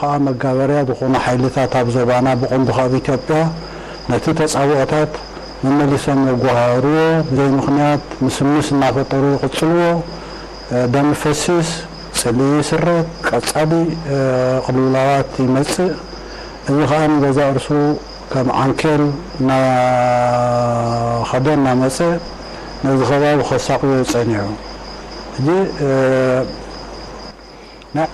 ከዓ መጋበርያ ዝኾኑ ሓይልታት ኣብ ዞባና ብቐንዱ ካብ ኢትዮጵያ ነቲ ተጻብኦታት መመሊሶም የጓሃህርዎ፣ ብዘይ ምኽንያት ምስምስ እናፈጠሩ ይቕጽልዎ። ደም ይፈስስ፣ ጽልኢ ይስረግ፣ ቀጻሊ ቅልውላዋት ይመጽእ። እዚ ከዓ ንገዛእ ርእሱ ከም ዓንኬል እናኸደ እናመጸ ነዚ ከባቢ ከሳቕዮ ጸኒሑ። ሕጂ ናይ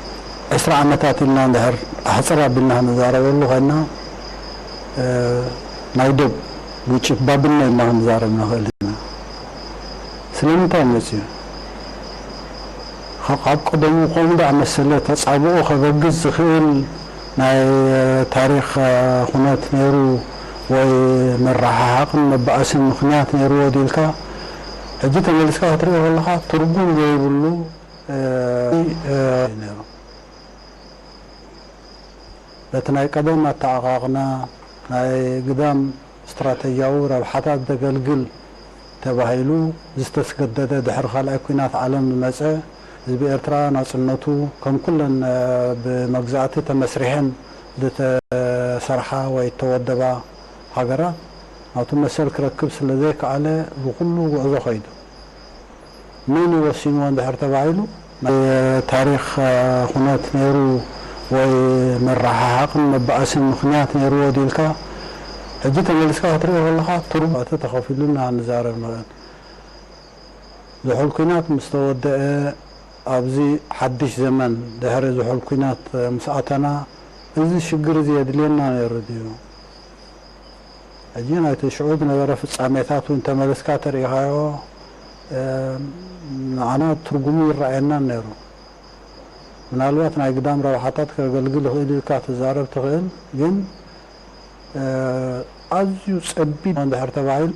ዕስራ ዓመታት ኢልና እንድሕር ኣሕፅር ኣቢልና ክንዛረበሉ ኮይና፣ ናይ ዶብ ግጭት ባድመ ኢልና ክንዛረብ ንኽእል ኢና። ስለምንታይ መፅዩ? ካብ ቀደሙ ከምኡ ደኣ መሰለ ተፃብኦ ከበግስ ዝኽእል ናይ ታሪኽ ኩነት ነይሩ ወይ መረሓሓቕን መባኣስን ምኽንያት ነይርዎ ድልካ? ሕጂ ተመሊስካ ክትሪኦ ከለኻ ትርጉም ዘይብሉ ነይሩ። በቲ ናይ ቀደም ኣተዓቓቕና ናይ ግዳም ስትራተጂያዊ ረብሓታት ዘገልግል ተባሂሉ ዝተስገደደ ድሕሪ ካልኣይ ኲናት ዓለም ዝመጸ ህዝቢ ኤርትራ ናጽነቱ ከም ኩለን ብመግዛእቲ ተመስሪሐን ዝተሰርሓ ወይ እተወደባ ሃገራት ናቱ መሰል ክረክብ ስለ ዘይከኣለ ብኹሉ ጉዕዞ ከይዱ። መን እዩ ወሲንዎ እንድሕር ተባሂሉ ናይ ታሪኽ ኩነት ነይሩ ወይ መረሓሓቕን መባኣስን ምኽንያት ነይርዎ ድልካ? ሕጂ ተመሊስካ ክትሪኦ ከለኻ ትርጉም እቲ ተኸፊሉና ንዛረብ ንኽእል። ዝሑል ኲናት ምስ ተወደአ ኣብዚ ሓድሽ ዘመን ድሕሪ ዝሑል ኲናት ምስ ኣተና እዚ ሽግር እዚ የድልየና ነይሩ ድዩ? ሕጂ ናይቲ ሽዑ ዝነበረ ፍጻሜታት እውን ተመሊስካ ተሪኢኻዮ ንዓና ትርጉሙ ይረኣየናን ነይሩ። ምናልባት ናይ ግዳም ረብሓታት ከገልግል ይኽእል ኢልካ ትዛረብ ትኽእል፣ ግን ኣዝዩ ጸቢብ እንድሕር ተባሂሉ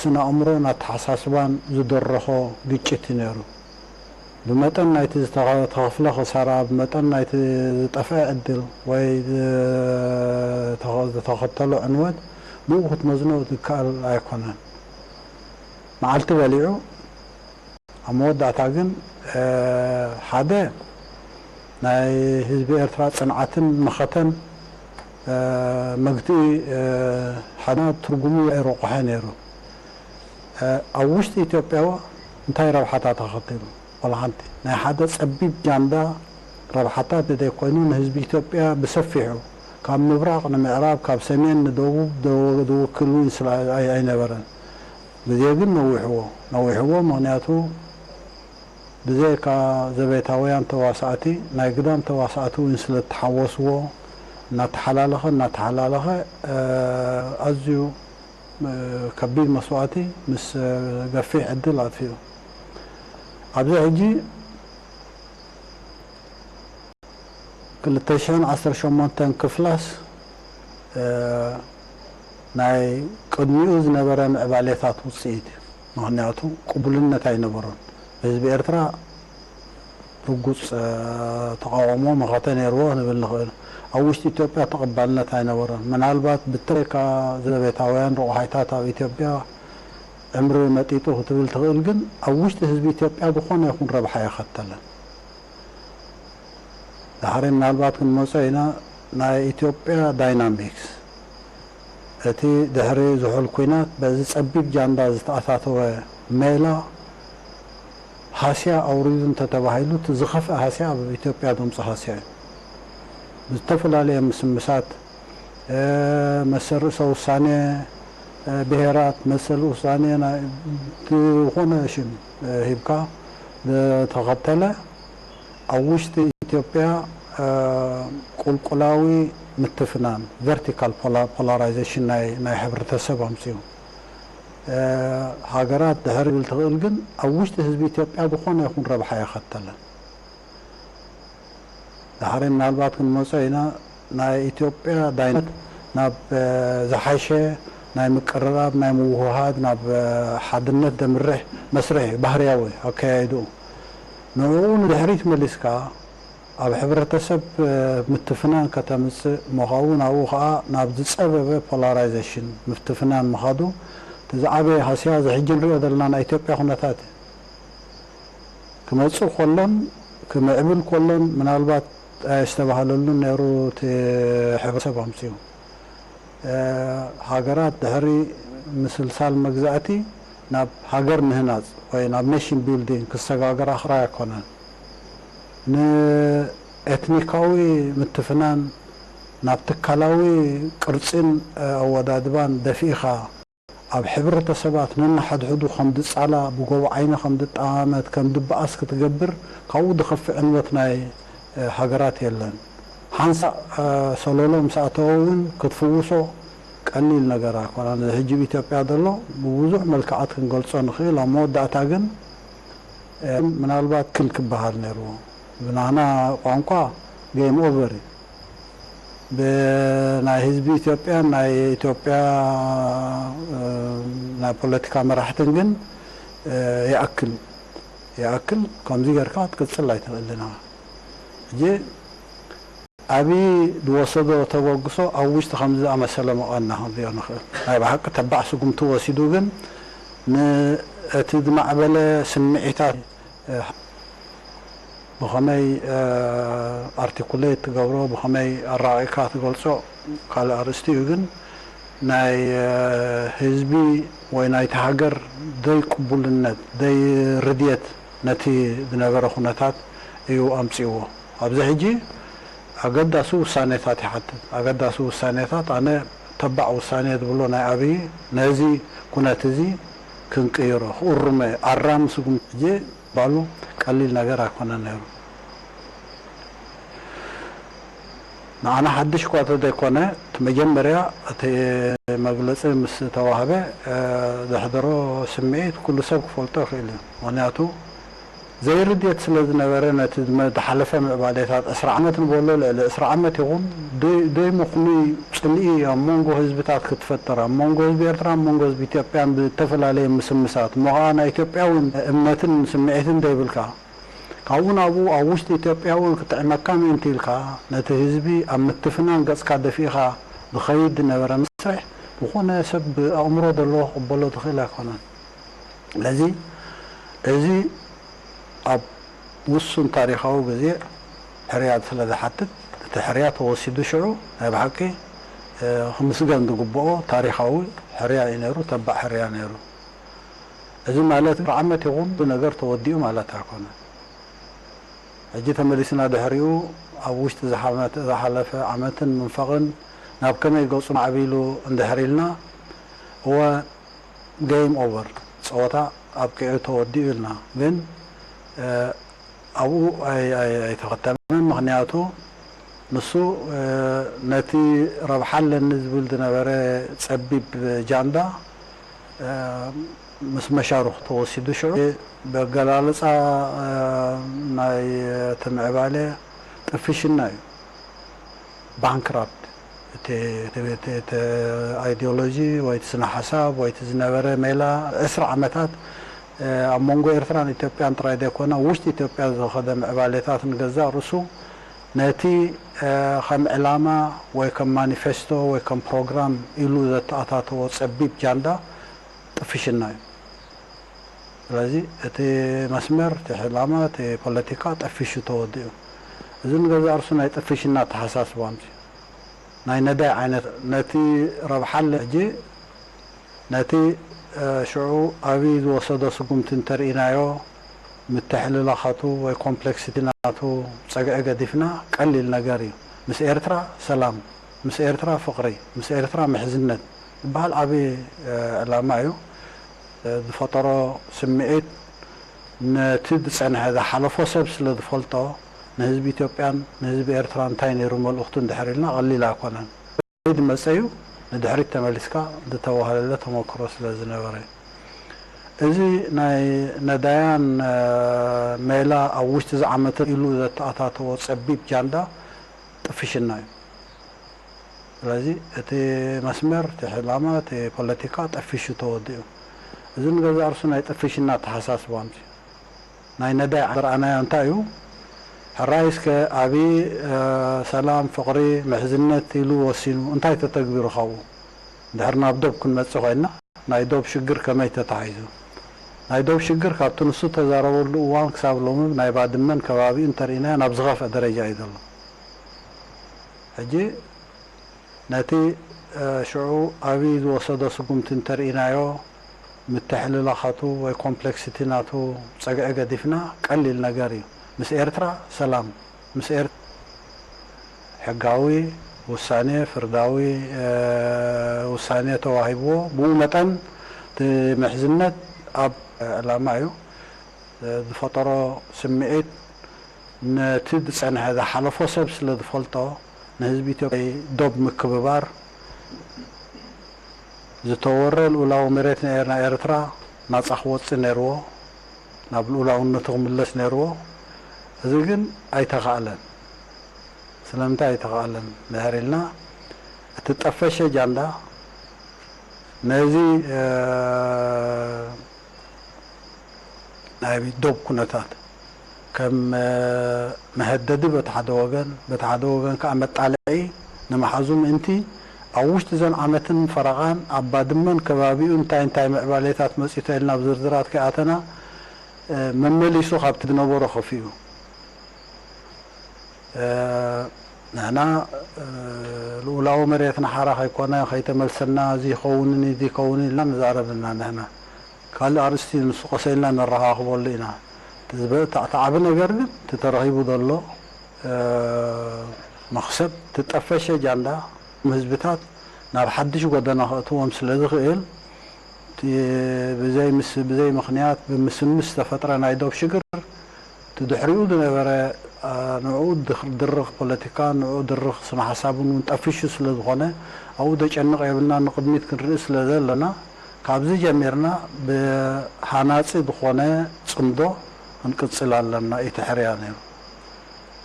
ስነ ኣእምሮን ኣተሓሳስባን ዝደረኾ ግጭት እዩ ነይሩ። ብመጠን ናይቲ ዝተኸፍለ ክሳራ፣ ብመጠን ናይቲ ዝጠፍአ ዕድል ወይ ዝተኸተሎ ዕንወት ብኡ ክትመዝኖ ዝከኣል ኣይኮነን። መዓልቲ በሊዑ ኣብ መወዳእታ ግን ሓደ ናይ ህዝቢ ኤርትራ ጽንዓትን መኸተን መግትኢ ሓደ ትርጉሙ ኣይረቑሐ ነይሩ። ኣብ ውሽጢ ኢትዮጵያ እንታይ ረብሓታት ኣኸቲሉ? ወላ ሓንቲ ናይ ሓደ ጸቢብ ጃንዳ ረብሓታት ዘይኮይኑ ንህዝቢ ኢትዮጵያ ብሰፊሑ ካብ ምብራቕ ንምዕራብ ካብ ሰሜን ንደቡብ ዝውክል እውን ኣይነበረን። ግዜ ግን ነዊሕዎ ነዊሕዎ ምኽንያቱ ብዘይካ ዘቤታውያን ተዋሳእቲ ናይ ግዳም ተዋሳእቲ እውን ስለ እተሓወስዎ እናተሓላለኸ እናተሓላለኸ ኣዝዩ ከቢድ መስዋእቲ ምስ ገፊሕ ዕድል ኣጥፊኡ። ኣብዚ ሕጂ ክልተ ሽሕን ዓሰርተ ሸሞንተን ክፍላስ ናይ ቅድሚኡ ዝነበረ ምዕባሌታት ውፅኢት እዩ። ምኽንያቱ ቅቡልነት ኣይነበሮን። ህዝቢ ኤርትራ ርጉፅ ተቃውሞ መኸተ ነይርዎ ክንብል ንኽእል። ኣብ ውሽጢ ኢትዮጵያ ተቐባልነት ኣይነበሮን። ምናልባት ብተለይካ ዘቤታውያን ረቑሓይታት ኣብ ኢትዮጵያ ዕምሪ መጢጡ ክትብል ትኽእል፣ ግን ኣብ ውሽጢ ህዝቢ ኢትዮጵያ ዝኾነ ይኹን ረብሓ የኸተለን። ድሓሪ ምናልባት ክንመጾ ኢና ናይ ኢትዮጵያ ዳይናሚክስ። እቲ ድሕሪ ዝሑል ኲናት በዚ ጸቢብ ጃንዳ ዝተኣታተወ ሜላ ሃስያ ኣውሪዱ እንተተባሂሉ፣ እቲ ዝኸፍአ ሃስያ ኣብ ኢትዮጵያ ድምፂ ሃስያ እዩ። ብዝተፈላለየ ምስምሳት መሰል ርእሰ ውሳኔ ብሄራት፣ መሰል ውሳኔ ዝኾነ ሽም ሂብካ ዝተኸተለ ኣብ ውሽጢ ኢትዮጵያ ቁልቁላዊ ምትፍናን፣ ቨርቲካል ፖላራይዜሽን ናይ ሕብረተሰብ ኣምፅኡ። ሃገራት ድሕሪ ብል ትኽእል፣ ግን ኣብ ውሽጢ ህዝቢ ኢትዮጵያ ዝኾነ ይኹን ረብሓ የኸተለን። ድሓሪ ምናልባት ክንመጾ ኢና ናይ ኢትዮጵያ ዳይነት ናብ ዝሓሸ ናይ ምቅርራብ ናይ ምውህሃድ ናብ ሓድነት ደምርሕ መስርሕ ባህርያዊ ኣከያይድኡ። ንዕኡ ንድሕሪት መሊስካ ኣብ ሕብረተሰብ ምትፍናን ከተምጽእ ምዃኡ ናብኡ ኸኣ ናብ ዝጸበበ ፖላራይዜሽን ምፍትፍናን ምኻዱ እቲ ዝዓበየ ሃስያ እዚ ሕጂ ንሪኦ ዘለና ናይ ኢትዮጵያ ኩነታት እዩ። ክመጽእ ከሎን ክምዕብል ከሎን ምናልባት ኣይስተባሃለሉን ነይሩ። እቲ ሕብረተሰብ ኣምፅኡ። ሃገራት ድሕሪ ምስልሳል መግዛእቲ ናብ ሃገር ምህናፅ ወይ ናብ ኔሽን ቢልዲንግ ክሰጋገራ ክራይ ኣይኮነን። ንኤትኒካዊ ምትፍናን ናብ ትካላዊ ቅርፂን ኣወዳድባን ደፊእኻ ኣብ ሕብረተሰባት ነንሓድሕዱ ከም ድፃላ ብጎቦ ዓይኒ ከም ድጠማመት ከም ድበኣስ ክትገብር ካብኡ ድኸፍእ ዕንወት ናይ ሃገራት የለን። ሓንሳእ ሰሎሎ ምስ ኣተወ እውን ክትፍውሶ ቀሊል ነገር ኣይኮነን። እዚ ሕጂ ኣብ ኢትዮጵያ ዘሎ ብብዙሕ መልክዓት ክንገልጾ ንኽእል። ኣብ መወዳእታ ግን ምናልባት ክል ክበሃል ነይርዎ። ብናና ቋንቋ ጌም ኦቨር እዩ። ብናይ ህዝቢ ኢትዮጵያን ናይ ኢትዮጵያ ናይ ፖለቲካ መራሕትን ግን ይኣክል ይኣክል ከምዚ ጌርካ ክትቅጽል ኣይትኽእልን ኢኻ። ሕጂ ኣብይ ዝወሰዶ ተበግሶ ኣብ ውሽጢ ከምዚ ዝኣመሰለ መቐና ክንሪኦ ንኽእል። ናይ ብሓቂ ተባዕ ስጉምቲ ወሲዱ ግን ነቲ ዝማዕበለ ስምዒታት ብኸመይ ኣርቲኩሌት ትገብሮ ብኸመይ ኣራቒቕካ ትገልጾ ካልእ ኣርእስቲ እዩ። ግን ናይ ህዝቢ ወይ ናይቲ ሃገር ዘይቅቡልነት ዘይርድየት ነቲ ዝነበረ ኩነታት እዩ ኣምጺእዎ። ኣብዚ ሕጂ ኣገዳሲ ውሳኔታት ይሓትት። ኣገዳሲ ውሳኔታት ኣነ ተባዕ ውሳኔ ዝብሎ ናይ ኣብይ ነዚ ኩነት እዚ ክንቅይሮ ክእርሞ ኣራሚ ስጉምቲ ሕጂ ባሉ ቀሊል ነገር ኣይኮነን ነይሩ። ንዓና ሓድሽ እኳ ተዘይኮነ እቲ መጀመርያ እቲ መግለፂ ምስ ተዋህበ ዘሕደሮ ስምዒት ኩሉ ሰብ ክፈልጦ ይኽእል እዩ። ምክንያቱ ዘይርድየት ስለ ዝነበረ ነቲ ዝሓለፈ ምዕባሌታት ዕስራ ዓመት ንበሎ ልዕሊ ዕስራ ዓመት ይኹን ዘይምኽኑይ ፅልኢ ኣብ መንጎ ህዝብታት ክትፈጥር ኣብ መንጎ ህዝቢ ኤርትራ ኣብ መንጎ ህዝቢ ኢትዮጵያን ብዝተፈላለየ ምስምሳት እሞ ከዓ ናይ ኢትዮጵያውን እምነትን ስምዒትን ዘይብልካ ካብኡ ናብኡ ኣብ ውሽጢ ኢትዮጵያ እውን ክጥዕመካ ምእንቲ ኢልካ ነቲ ህዝቢ ኣብ ምትፍናን ገጽካ ደፊእኻ ዝኸይድ ዝነበረ መስርሕ ዝኾነ ሰብ ኣእምሮ ዘለዎ ክቕበሎ ዝኽእል ኣይኮነን። ስለዚ እዚ ኣብ ውሱን ታሪኻዊ ግዜ ሕርያት ስለ ዝሓትት እቲ ሕርያ ተወሲዱ ሽዑ ናይ ብሓቂ ክምስገን ዝግብኦ ታሪኻዊ ሕርያ እዩ ነይሩ፣ ተባዕ ሕርያ ነይሩ። እዚ ማለት ዓመት ይኹን ነገር ተወዲኡ ማለት ኣይኮነን። ሕጂ ተመሊስና ድሕሪኡ ኣብ ውሽጢ ዝሓመት- ዝሓለፈ ዓመትን ምንፈቕን ናብ ከመይ ገጹ ማዕቢሉ እንድሕር ኢልና እወ ጌም ኦቨር ጸወታ ኣብቂዑ ተወዲኡ ኢልና ግን ኣብኡ ኣይተኸተመን። ምኽንያቱ ንሱ ነቲ ረብሓ ኣለኒ ዝብል ዝነበረ ጸቢብ ጃንዳ ምስ መሻርኹ ተወሲዱ ሽዑ ብኣገላልጻ ናይ እቲ ምዕባለ ጥፍሽና እዩ። ባንክራፕት እቲ ኣይዲዮሎጂ ወይ እቲ ስነ ሓሳብ ወይ እቲ ዝነበረ ሜላ ዕስራ ዓመታት ኣብ መንጎ ኤርትራን ኢትዮጵያን ጥራይ ዘይኮነ ውሽጢ ኢትዮጵያ ዝኸደ ምዕባሌታት ንገዛእ ርእሱ ነቲ ከም ዕላማ ወይ ከም ማኒፌስቶ ወይ ከም ፕሮግራም ኢሉ ዘተኣታተዎ ጸቢብ ጃንዳ ጥፍሽና እዩ። ስለዚ እቲ መስመር፣ እቲ ዕላማ፣ እቲ ፖለቲካ ጠፊሹ ተወዲኡ። እዚ ንገዛእ ርእሱ ናይ ጥፍሽና ኣተሓሳስባ ኣምፅኡ። ናይ ነዳይ ዓይነት ነቲ ረብሓ ኣለ ሕጂ ነቲ ሽዑ ኣብይ ዝወሰዶ ስጉምቲ እንተርኢናዮ ምትሕልላኻቱ ወይ ኮምፕሌክሲቲ ናቱ ፀግዒ ገዲፍና ቀሊል ነገር እዩ። ምስ ኤርትራ ሰላም፣ ምስ ኤርትራ ፍቕሪ፣ ምስ ኤርትራ ምሕዝነት ዝበሃል ዓብዪ ዕላማ እዩ። ዝፈጠሮ ስምዒት ነቲ ዝጸንሐ ዝሓለፎ ሰብ ስለ ዝፈልጦ ንህዝቢ ኢትዮጵያን ንህዝቢ ኤርትራን እንታይ ነይሩ መልእኽቱ እንድሕር ኢልና ቀሊል ኣይኮነን። ድመጸ እዩ ንድሕሪት ተመሊስካ ዝተዋህለለ ተመክሮ ስለ ዝነበረ እዚ ናይ ነዳያን ሜላ ኣብ ውሽጢ ዝዓመተ ኢሉ ዘተኣታተዎ ጸቢብ ጃንዳ ጥፍሽና እዩ። ስለዚ እቲ መስመር፣ እቲ ዕላማ፣ እቲ ፖለቲካ ጠፊሹ ተወዲኡ። እዚ ንገዛእ ርእሱ ናይ ጥፍሽና ኣተሓሳስባ ኣምፅኡ። ናይ ነዳይ ዝረኣናዮ እንታይ እዩ? ሕራይ እስከ ኣብይ ሰላም፣ ፍቕሪ፣ ምሕዝነት ኢሉ ወሲኑ እንታይ ተተግቢሩ ካብኡ? እንድሕር ናብ ዶብ ክንመፅእ ኮይንና ናይ ዶብ ሽግር ከመይ ተታሒዙ? ናይ ዶብ ሽግር ካብቲ ንሱ ተዛረበሉ እዋን ክሳብ ሎሚ ናይ ባድመን ከባቢኡ እንተርኢናዮ ናብ ዝኸፍአ ደረጃ እዩ ዘሎ። ሕጂ ነቲ ሽዑ ኣብይ ዝወሰዶ ስጉምቲ እንተርኢናዮ፣ ምትሕልላኻቱ ወይ ኮምፕሌክሲቲ ናቱ ጸግዒ ገዲፍና ቀሊል ነገር እዩ። ምስ ኤርትራ ሰላም፣ ምስ ኤር ሕጋዊ ውሳኔ፣ ፍርዳዊ ውሳኔ ተዋሂብዎ፣ ብኡ መጠን እቲ ምሕዝነት ኣብ ዕላማ እዩ። ዝፈጠሮ ስምዒት ነቲ ዝጸንሐ ዝሓለፎ ሰብ ስለ ዝፈልጦ፣ ንህዝቢ ኢትዮጵያ ዶብ ምክብባር፣ ዝተወረ ልኡላዊ መሬት ናይ ኤርትራ ናጻ ክወጽእ ነይርዎ፣ ናብ ልኡላውነቱ ክምለስ ነይርዎ። እዚ ግን ኣይተኻእለን። ስለምንታይ ኣይተኻእለን ድሕር ኢልና፣ እቲ ጠፈሸ ጃንዳ ነዚ ናይ ዶብ ኩነታት ከም መሀደዲ በቲ ሓደ ወገን፣ በቲ ሓደ ወገን ከኣ መጣልዒ ንምሓዙ ምእንቲ፣ ኣብ ውሽጢ ዘን ዓመትን ፈረቓን ኣብ ባድመን ከባቢኡ እንታይ እንታይ ምዕባሌታት መጺኡ ኢልና ኣብ ዝርዝራት ከይኣተና፣ መመሊሱ ካብቲ ዝነበሮ ከፊኡ። ንሕና ልኡላዊ መሬትና ሓራ ከይኮነ ከይተመልሰና፣ እዚ ይኸውንን እዚ ይኸውንን ኢልና ንዛረብ ኢና። ንሕና ካልእ ኣርእስቲ ንሱ ቀሰ ኢልና ነረኻኽበሉ ኢና። እቲ ዝበ-፣ እቲ ዓቢ ነገር ግን እቲ ተረኺቡ ዘሎ መኽሰብ፣ እቲ ጠፈሸ ጃንዳ ህዝብታት ናብ ሓድሽ ጎደና ከእትዎም ስለ ዝኽእል፣ እቲ ብዘይ ምስ-፣ ብዘይ ምኽንያት ብምስምስ ዝተፈጥረ ናይ ዶብ ሽግር፣ እቲ ድሕሪኡ ዝነበረ፣ ኣ፣ ንዕኡ ድኽ-፣ ድርኽ ፖለቲካ፣ ንዕኡ ድርኽ ስነ ሓሳብን እውን ጠፊሹ ስለ ዝኾነ፣ ኣብኡ ደጨንቕ የብልና፣ ንቕድሚት ክንርኢ ስለ ዘለና፣ ካብዚ ጀሚርና ብሃናጺ ዝኾነ ጽምዶ ክንቅጽል ኣለና፣ ኢቲ ሕርያ ነይሩ።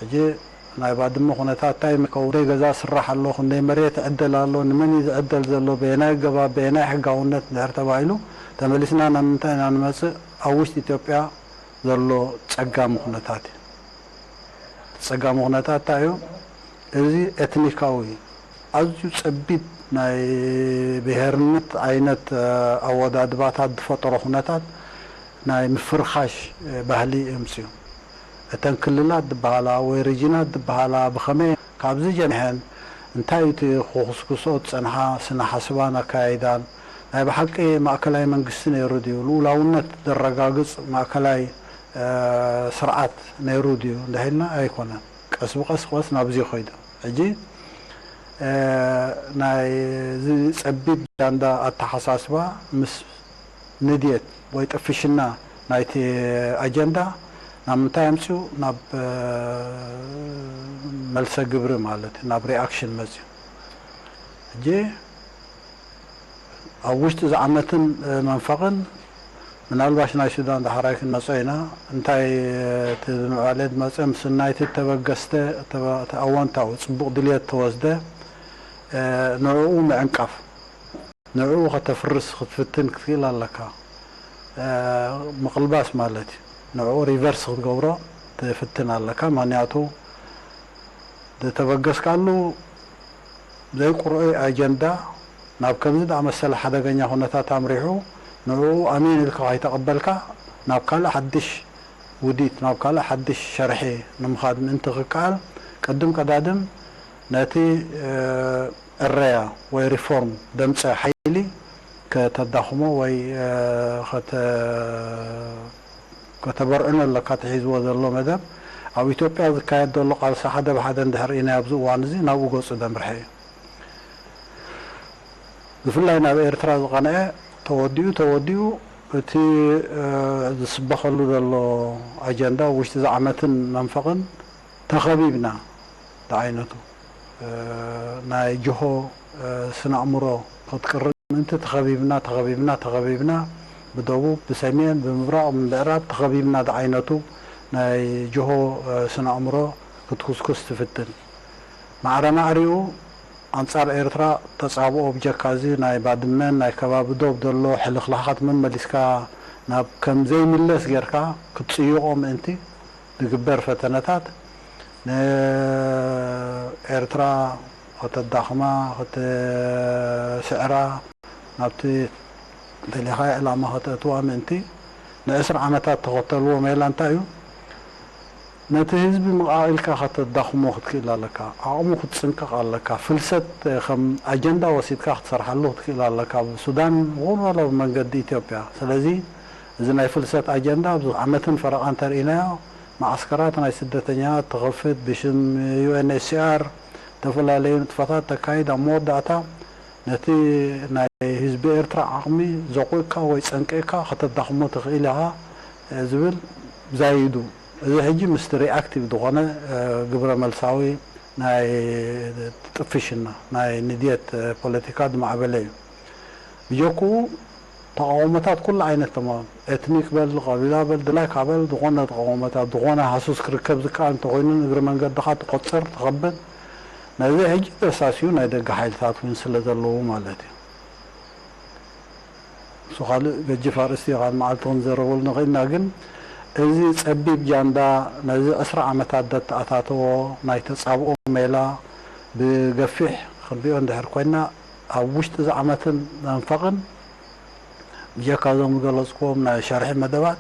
ሕጂ ናይ ባድመ ኩነታት እንታይ ይምከው፣ ክንደይ ገዛ ስራሕ ኣሎ፣ ክንደይ መሬት ይዕደል ኣሎ፣ ንመን እዩ ዝዕደል ዘሎ፣ በየናይ ኣገባብ፣ በየናይ ሕጋውነት እንድሕር ተባሂሉ፣ ተመሊስና ናብ ምንታይ ኢና ንመጽእ? ኣብ ውሽጢ ኢትዮጵያ ዘሎ ጸጋሚ ኩነታት እዩ። እቲ ጸጋሚ ኩነታት እንታይ እዩ? እዚ ኤትኒካዊ ኣዝዩ ጸቢብ ናይ ብሄርነት ዓይነት፣ እ፣ ኣወዳድባታት ዝፈጠሮ ኩነታት ናይ ምፍርኻሽ፣ እ፣ ባህሊ የምጽኡ። እተን ክልላት ዝበሃላ ወይ ሪጅናት ዝበሃላ ብኸመይ ካብዚ ጀሚሐን እንታይ እዩ እቲ ክኹስኩስኦ ዝጸንሓ ስነ ሓስባን ኣካያይዳን? ናይ ብሓቂ ማእከላይ መንግስቲ ነይሩ ድዩ? ልኡላውነት ዘረጋግጽ ማእከላይ፣ እ፣ ስርዓት ነይሩ ድዩ እንድሕር ኢልና ኣይኮነን። ቀስ ብቐስ ቀስ ናብዚ ይኸይዱ። ሕጂ፣ እ፣ ናይ እዚ ጸቢብ ጃንዳ ኣተሓሳስባ ምስ ንድየት ወይ ጥፍሽና ናይቲ ኣጀንዳ ናብ ምንታይ ኣምጽኡ? ናብ፣ እ፣ መልሰ ግብሪ ማለት እዩ፣ ናብ ሪኣክሽን መጽዩ። ሕጂ ኣብ ውሽጢ እዚ ዓመትን መንፈቕን ምናልባሽ ናይ ሱዳን ዳሕራይ ክንመጾ ኢና። እንታይ እቲ ብምዕባለ ዝመጸ ምስ ናይቲ ተበገስተ፣ ተበ-፣ እቲ ኣወንታዊ ጽቡቕ ድልየት ተወስደ፣ እ፣ ንዕኡ ምዕንቃፍ፣ ንዕኡ ከተፍርስ ክትፍትን ክትክእል ኣለካ። እ፣ ምቕልባስ ማለት እዩ። ንዕኡ ሪቨርስ ክትገብሮ ትፍትን ኣለካ። ምኽንያቱ ዝተበገስካሉ ዘይቁርዑይ ኣጀንዳ ናብ ከምዚ ዝኣመሰለ ሓደገኛ ኩነታት ኣምሪሑ፣ ንዕኡ ኣሜን ኢልካ ከይተቐበልካ ናብ ካልእ ሓድሽ ውዲት፣ ናብ ካልእ ሓድሽ ሸርሒ ንምኻድ ምእንቲ ክከኣል፣ ቅድም ቀዳድም ነቲ፣ እ፣ እረያ ወይ ሪፎርም ደምጸ ሓይሊ ከተዳኽሞ ወይ፣ እ፣ ከተ-፣ ከተበርዕኖ ኣለካ። እቲ ሒዝዎ ዘሎ መደብ ኣብ ኢትዮጵያ ዝካየድ ዘሎ ቃልሲ ሓደ ብሓደ እንድሕር ኢናዮ ኣብዚ እዋን እዚ ናብኡ ገጹ ዘምርሐ እዩ። ብፍላይ ናብ ኤርትራ ዝቐንዐ ተወዲኡ፣ ተወዲኡ እቲ፣ እ፣ ዝስበኸሉ ዘሎ ኣጀንዳ ውሽጢ እዚ ዓመትን መንፈቕን ተኸቢብና ዝዓይነቱ፣ እ፣ ናይ ጅሆ፣ እ፣ ስነ ኣእምሮ ክትቅርብ ምእንቲ ተኸቢብና፣ ተኸቢብና፣ ተኸቢብና፣ ብደቡብ፣ ብሰሜን፣ ብምብራቕ፣ ብምዕራብ ተኸቢብና ዝዓይነቱ ናይ ጅሆ፣ እ፣ ስነ ኣእምሮ ክትኩስኩስ ትፍትን። ማዕረ ማዕሪኡ ኣንጻር ኤርትራ ተጻብኦ ብጀካ እዚ ናይ ባድመን ናይ ከባቢ ዶብ ዘሎ ሕልኽላኻት መመሊስካ ናብ ከም ዘይምለስ ጌርካ ክትጽይቖ ምእንቲ ዝግበር ፈተነታት ንኤርትራ ከተዳኽማ፣ ከተስዕራ፣ ናብቲ ደሊኻዮ ዕላማ ከተእትዋ ምእንቲ ንዕስራ ዓመታት ተኸተልዎ ሜላ እንታይ እዩ? ነቲ ህዝቢ መቓቒልካ ከተዳኽሞ ክትክእል ኣለካ። ዓቕሙ ክትጽንቅቕ ኣለካ። ፍልሰት ከም ኣጀንዳ ወሲድካ ክትሰርሓሉ ክትክእል ኣለካ። ኣብ ሱዳን ይኹን ዋላ ብመንገዲ ኢትዮጵያ። ስለዚ እዚ ናይ ፍልሰት ኣጀንዳ ኣብዚ ዓመትን ፈረቓን እንተርኢናዮ፣ መዓስከራት ናይ ስደተኛታት ትኸፍት፣ ብሽም ዩ ኤን ኤች ሲ ኣር ዝተፈላለዩ ንጥፈታት ተካይድ። ኣብ መወዳእታ ነቲ ናይ ህዝቢ ኤርትራ ዓቕሚ ዘቑእካ ወይ ጸንቂቕካ ከተዳኽሞ ትኽእል ኢኻ ዝብል ዛይዱ። እዚ ሕጂ ምስቲ ሪኣክቲቭ ዝኾነ ግብረ መልሳዊ ናይ ጥፍሽና ናይ ንድየት ፖለቲካ ዝማዕበለ እዩ። ብጀክኡ ተቓውሞታት ኩሉ ዓይነት ተማ-፣ ኤትኒክ በል፣ ቀቢላ በል፣ ድላይካ በል፣ ዝኾነ ተቓውሞታት፣ ዝኾነ ሃሱስ ክርከብ ዝከኣል እንተኾይኑ፣ እግሪ መንገድኻ ትቆጽር፣ ትኸብድ። ነዚ ሕጂ ተሳስዩ ናይ ደገ ሓይልታት እውን ስለ ዘለዉ ማለት እዩ። እሱ ካልእ ገጅፍ ኣርእስቲ እዩ፣ ካልእ መዓልቲ ክንዘረበሉ ንኽእልና። ግን እዚ ጸቢብ ጃንዳ ነዚ ዕስራ ዓመታት ዘተኣታተዎ ናይ ተጻብኦ ሜላ ብገፊሕ ክንሪኦ እንድሕር ኮይና፣ ኣብ ውሽጢ እዚ ዓመትን መንፈቕን ብጀካ እዞም ዝገለጽክዎም ናይ ሸርሒ መደባት፣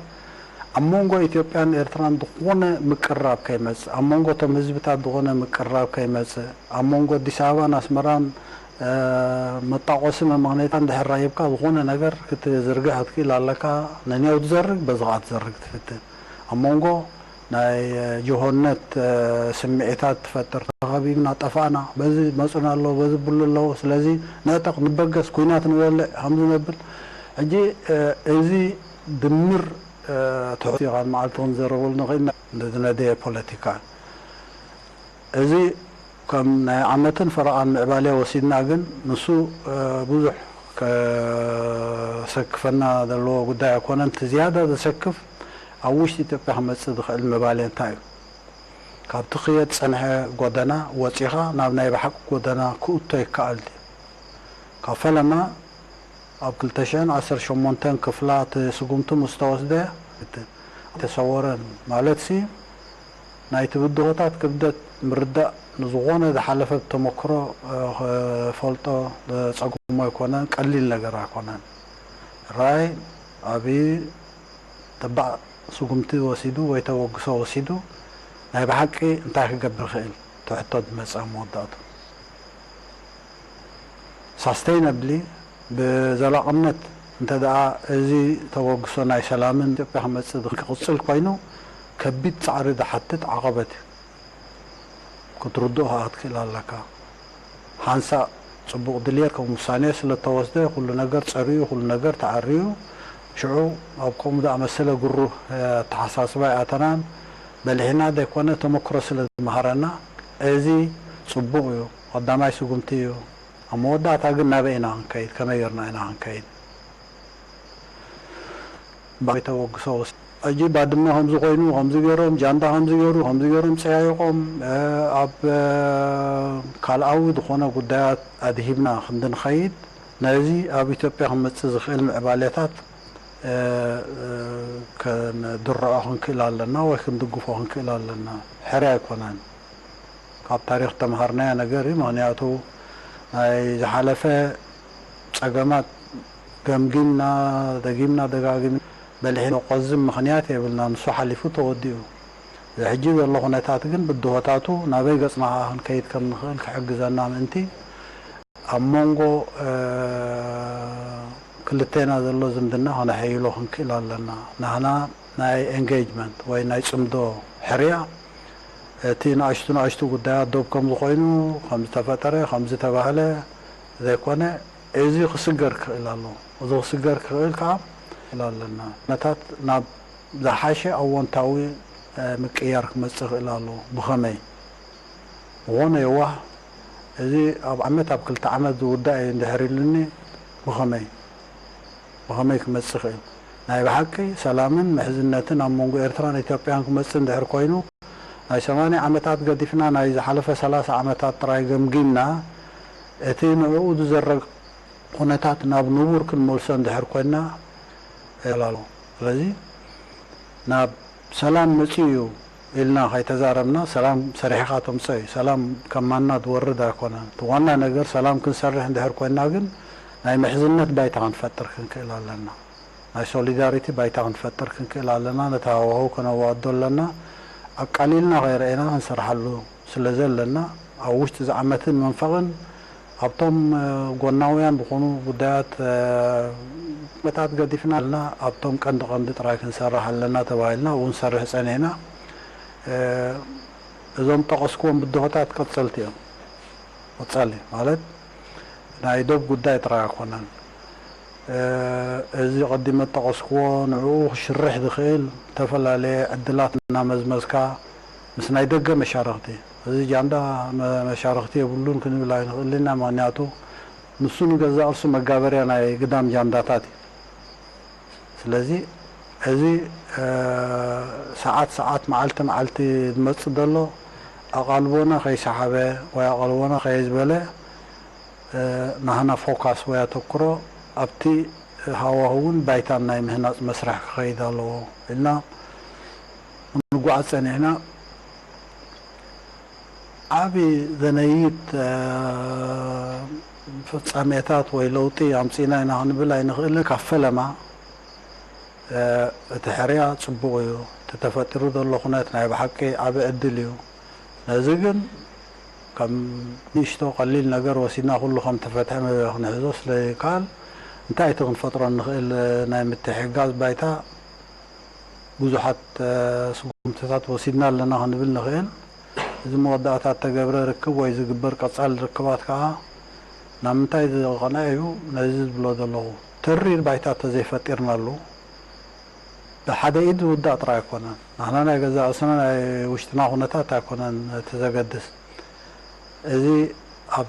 ኣብ መንጎ ኢትዮጵያን ኤርትራን ዝኾነ ምቅርራብ ከይመጽእ፣ ኣብ መንጎ እቶም ህዝብታት ዝኾነ ምቅርራብ ከይመጽእ፣ ኣብ መንጎ ኣዲስ ኣበባን ኣስመራን፣ እ፣ መጣቆሲ መመኽነይታ እንድሕር ራኺብካ፣ ዝኾነ ነገር ክትዝርግሕ ክትክእል ኣለካ። ነንያው ትዘርግ፣ በዚ ኸኣ ትዘርግ ትፍትን። ኣብ መንጎ ናይ ጅሆነት ስምዒታት ትፈጥር። ተኸቢብና ጠፋእና፣ በዚ መጹና ኣለዉ፣ በዚ ብሉ ኣለዉ፣ ስለዚ ንዕጠቕ፣ ንበገስ፣ ኲናት ንወልዕ ከም ዝነብል። ሕጂ እዚ ድምር ትሑት ኢኻ፣ መዓልቲ ክንዘረበሉ ንኽእል ኢና። ዝነደየ ፖለቲካ እዚ ከም ናይ ዓመትን ፈረቓን ምዕባለ ወሲድና ግን፣ ንሱ ብዙሕ ከሰክፈና ዘለዎ ጉዳይ ኣይኮነን። እቲ ዝያዳ ዘሰክፍ ኣብ ውሽጢ ኢትዮጵያ ክመጽእ ዝኽእል ምዕባለ እንታይ እዩ? ካብቲ ክየድ ዝጸንሐ ጎደና ወጺኻ ናብ ናይ ብሓቂ ጎደና ክእቶ ይከኣል ድዩ? ካብ ፈለማ ኣብ ክልተ ሽሕን ዓሰርተ ሸሞንተን ክፍላ እቲ ስጉምቲ ምስ ተወስደ፣ ኣይተሰወረን ማለትሲ፣ ናይቲ ብድሆታት ክብደት ምርዳእ ንዝኾነ ዝሓለፈ ብተመክሮ፣ እ፣ ክፈልጦ ዝጸግሞ ኣይኮነን፣ ቀሊል ነገር ኣይኮነን። ራይ ኣብዪ ተባዕ ስጉምቲ ወሲዱ ወይ ተበግሶ ወሲዱ ናይ ብሓቂ እንታይ ክገብር ይኽእል? እቲ ሕቶ ዝመጽእ ኣብ መወዳእቱ። ሳስተይነብሊ ብዘላቕነት እንተ ደኣ እዚ ተበግሶ ናይ ሰላምን ኢትዮጵያ ክመጽእ ክቕጽል ኮይኑ፣ ከቢድ ጻዕሪ ዝሓትት ዓቐበት እዩ። ክትርድኦ ከኣ ክትክእል ኣለካ። ሓንሳእ ጽቡቕ ድልየት ከም ውሳኔ ስለ እተወስደ፣ ኩሉ ነገር ጸሪዩ፣ ኩሉ ነገር ተዓርዩ፣ ሽዑ ኣብ ከምኡ ዝኣመሰለ ግሩህ፣ እ፣ ኣተሓሳስባ ኣይኣተናን። በሊሕና ዘይኮነ ተመክሮ ስለ ዝመሃረና፣ እዚ ጽቡቕ እዩ፣ ቀዳማይ ስጉምቲ እዩ። ኣብ መወዳእታ ግን ናበይ ኢና ክንከይድ? ከመይ ጌርና ኢና ክንከይድ? ባይ ተበግሶ ወስ-፣ ሕጂ ባድመ ከምዚ ኮይኑ፣ ከምዚ ገይሮም፣ ጃንዳ ከምዚ ገይሩ፣ ከምዚ ገይሮም ጸያይቖም፣ እ፣ ኣብ፣ እ፣ ካልኣዊ ዝኾነ ጉዳያት ኣድሂብና ክንዲ ንኸይድ፣ ነዚ ኣብ ኢትዮጵያ ክመጽእ ዝኽእል ምዕባሌታት፣ እ፣ እ፣ ክንድርዖ ክንክእል ኣለና ወይ ክንድግፎ ክንክእል ኣለና። ሕርያ ኣይኮነን። ካብ ታሪኽ ተምሃርናዮ ነገር እዩ። ምኽንያቱ ናይ ዝሓለፈ ጸገማት ገምጊምና፣ ደጊምና፣ ደጋጊምና በሊሕና ቆዝም ምኽንያት የብልናን። ንሱ ሓሊፉ ተወዲኡ። እዚ ሕጂ ዘሎ ኩነታት ግን ብድሆታቱ ናበይ ገጽና ከኣ ክንከይድ ከም ንኽእል ክሕግዘና ምእንቲ ኣብ መንጎ፣ እ፣ ክልቴና ዘሎ ዝምድና ከነሐይሎ ክንክእል ኣለና። ናህና ናይ ኤንጌጅመንት ወይ ናይ ጽምዶ ሕርያ፣ እቲ ንኣሽቱ ንኣሽቱ ጉዳያት ዶብ ከም ዝኾይኑ፣ ከም ዝተፈጠረ፣ ከም ዝተባህለ ዘይኮነ፣ እዚ ክስገር ክኽእል ኣለዎ። እዚ ክስገር ክኽእል ከኣ ክኽእል ኣለና። ኩነታት ናብ ዝሓሸ ኣወንታዊ፣ እ፣ ምቅያር ክመጽእ ይኽእል ኣለዎ። ብኸመይ? ዝኾነ የዋህ፣ እዚ ኣብ ዓመት፣ ኣብ ክልተ ዓመት ዝውዳእ እዩ እንድሕር ኢሉኒ፣ ብኸመይ? ብኸመይ ክመጽእ ይኽእል? ናይ ብሓቂ ሰላምን ምሕዝነትን ኣብ መንጎ ኤርትራን ኢትዮጵያን ክመጽእ እንድሕር ኮይኑ፣ ናይ ሰማንያ ዓመታት ገዲፍና ናይ ዝሓለፈ ሰላሳ ዓመታት ጥራይ ገምጊምና፣ እቲ ንዕኡ ዝዘረግ ኩነታት ናብ ንቡር ክንመልሶ እንድሕር ኮይንና፣ ይላሉ። ስለዚ ናብ ሰላም መጺኡ እዩ ኢልና ከይተዛረብና፣ ሰላም ሰሪሕኻ ተምጽኦ እዩ። ሰላም ከማና ዝወርድ ኣይኮነን። እቲ ዋና ነገር ሰላም ክንሰርሕ እንድሕር ኮይንና ግን ናይ ምሕዝነት ባይታ ክንፈጥር ክንክእል ኣለና። ናይ ሶሊዳሪቲ ባይታ ክንፈጥር ክንክእል ኣለና። ነቲ ሃዋህው ከነዋዶ ኣለና። ኣቃሊልና ከይረኣና ክንሰርሓሉ ስለ ዘለና፣ ኣብ ውሽጢ እዚ ዓመትን መንፈቕን ኣብቶም ጎናውያን ዝኾኑ ጉዳያት መታት ገዲፍና ኣለና። ኣብቶም ቀንዲ ቀንዲ ጥራይ ክንሰርሕ ኣለና ተባሂልና እውን ሰርሕ ጸኒሕና። እዞም ጠቐስክዎም ብድሆታት ቀጸልቲ እዮም። ቀጻሊ ማለት ናይ ዶብ ጉዳይ ጥራይ ኣይኮነን። እዚ ቀዲመ ጠቐስክዎ ንዕኡ ክሽርሕ ዝኽእል ዝተፈላለየ ዕድላት እናመዝመዝካ ምስ ናይ ደገ መሻርኽቲ፣ እዚ ጃንዳ መሻርኽቲ የብሉን ክንብል ኣይንኽእልን ኢና። ምኽንያቱ ንሱ ንገዛእ ርእሱ መጋበርያ ናይ ግዳም ጃንዳታት እዩ። ስለዚ እዚ ሰዓት ሰዓት፣ መዓልቲ መዓልቲ ዝመጽእ ዘሎ ኣቓልቦና ከይሰሓበ ወይ ኣቓልቦና ከየዝበለ፣ ናህና ፎካስ ወይ ኣተኩሮ ኣብቲ ሃዋህውን ባይታን ናይ ምህናጽ መስርሕ ክኸይድ ኣለዎ ኢልና ክንጓዓዝ ጸኒሕና። ዓቢ ዘነይት ፍጻሜታት ወይ ለውጢ ኣምጺእና ኢና ክንብል ኣይንኽእልን። ካብ ፈለማ እቲ ሕርያ ጽቡቕ እዩ። እቲ ተፈጢሩ ዘሎ ኩነት ናይ ብሓቂ ዓቢ ዕድል እዩ። ነዚ ግን ከም ንእሽቶ ቀሊል ነገር ወሲድና ኩሉ ከም ተፈትሐ ክንሕዞ ስለ ዘይከኣል፣ እንታይ እቲ ክንፈጥሮ እንኽእል ናይ ምትሕግጋዝ ባይታ ብዙሓት ስጉምትታት ወሲድና ኣለና ክንብል ንኽእል። እዚ መወዳእታ እተገብረ ርክብ ወይ ዝግበር ቀጻሊ ርክባት ከኣ ናብ ምንታይ ዝቐንዐ እዩ? ነዚ ዝብሎ ዘለኹ፣ ተሪር ባይታ እንተዘይፈጢርናሉ፣ ብሓደ ኢድ ዝውዳእ ጥራይ ኣይኮነን። ንሕና ናይ ገዛእ ርእስና ናይ ውሽጥና ኩነታት ኣይኮነን እቲ ዘገድስ። እዚ ኣብ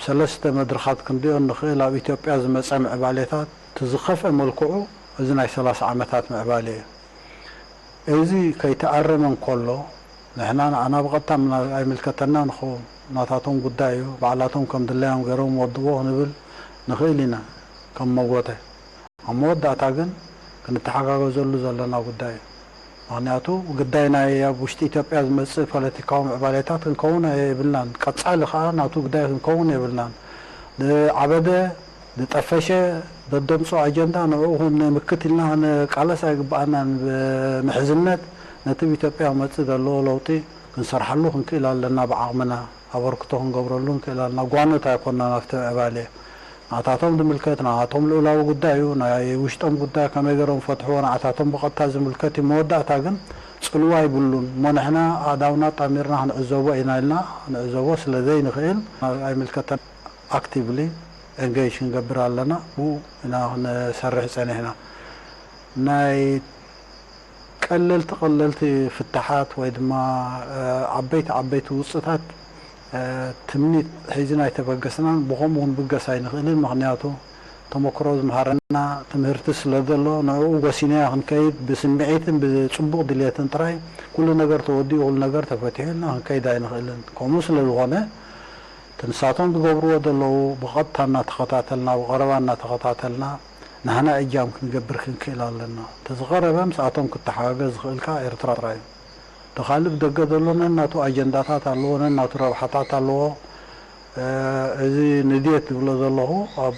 ሰለስተ መድረኻት ክንሪኦ እንኽእል፣ ኣብ ኢትዮጵያ ዝመጸ ምዕባሌታት እቲ ዝኸፍአ መልክዑ እዚ ናይ ሰላሳ ዓመታት ምዕባሌ እዩ። እዚ ከይተኣረመ እንከሎ፣ ንሕና ንዓና ብቐጥታ ምና-፣ ኣይምልከተናን ንኸውን፣ ናታቶም ጉዳይ እዩ፣ ባዕላቶም ከም ድላዮም ገይሮም ወድዎ ክንብል ንኽእል ኢና ከም መጎተ። ኣብ መወዳእታ ግን ክንተሓጋገዘሉ ዘለና ጉዳይ እዩ። ምኽንያቱ ግዳይ ናይ ኣብ ውሽጢ ኢትዮጵያ ዝመጽእ ፖለቲካዊ ምዕባሌታት ክንከውን የብልናን። ቀጻሊ ከኣ ናቱ ግዳይ ክንከውን የብልናን። ዝዓበደ፣ ዝጠፈሸ፣ ዘደምጾ ኣጀንዳ ንዕኡ ክንምክት ኢልና ክንቃለስ ኣይግብኣናን። ብምሕዝነት ነቲ ኣብ ኢትዮጵያ ክመጽእ ዘለዎ ለውጢ ክንሰርሓሉ ክንክእል ኣለና። ብዓቕምና ኣበርክቶ ክንገብረሉ ንክእል ኣለና። ጓኖት ኣይኮናን ኣብቲ ምዕባሌ። ናታቶም ዝምልከት ናቶም ልኡላዊ ጉዳይ እዩ። ናይ ውሽጦም ጉዳይ ከመይ ገይሮም ፈትሕዎ ንዓታቶም ብቐጥታ ዝምልከት እዩ። መወዳእታ ግን ጽልዋ ይብሉን። እሞ ንሕና ኣእዳውና ጣሚርና ክንዕዘቦ ኢና ኢልና ክንዕዘቦ ስለ ዘይንኽእል ኣይምልከተን። ኣክቲቭሊ ኤንጌጅ ክንገብር ኣለና። ብኡ ኢና ክንሰርሕ ጸኒሕና። ናይ ቀለልቲ ቀለልቲ ፍታሓት ወይ ድማ ዓበይቲ ዓበይቲ ውፅታት ትምኒት ሒዝና ኣይተበገስናን፣ ብኸምኡ ክንብገስ ኣይንኽእልን። ምኽንያቱ ተመክሮ ዝምሃረና ትምህርቲ ስለ ዘሎ ንዕኡ ጎሲናዮ ክንከይድ ብስምዒትን ብፅቡቕ ድልየትን ጥራይ ኩሉ ነገር ተወዲኡ ኩሉ ነገር ተፈቲሑ ኢልና ክንከይድ ኣይንኽእልን። ከምኡ ስለ ዝኾነ እቲ ንሳቶም ዝገብርዎ ዘለዉ ብቐጥታ እናተኸታተልና ብቐረባ እናተኸታተልና ንሕና እጃም ክንገብር ክንክእል ኣለና። እቲ ዝቐረበ ምስኣቶም ክተሓጋገዝ ዝኽእልካ ኤርትራ ጥራይ እዩ። እቲ ካልእ ብደገ ዘሎ ነናቱ ኣጀንዳታት ኣለዎ፣ ነናቱ ረብሓታት ኣለዎ። እዚ ንድየት ዝብሎ ዘለኹ ኣብ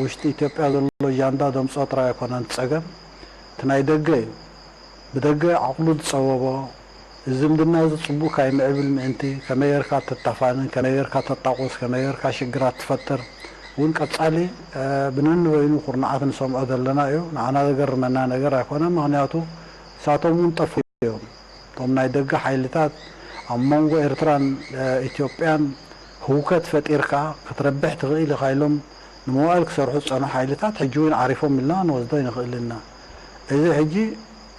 ውሽጢ ኢትዮጵያ ዘሎ ጃንዳ ደምጾ ጥራይ ኣይኮነን እቲ ጸገም፣ እቲ ናይ ደገ እዩ። ብደገ ዓቕሉ ዝጸበቦ፣ እዚ ዝምድና እዚ ጽቡቕ ካይምዕብል ምእንቲ፣ ከመይ ጌርካ ተታፋንን፣ ከመይ ጌርካ ተጣቑስ፣ ከመይ ጌርካ ሽግራት ትፈጥር እውን ቀጻሊ ብነንበይኑ ኩርናዓት ንሰምዖ ዘለና እዩ። ንዓና ዘገርመና ነገር ኣይኮነን፣ ምኽንያቱ ንሳቶም እውን ጠፍኡ እዮም። እቶም ናይ ደገ ሓይልታት ኣብ መንጎ ኤርትራን ኢትዮጵያን ህውከት ፈጢርካ ክትረብሕ ትኽእል ኢኻ ኢሎም ንመዋእል ክሰርሑ ዝጸንሑ ሓይልታት ሕጂ እውን ዓሪፎም ኢልና ንወስዶ ኣይንኽእልን ኢና። እዚ ሕጂ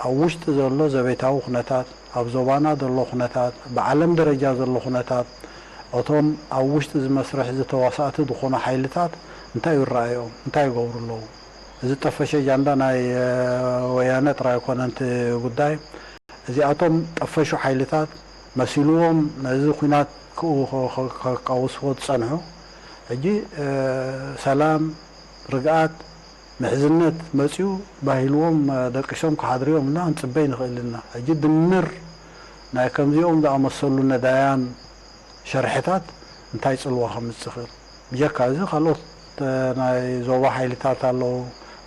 ኣብ ውሽጢ ዘሎ ዘቤታዊ ኩነታት፣ ኣብ ዞባና ዘሎ ኩነታት፣ ብዓለም ደረጃ ዘሎ ኩነታት፣ እቶም ኣብ ውሽጢ እዚ መስርሕ እዚ ተዋሳእቲ ዝኾኑ ሓይልታት እንታይ ይረኣዮም? እንታይ ይገብሩ ኣለዉ? እዚ ጠፈሸ ጃንዳ ናይ ወያነ ጥራይ ኣይኮነን እቲ ጉዳይ። እዚኣቶም ጠፈሹ ሓይልታት መሲልዎም ነዚ ኲናት ክቃውስዎ ዝጸንሑ፣ ሕጂ ሰላም፣ ርግኣት፣ ምሕዝነት መጺኡ ባሂልዎም ደቂሶም ክሓድርዮም እና ክንጽበይ ንኽእል እና። ሕጂ ድምር ናይ ከምዚኦም ዝኣመሰሉ ነዳያን ሸርሕታት እንታይ ጽልዋ ከምጽእ ይኽእል? ብጀካ እዚ ካልኦት ናይ ዞባ ሓይልታት ኣለዉ፣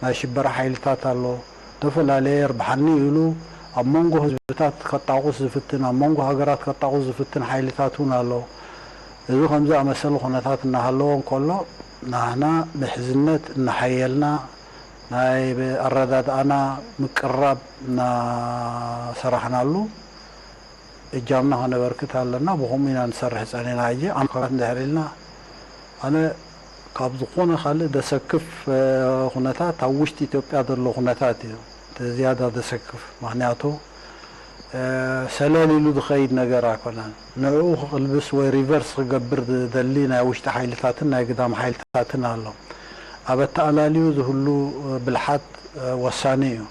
ናይ ሽበራ ሓይልታት ኣሎ። ዝተፈላለየ ርብሓኒ ኢሉ ኣብ መንጎ ህዝብታት ከጣቑስ ዝፍትን፣ ኣብ መንጎ ሃገራት ከጣቑስ ዝፍትን ሓይልታት እውን ኣሎ። እዚ ከምዚ ኣመሰለ ኩነታት እናሃለዎ እንከሎ፣ ናህና ምሕዝነት እናሓየልና፣ ናይ ኣረዳድኣና ምቅርራብ እናሰራሕናሉ እጃምና ከነበርክት ኣለና። ብኸምኡ ኢና ንሰርሕ ጸኒና። ሕጂ ኣምካት እንድሕር ኢልና፣ ኣነ ካብ ዝኾነ ካልእ ዘሰክፍ ኩነታት ኣብ ውሽጢ ኢትዮጵያ ዘሎ ኩነታት እዩ እቲ ዝያዳ ዘሰክፍ። ምኽንያቱ ሰለል ኢሉ ዝኸይድ ነገር ኣይኮነን። ንዕኡ ክቕልብስ ወይ ሪቨርስ ክገብር ዝደሊ ናይ ውሽጢ ሓይልታትን ናይ ግዳም ሓይልታትን ኣሎ። ኣብ ኣተኣላልዩ ዝህሉ ብልሓት ወሳኒ እዩ።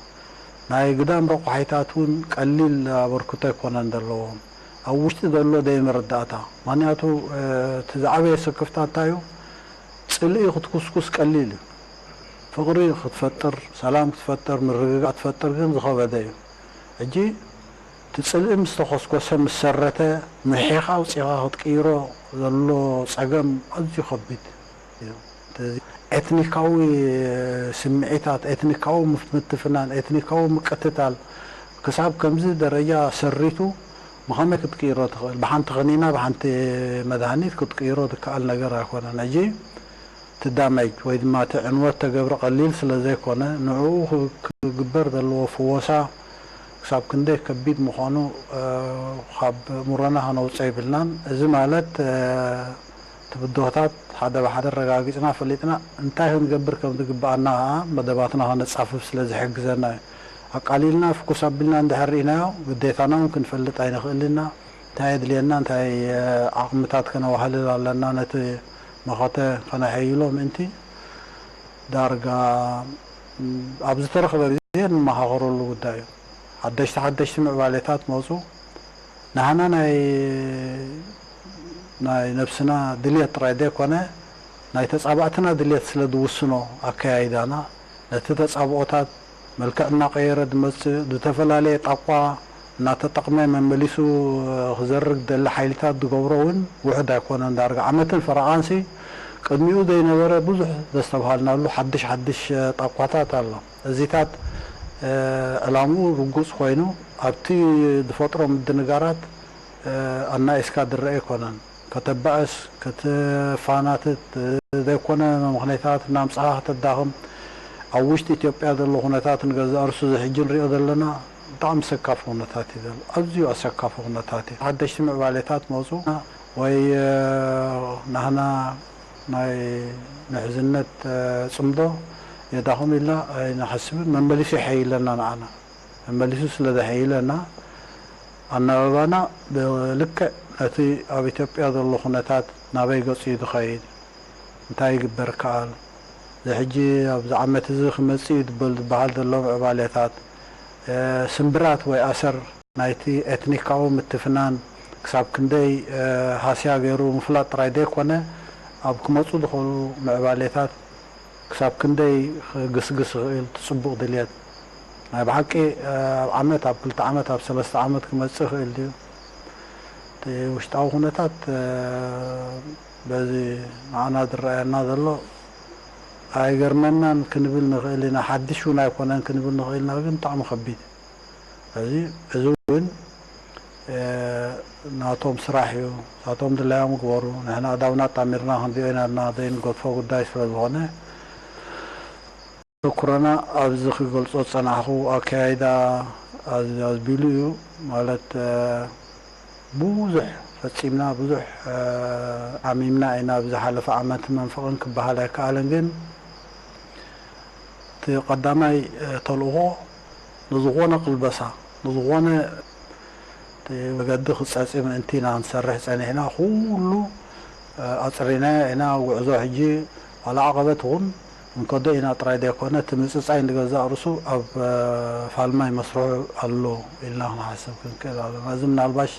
ናይ ግዳም ረቑሓይታት እውን ቀሊል ኣበርክቶ ኣይኮነን ዘለዎም። ኣብ ውሽጢ ዘሎ ዘይምርዳእታ። ምኽንያቱ እቲ ዝዓበየ ስክፍታ እንታይ እዩ? ጽልኢ ክትኩስኩስ ቀሊል እዩ። ፍቕሪ ክትፈጥር፣ ሰላም ክትፈጥር፣ ምርግጋእ ክትፈጥር ግን ዝኸበደ እዩ። ሕጂ እቲ ጽልኢ ምስ ተኾስኮሰ፣ ምስ ሰረተ፣ ምሒኻ ኣውጺኻ ክትቅይሮ ዘሎ ጸገም ኣዝዩ ከቢድ እዩ። ኤትኒካዊ ስምዒታት፣ ኤትኒካዊ ምትፍናን፣ ኤትኒካዊ ምቅትታል ክሳብ ከምዚ ደረጃ ሰሪቱ ብኸመይ ክትቅይሮ ትኽእል? ብሓንቲ ከኒና ብሓንቲ መድሃኒት ክትቅይሮ ዝከኣል ነገር ኣይኮነን። ሕጂ እቲ ዳመጅ ወይ ድማ እቲ ዕንወት ተገብረ ቀሊል ስለ ዘይኮነ፣ ንዕኡ ክግበር ዘለዎ ፍወሳ ክሳብ ክንደይ ከቢድ ምዃኑ ካብ እምሮና ከነውፅኦ ይብልናን። እዚ ማለት እቲ ብድሆታት ሓደ ብሓደ ኣረጋጊፅና ፈሊጥና እንታይ ክንገብር ከም ዝግብኣና ከዓ መደባትና ከነፃፍፍ ስለ ዝሕግዘና እዩ። ኣቃሊልና ፍኩስ ኣቢልና እንድሕር ርኢናዮ ግዴታና እውን ክንፈልጥ ኣይንኽእል ኢና። እንታይ የድልየና፣ እንታይ ዓቕምታት ከነዋህልል ኣለና ነቲ መኸተ ከነሐይሎ ምእንቲ ዳርጋ ኣብ ዝተረኽበ ግዜ እንመኻኸረሉ ጉዳይ እዩ። ሓደሽቲ ሓደሽቲ ምዕባሌታት መፁ። ንሃና ናይ ናይ ነብስና ድልየት ጥራይ ዘይኮነ ናይ ተፃባእትና ድልየት ስለ ዝውስኖ ኣከያይዳና ነቲ ተፃብኦታት መልክዕ እናቐየረ ዝመፅእ ዝተፈላለየ ጣቋ እናተጠቕመ መመሊሱ ክዘርግ ደሊ ሓይልታት ዝገብሮ እውን ውሕድ ኣይኮነን። ዳርጋ ዓመትን ፈረቓንሲ ቅድሚኡ ዘይነበረ ብዙሕ ዘስተብሃልናሉ ሓድሽ ሓድሽ ጣቋታት ኣሎ። እዚታት ዕላምኡ ርጉፅ ኮይኑ ኣብቲ ዝፈጥሮ ምድንጋራት ኣናኢስካ ዝረአ ኣይኮነን። ከተባእስ፣ ክትፋናትት ዘይኮነ መምኽነይታት እናምጻኻ ከተዳኽም ኣብ ውሽጢ ኢትዮጵያ ዘሎ ኩነታት ንገዛእ ርእሱ እዚ ሕጂ ንሪኦ ዘለና ብጣዕሚ ኣሰካፊ ኩነታት እዩ ዘሎ። ኣዝዩ ኣሰካፊ ኩነታት እዩ። ሓደሽቲ ምዕባሌታት መፁ ወይ ናህና ናይ ምሕዝነት ፅምዶ የዳኽም ኢልና ኣይንሓስብን። መመሊሱ ይሐይለና ንዓና። መመሊሱ ስለ ዘሐይለና ኣናብባና ብልክዕ ነቲ ኣብ ኢትዮጵያ ዘሎ ኩነታት ናበይ ገጹ እዩ ዝኸይድ፣ እንታይ ይግበር ይከኣል፣ እዚ ሕጂ ኣብዚ ዓመት እዚ ክመጽእ እዩ ዝበል ዝበሃል ዘሎ ምዕባሌታት ስምብራት ወይ ኣሰር ናይቲ ኤትኒካዊ ምትፍናን ክሳብ ክንደይ ሃስያ ገይሩ ምፍላጥ ጥራይ ዘይኮነ ኣብ ክመጹ ዝኽእሉ ምዕባሌታት ክሳብ ክንደይ ክግስግስ ይኽእል እቲ ጽቡቕ ድልየት ናይ ብሓቂ ኣብ ዓመት ኣብ ክልተ ዓመት ኣብ ሰለስተ ዓመት ክመጽእ ይኽእል ድዩ? እቲ ውሽጣዊ ኩነታት በዚ ንዓና ዝረኣየና ዘሎ ኣይገርመናን ክንብል ንኽእል ኢና። ሓድሽ እውን ኣይኮነን ክንብል ንኽእል ኢና፣ ግን ብጣዕሚ ከቢድ። ስለዚ እዚ እውን ናቶም ስራሕ እዩ። ንሳቶም ድላዮም ግበሩ፣ ንሕና ኣእዳውና ኣጣሚርና ክንሪኦ ኢና ኢልና ዘይንገድፎ ጉዳይ ስለ ዝኾነ ተኩረና ኣብዚ ክገልጾ ዝጸናሕኩ ኣከያይዳ ኣዝቢሉ እዩ። ማለት ብዙሕ ፈጺምና፣ ብዙሕ ዓሚምና ኢና ኣብ ዝሓለፈ ዓመትን መንፈቕን ክበሃል ኣይከኣልን፣ ግን እቲ ቀዳማይ ተልእኾ ንዝኾነ ቅልበሳ፣ ንዝኾነ እቲ መገዲ ክጸጺ ምእንቲ ኢና ክንሰርሕ ጸኒሕና። ኩሉ ኣጽሪናዮ ኢና። ጉዕዞ ሕጂ ዋላ ዓቐበት እውን ክንከዶ ኢና ጥራይ ዘይኮነ፣ እቲ ምጽጻይ ንገዛእ ርእሱ ኣብ ፋልማይ መስርሑ ኣሎ ኢልና ክንሓስብ ክንክእል ኣለና። እዚ ምናልባሽ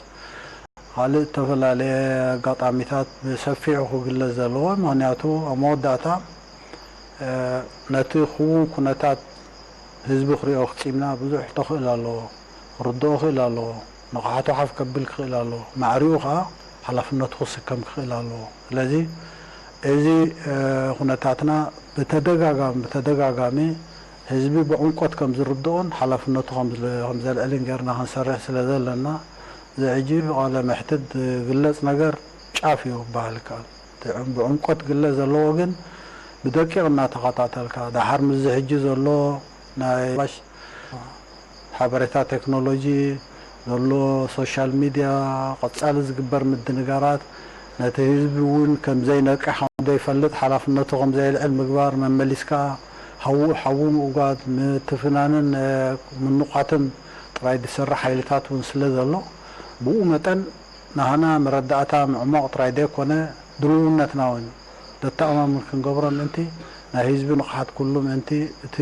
ካልእ ዝተፈላለየ ኣጋጣሚታት ብሰፊሑ ክግለጽ ዘለዎ፣ ምኽንያቱ ኣብ መወዳእታ ነቲ ክውን ኩነታት ህዝቢ ክሪኦ ክጺምና ብዙሕ ተኽእል ኣለዎ፣ ክርድኦ ክእል ኣለዎ፣ ንቕሓቱ ሓፍ ከብል ክኽእል ኣለዎ፣ ማዕሪኡ ከኣ ሓላፍነቱ ክስከም ክኽእል ኣለዎ። ስለዚ እዚ ኩነታትና ብተደጋጋሚ ብተደጋጋሚ ህዝቢ ብዕምቆት ከም ዝርድኦን ሓላፍነቱ ከም ዘልዕልን ጌርና ክንሰርሕ ስለ ዘለና፣ እዚ ሕጂ ብቃለ መሕትት ዝግለጽ ነገር ጫፍ እዩ ክበሃል ይከኣል። እቲ ብዕምቆት ክግለጽ ዘለዎ ግን ብደቂቕ እናተኸታተልካ፣ ደሓር ምስዚ ሕጂ ዘሎ ናይ ሓበሬታ ቴክኖሎጂ ዘሎ፣ ሶሻል ሚድያ፣ ቀጻሊ ዝግበር ምድንጋራት ነቲ ህዝቢ እውን ከም ዘይነቅሕ፣ ከም ዘይፈልጥ፣ ሓላፍነቱ ከም ዘየልዕል ምግባር፣ መመሊስካ ሓዉ ሓዉ ምእጓድ፣ ምትፍናንን ምንቋትን ጥራይ ዝሰርሕ ሓይልታት እውን ስለ ዘሎ፣ ብኡ መጠን ናህና መረዳእታ ምዕማቕ ጥራይ ዘይኮነ ድልውነትና እውን ዘተኣማምን ክንገብሮ ምእንቲ፣ ናይ ህዝቢ ንቕሓት ኩሉ ምእንቲ እቲ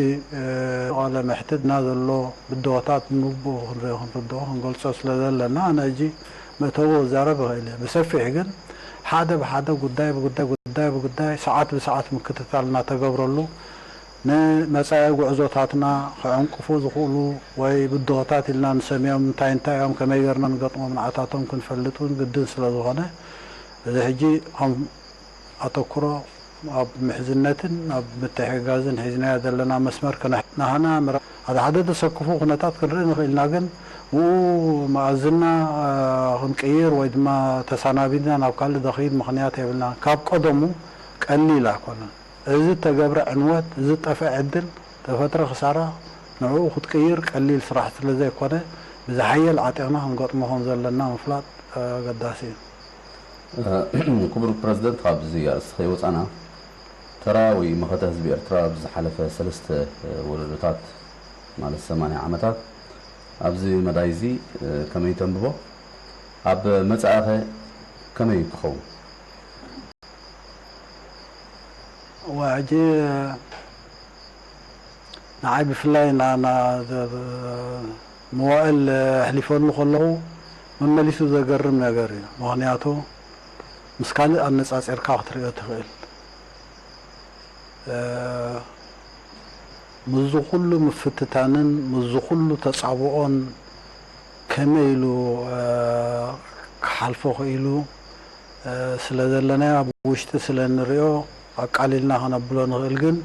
ቃለ መሕትትና ዘሎ ብድሆታት ንግቡእ ክንሪኦ ክንርድኦ ክንገልጾ ስለ ዘለና ኣነ ሕጂ መእተዊ ክዛረብ እኽእል እየ። ብሰፊሕ ግን ሓደ ብሓደ ጉዳይ ብጉዳይ ጉዳይ ብጉዳይ ሰዓት ብሰዓት ምክትታል እናተገብረሉ ንመጻኢ ጉዕዞታትና ክዕንቅፉ ዝኽእሉ ወይ ብድሆታት ኢልና ንሰምዮም እንታይ እንታይ እዮም ከመይ ጌርና ንገጥሞም ንዓታቶም ክንፈልጥ እውን ግድን ስለ ዝኾነ እዚ ሕጂ ከም ኣተኩሮ ኣብ ምሕዝነትን ኣብ ምትሕግጋዝን ሒዝናዮ ዘለና መስመር ክነሕ ናህና ምረ ሓደ ሓደ ዘሰክፉ ኩነታት ክንርኢ ንኽእል ኢና ግን ብኡ መኣዝና ክንቅይር ወይ ድማ ተሳናቢድና ናብ ካልእ ዘኽይድ ምኽንያት የብልና ካብ ቀደሙ ቀሊል ኣይኮነን። እዚ እተገብረ ዕንወት፣ እዚ ዝጠፍአ ዕድል፣ ዝተፈጥረ ክሳራ ንዕኡ ክትቅይር ቀሊል ስራሕ ስለዘይኮነ ብዝሓየል ዓጢቕና ክንገጥሞ ከምዘለና ምፍላጥ ኣገዳሲ እዩ። ክቡር ፕረዚደንት፣ ካብዚ ኣርእስቲ ከይወፃና፣ ተራ ወይ መኸተ ህዝቢ ኤርትራ ኣብዚ ዝሓለፈ ሰለስተ ወለዶታት፣ ማለት ሰማንያ ዓመታት፣ ኣብዚ መዳይ እዚ ከመይ ተንብቦ? ኣብ መጻኢኸ ከመይ ክኸውን? እዋ ሕጂ ንዓይ ብፍላይ መዋእል ኣሕሊፈሉ ከለኹ መመሊሱ ዘገርም ነገር እዩ። ምኽንያቱ ምስ ካልእ ኣነጻጺርካ ክትርእዮ ትኽእል። ምስዚ ኩሉ ምፍትታንን ምስዚ ኩሉ ተጻብኦን ከመይ ኢሉ ክሓልፎ ክኢሉ ስለ ዘለናዮ ኣብ ውሽጢ ስለ እንሪኦ ኣቃሊልና ከነብሎ ንኽእል ግን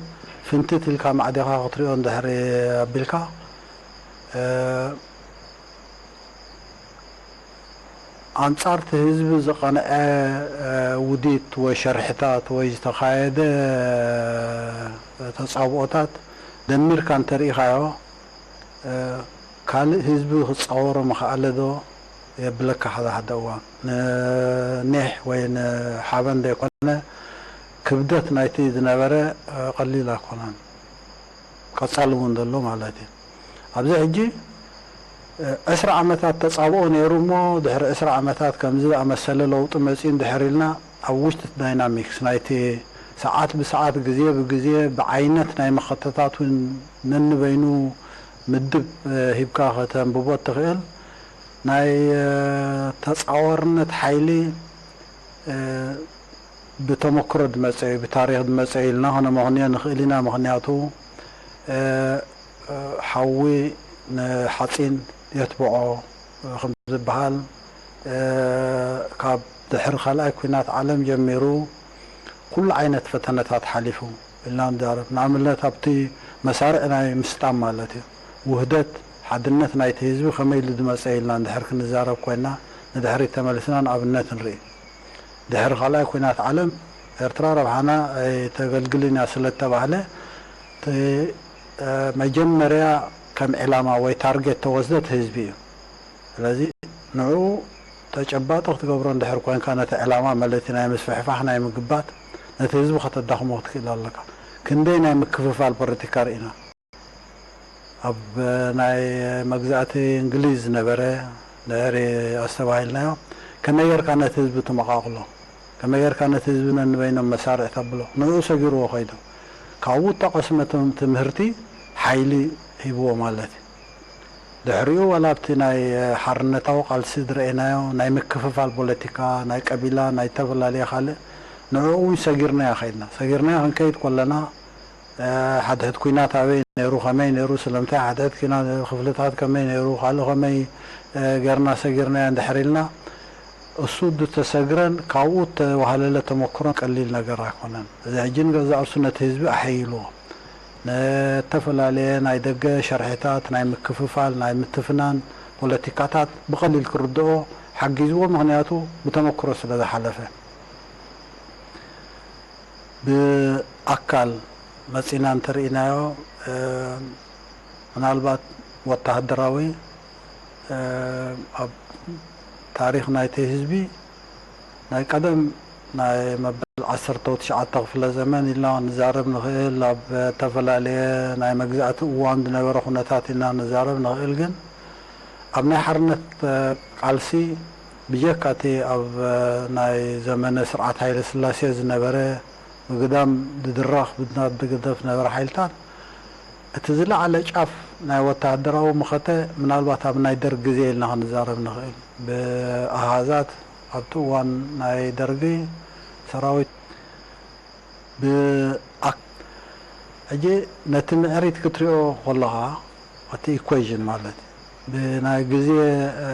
ፍንትት ኢልካ ማዕዲኻ ክትሪኦ እንድሕሪ ኣቢልካ ኣንጻር እቲ ህዝቢ ዝቐንዐ ውዲት ወይ ሸርሕታት ወይ ዝተኻየደ ተጻብኦታት ደሚርካ እንተሪኢኻዮ ካልእ ህዝቢ ክጻወሮ ምኽኣለ ዶ የብለካ ሓደ ሓደ እዋን ንኒሕ ወይ ንሓበን ዘይኮነ ክብደት ናይቲ ዝነበረ ቀሊል ኣይኮነን ቀጻሊ እውን ዘሎ ማለት እዩ ኣብዚ ሕጂ ዕስራ ዓመታት ተጻብኦ ነይሩ እሞ ድሕሪ ዕስራ ዓመታት ከምዚ ዝኣመሰለ ለውጢ መጺኡ እንድሕር ኢልና ኣብ ውሽጢ ዳይናሚክስ ናይቲ ሰዓት ብሰዓት ግዜ ብግዜ ብዓይነት ናይ መኸተታት እውን ነንበይኑ ምድብ ሂብካ ከተንብቦ እትኽእል ናይ ተጻዋርነት ሓይሊ ብተመክሮ ዝመፀ እዩ፣ ብታሪክ ዝመፀ እዩ ኢልና ከነመኽንዮ ንኽእል ኢና። ምኽንያቱ ሓዊ ንሓፂን የትብዖ ከምዝበሃል ካብ ድሕሪ ካልኣይ ኩናት ዓለም ጀሚሩ ኩሉ ዓይነት ፈተነታት ሓሊፉ ኢልና ንዛረብ። ንኣብነት ኣብቲ መሳርዕ ናይ ምስጣም ማለት እዩ ውህደት ሓድነት ናይቲ ህዝቢ ከመይ ኢሉ ዝመፀ ኢልና እንድሕር ክንዛረብ ኮይና ንድሕሪት ተመሊስና ንኣብነት ንርኢ። ድሕሪ ካልኣይ ኩናት ዓለም ኤርትራ ረብሓና ኣይተገልግልን እያ ስለተባህለ እቲ መጀመርያ ከም ዕላማ ወይ ታርጌት ተወስደ እቲ ህዝቢ እዩ። ስለዚ ንዕኡ ተጨባጢ ክትገብሮ እንድሕር ኮንካ ነቲ ዕላማ ማለት ናይ ምስፍሕፋሕ ናይ ምግባት ነቲ ህዝቢ ከተዳኽሞ ክትክእል ኣለካ። ክንደይ ናይ ምክፍፋል ፖለቲካ ርኢና። ኣብ ናይ መግዛእቲ እንግሊዝ ዝነበረ ድሕሪ ኣስተባሂልናዮ ከመይ ጌርካ ነቲ ህዝቢ ትመቓቕሎ፣ ከመይ ጌርካ ነቲ ህዝቢ ነንበይኖም መሳርዕ ተብሎ፣ ንዕኡ ሰጊርዎ ከይዱ። ካብኡ እተቐስመ ትምህርቲ ሓይሊ ሂብዎ ማለት እዩ። ድሕሪኡ ዋላ ኣብቲ ናይ ሓርነታዊ ቃልሲ ዝረኤናዮ ናይ ምክፍፋል ፖለቲካ፣ ናይ ቀቢላ፣ ናይ ዝተፈላለየ ካልእ ንዕኡ እውን ሰጊርናዮ ከይድና። ሰጊርናዮ ክንከይድ ከለና ሓድሕድ ኩናት ኣበይ ነይሩ፣ ከመይ ነይሩ፣ ስለምንታይ ሓድሕድ ኩናት ነይሩ፣ ክፍልታት ከመይ ነይሩ፣ ካልእ ከመይ ጌርና ሰጊርናዮ እንድሕር ኢልና እሱ ዝተሰግረን ካብኡ እተዋህለለ ተመክሮን ቀሊል ነገር ኣይኮነን። እዚ ሕጂ ንገዛእ ርእሱ ነቲ ህዝቢ ኣሐይልዎ። ንተፈላለየ ናይ ደገ ሸርሒታት ናይ ምክፍፋል፣ ናይ ምትፍናን ፖለቲካታት ብቐሊል ክርድኦ ሓጊዝዎ፣ ምኽንያቱ ብተመክሮ ስለ ዝሓለፈ። ብኣካል መጺና እንተርኢናዮ፣ እ፣ ምናልባት ወተሃደራዊ፣ እ፣ ኣብ ታሪኽ ናይቲ ህዝቢ ናይ ቀደም ናይ መበል ዓሰርተ ትሽዓተ ክፍለ ዘመን ኢልና ንዛረብ ንኽእል፣ ኣብ እተፈላለየ ናይ መግዛእቲ እዋን ዝነበረ ኩነታት ኢልና ንዛረብ ንኽእል። ግን ኣብ ናይ ሓርነት፣ እ፣ ቃልሲ ብጀካ እቲ ኣብ፣ እ፣ ናይ ዘመነ ስርዓት ሃይለ ስላሴ ዝነበረ ብግዳም ዝድረኽ ብናት ዝግደፍ ዝነበረ ሓይልታት፣ እቲ ዝለዓለ ጫፍ ናይ ወተሃደራዊ መኸተ ምናልባት ኣብ ናይ ደርጊ ግዜ ኢልና ክንዛረብ ንኽእል። ብኣሃዛት ኣብቲ እዋን ናይ ደርጊ ሰራዊት ብኣክ-፣ ሕጂ ነቲ ምዕሪት ክትሪኦ ከለኻ፣ እቲ ኢኩዌዥን ማለት ብናይ ግዜ፣ እ፣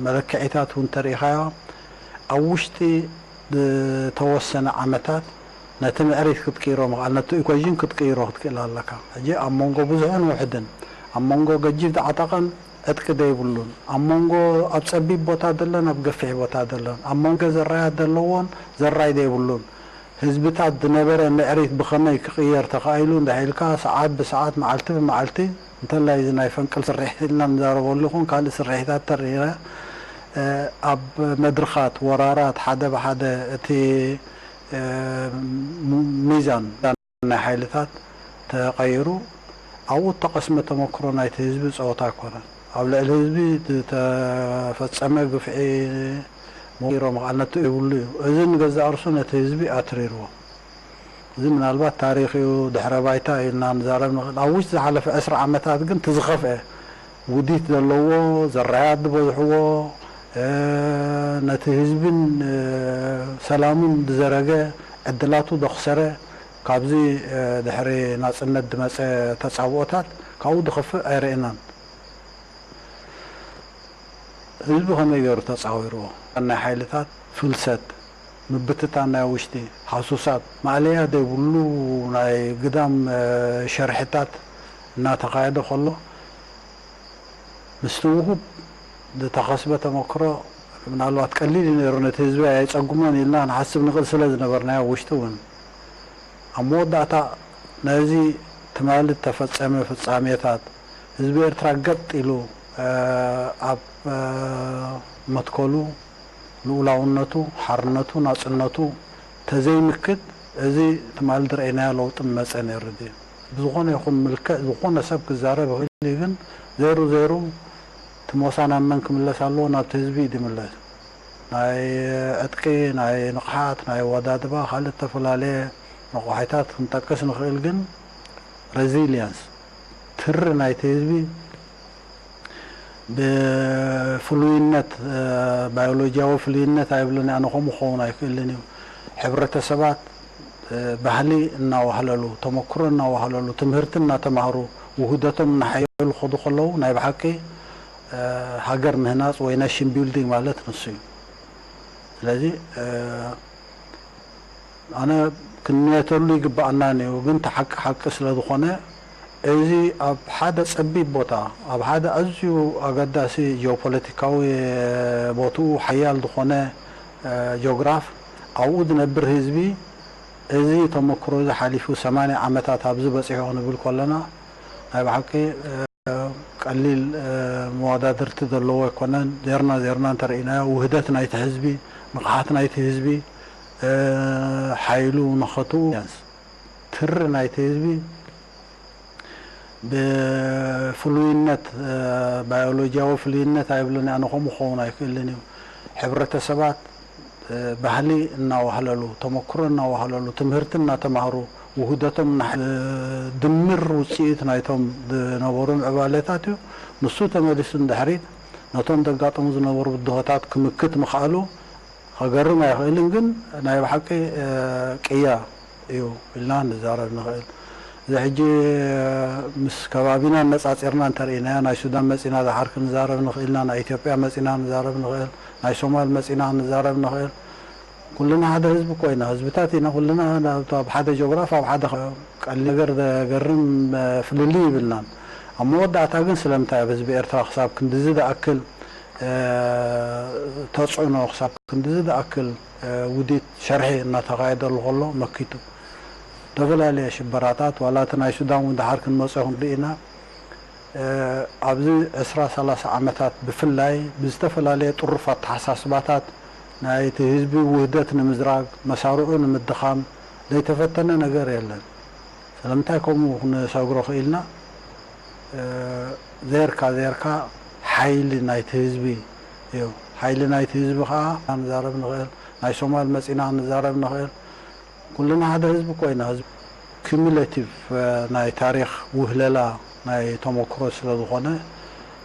መለክዒታት እውን ተሪኢኻዮ፣ ኣብ ውሽጢ ዝተወሰነ ዓመታት ነቲ ምዕሪት ክትቅይሮ ምኽኣል፣ ነቲ ኢኩዌዥን ክትቅይሮ ክትክእል ኣለካ። ሕጂ ኣብ መንጎ ብዙሕን ውሕድን፣ ኣብ መንጎ ገጂፍ ዝዓጠቐን ዕጥቂ ዘይብሉን፣ ኣብ መንጎ ኣብ ጸቢብ ቦታ ዘሎን ኣብ ገፊሕ ቦታ ዘሎን፣ ኣብ መንጎ ዘራያት ዘለዎን ዘራይ ዘይብሉን ህዝብታት ዝነበረ ምዕሪት ብኸመይ ክቕየር ተኻኢሉ እንድሕር ኢልካ፣ ሰዓት ብሰዓት፣ መዓልቲ ብመዓልቲ፣ እንተላይ እዚ ናይ ፈንቅል ስርሒት ኢልና ንዛረበሉ ይኹን ካልእ ስርሒታት ተሪረ፣ እ፣ ኣብ መድርኻት፣ ወራራት፣ ሓደ ብሓደ እቲ፣ እ፣ ሚ-፣ ሚዛን ናይ ሓይልታት ተቐይሩ፣ ኣብኡ እተቐስመ ተመክሮ ናይቲ ህዝቢ ጸወታ ኣይኮነን። ኣብ ልዕሊ ህዝቢ ዝተፈጸመ ግፍዒ ምቕይሮ ምኽኣል ነቲ የብሉ እዩ። እዚ ንገዛእ ርእሱ ነቲ ህዝቢ ኣትሪርዎ። እዚ ምናልባት ታሪኽ እዩ፣ ድሕረ ባይታ እዩ ኢልና ንዛረብ ንኽእል። ኣብ ውሽጢ ዝሓለፈ ዕስራ ዓመታት ግን እቲ ዝኸፍአ ውዲት ዘለዎ፣ ዘራያት ዝበዝሕዎ፣ እ፣ ነቲ ህዝብን፣ እ፣ ሰላሙን ዝዘረገ፣ ዕድላቱ ዘኽሰረ፣ ካብዚ፣ እ፣ ድሕሪ ናጽነት ዝመጸ ተጻብኦታት ካብኡ ዝኸፍእ ኣይረኤናን። ህዝቢ ከመይ ገይሩ ተጻዊርዎ? ናይ ሓይልታት ፍልሰት፣ ምብትታን ናይ ውሽጢ፣ ሃሱሳት፣ ማእለያ ዘይብሉ ናይ ግዳም፣ እ፣ ሸርሕታት እናተኻየደ ከሎ፣ ምስቲ ውሁድ ዝተኸስበ ተመክሮ ምናልባት ቀሊል እዩ ነይሩ፣ ነቲ ህዝቢ ኣየጸግሞን ኢልና ንሓስብ ንኽእል ስለ ዝነበርናዮ፣ ኣብ ውሽጢ እውን። ኣብ መወዳእታ ነዚ ትማሊ እተፈጸመ ፍጻሜታት፣ ህዝቢ ኤርትራ ገጥ ኢሉ፣ እ፣ ኣብ፣ እ፣ መትከሉ፣ ልኡላውነቱ፣ ሓርነቱ፣ ናጽነቱ ተዘይምክት፣ እዚ ትማሊ ዝረኣይናዮ ለውጢ ምመጸ ነይሩ ድዩ? ብዝኾነ ይኹን ምልክዕ፣ ዝኾነ ሰብ ክዛረብ ይኽእል እዩ፣ ግን ዜሩ ዜሩ፣ እቲ ሞሳ ናብ መን ክምለስ ኣለዎ? ናብቲ ህዝቢ እዩ ዝምለስ። ናይ ዕጥቂ፣ ናይ ንቕሓት፣ ናይ ኣወዳድባ፣ ካልእ እተፈላለየ ረቋሒታት ክንጠቅስ ንኽእል፣ ግን ሬዚሊየንስ፣ ትሪ ናይቲ ህዝቢ ብፍሉይነት፣ እ፣ ባዮሎጂያዊ ፍሉይነት ኣይብልን፣ ኣነ ከምኡ ክኸውን ኣይክእልን እዩ። ሕብረተሰባት፣ እ፣ ባህሊ እናዋህለሉ፣ ተመክሮ እናዋህለሉ፣ ትምህርቲ እናተማህሩ፣ ውህደቶም እናሓየሉ ክኸዱ ከለዉ፣ ናይ ብሓቂ፣ እ፣ ሃገር ምህናጽ ወይ ናሽን ቢልዲንግ ማለት ንሱ እዩ። ስለዚ፣ እ፣ ኣነ ክንየተሉ ይግብኣናን እዩ፣ ግን እቲ ሓቂ ሓቂ ስለ ዝኾነ፣ እዚ ኣብ ሓደ ጸቢብ ቦታ፣ ኣብ ሓደ ኣዝዩ ኣገዳሲ ጂኦፖለቲካዊ ቦትኡ ሓያል ዝኾነ፣ እ፣ ጂኦግራፍ፣ ኣብኡ ዝነብር ህዝቢ፣ እዚ ተመክሮ እዚ ሓሊፉ ሰማንያ ዓመታት ኣብዚ በጺሑ ክንብል ከለና፣ ናይ ብሓቂ፣ እ፣ ቀሊል፣ እ፣ መወዳድርቲ ዘለዎ ኣይኮነን። ዜርና ዜርና እንተርኢናዮ፣ ውህደት ናይቲ ህዝቢ፣ ንቕሓት ናይቲ ህዝቢ፣ እ፣ ሓይሉ፣ ንኸትኡ፣ ትሪ ናይቲ ህዝቢ ብፍሉይነት፣ እ፣ ባዮሎጂያዊ ፍሉይነት ኣይብልን፣ ኣነ ከምኡ ክኸውን ኣይክእልን እዩ። ሕብረተሰባት፣ እ፣ ባህሊ እናዋህለሉ፣ ተመክሮ እናዋህለሉ፣ ትምህርቲ እናተማህሩ፣ ውህደቶም እናሐ-፣ እ፣ ድምር ውጽኢት ናይቶም ዝነበሩ ምዕባለታት እዩ። ንሱ ተመሊሱ ንድሕሪት ነቶም ዘጋጠሙ ዝነበሩ ብድሆታት ክምክት ምኽኣሉ ከገርም ኣይኽእልን፣ ግን ናይ ብሓቂ፣ እ፣ ቅያ እዩ ኢልና ንዛረብ ንኽእል። እዚ ሕጂ ምስ ከባቢና ኣነጻጺርና እንተርኢናዮ፣ ናይ ሱዳን መጺና ዝሓር ክንዛረብ ንኽእል ኢና፣ ናይ ኢትዮጵያ መጺና ንዛረብ ንኽእል፣ ናይ ሶማል መጺና ክንዛረብ ንኽእል። ኩልና ሓደ ህዝቢ እኮ ኢና፣ ህዝብታት ኢና ኩልና፣ ኣብ፣ ኣብ ሓደ ጂኦግራፍ፣ ኣብ ሓደ ከ-፣ ቀሊል ነገር ዘገርም ፍልልይ ይብልናን። ኣብ መወዳእታ ግን ስለምንታይ ኣብ ህዝቢ ኤርትራ ክሳብ ክንድዚ ዝኣክል ተጽዕኖ፣ ክሳብ ክንድዚ ዝኣክል ውዲት ሸርሒ እናተኻየደሉ ከሎ መኪቱ? ዝተፈላለየ ሽበራታት፣ ዋላ እቲ ናይ ሱዳን እውን ድሓር ክንመጾ ክንርኢ ኢና። ኣብዚ ዕስራ ሰላሳ ዓመታት ብፍላይ ብዝተፈላለየ ጥሩፍ ኣተሓሳስባታት ናይቲ ህዝቢ ውህደት ንምዝራግ፣ መሳርዑ ንምድኻም ዘይተፈተነ ነገር የለን። ስለምንታይ ከምኡ ክንሰግሮ ክኢልና? ዘርካ ዘርካ ሓይሊ ናይቲ ህዝቢ እዩ። ሓይሊ ናይቲ ህዝቢ ከዓ ንዛረብ ንኽእል፣ ናይ ሶማል መፂና ንዛረብ ንኽእል። ኩልና ሓደ ህዝቢ ኮይና፣ ህዝቢ፣ cumulative ናይ ታሪኽ ውህለላ ናይ ተመክሮ ስለ ዝኾነ፣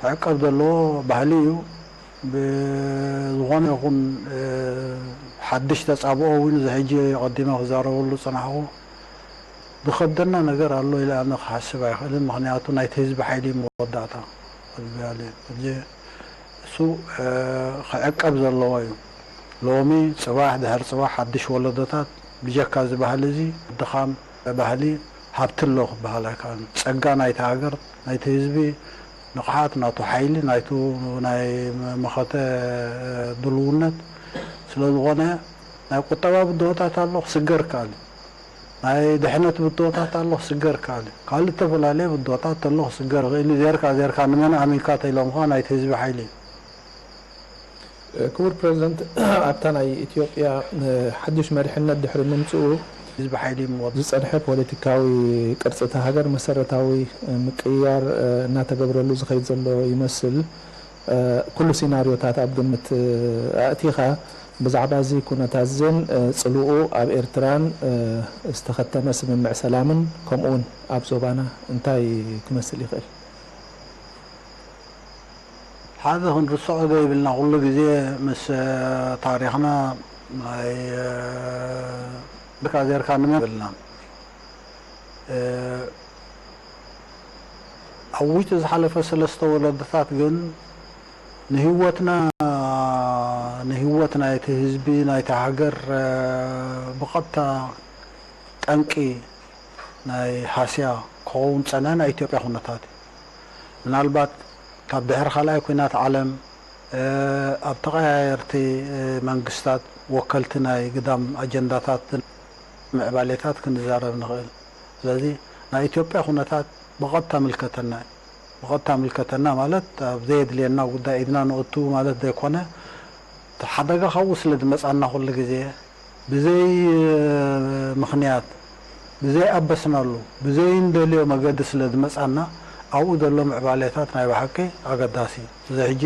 ክዕቀብ ዘለዎ ባህሊ እዩ። ብዝኾነ ይኹን ሓድሽ ተጻብኦ እውን እዚ ሕጂ ቀዲመ ክዛረበሉ ዝጸናሕኩ ዝኸብደና ነገር ኣሎ ኢለ ኣነ ክሓስብ ኣይኽእልን። ምኽንያቱ ናይቲ ህዝቢ ሓይሊ እዩ መወዳእታ። ህዝቢ ኣለ። ሕጂ እሱ ክዕቀብ ዘለዎ እዩ። ሎሚ፣ ጽባሕ፣ ድሕሪ ጽባሕ ሓድሽ ወለዶታት ብጀካ እዚ ባህሊ እዚ ድኻም ባህሊ ሃብቲ ኣሎ ክበሃል ኣይከኣልን። ጸጋ ናይቲ ሃገር፣ ናይቲ ህዝቢ ንቕሓት፣ ናቱ ሓይሊ፣ ናይቱ ናይ መኸተ ድልውነት ስለ ዝኾነ ናይ ቁጠባ ብድሆታት ኣሎ ክስገር ይከኣል እዩ። ናይ ድሕነት ብድሆታት ኣሎ ክስገር ይከኣል እዩ። ካልእ ዝተፈላለየ ብድሆታት ተሎ ክስገር ይኽእል እዩ። ዜርካ ዜርካ ንመን ኣሚንካ ተኢሎምኻ ናይቲ ህዝቢ ሓይሊ እዩ። ክቡር ፕረዚደንት፣ ኣብታ ናይ ኢትዮጵያ ሓዱሽ መሪሕነት ድሕሪ ምምፅኡ ህዝቢ ሓይሊ ይምወት። ዝፀንሐ ፖለቲካዊ ቅርፂ እታ ሃገር መሰረታዊ ምቅይያር እናተገብረሉ ዝኸይድ ዘሎ ይመስል። ኩሉ ሲናርዮታት ኣብ ግምት ኣእቲኻ ብዛዕባ እዚ ኩነታት እዝን ፅልኡ ኣብ ኤርትራን ዝተኸተመ ስምምዕ ሰላምን ከምኡውን ኣብ ዞባና እንታይ ክመስል ይኽእል? ሓደ ክንርስዖ ዘይብልና ኩሉ ግዜ ምስ ታሪኽና ናይ ብካ ዜርካ ንመን ብልና ኣብ ውሽጢ ዝሓለፈ ሰለስተ ወለዶታት ግን ንህይወትና ንህይወት ናይቲ ህዝቢ ናይቲ ሃገር ብቐጥታ ጠንቂ ናይ ሃስያ ክኸውን ዝጸንሐ ናይ ኢትዮጵያ ኩነታት እዩ። ምናልባት ካብ ድሕሪ ካልኣይ ኲናት ዓለም ኣብ ተቐያየርቲ መንግስታት ወከልቲ ናይ ግዳም ኣጀንዳታት ምዕባሌታት ክንዛረብ ንኽእል። ስለዚ ናይ ኢትዮጵያ ኩነታት ብቐጥታ ምልከተና እዩ። ብቐጥታ ምልከተና ማለት ኣብ ዘየድልየና ጉዳይ ኢድና ነእቱ ማለት ዘይኮነ፣ እቲ ሓደጋ ካብኡ ስለ ዝመጻና ኩሉ ግዜ ብዘይ ምኽንያት ብዘይ ኣበስናሉ ብዘይ እንደልዮ መገዲ ስለ ዝመጻና ኣብኡ ዘሎ ምዕባሌታት ናይ ብሓቂ ኣገዳሲ እዩ። እዚ ሕጂ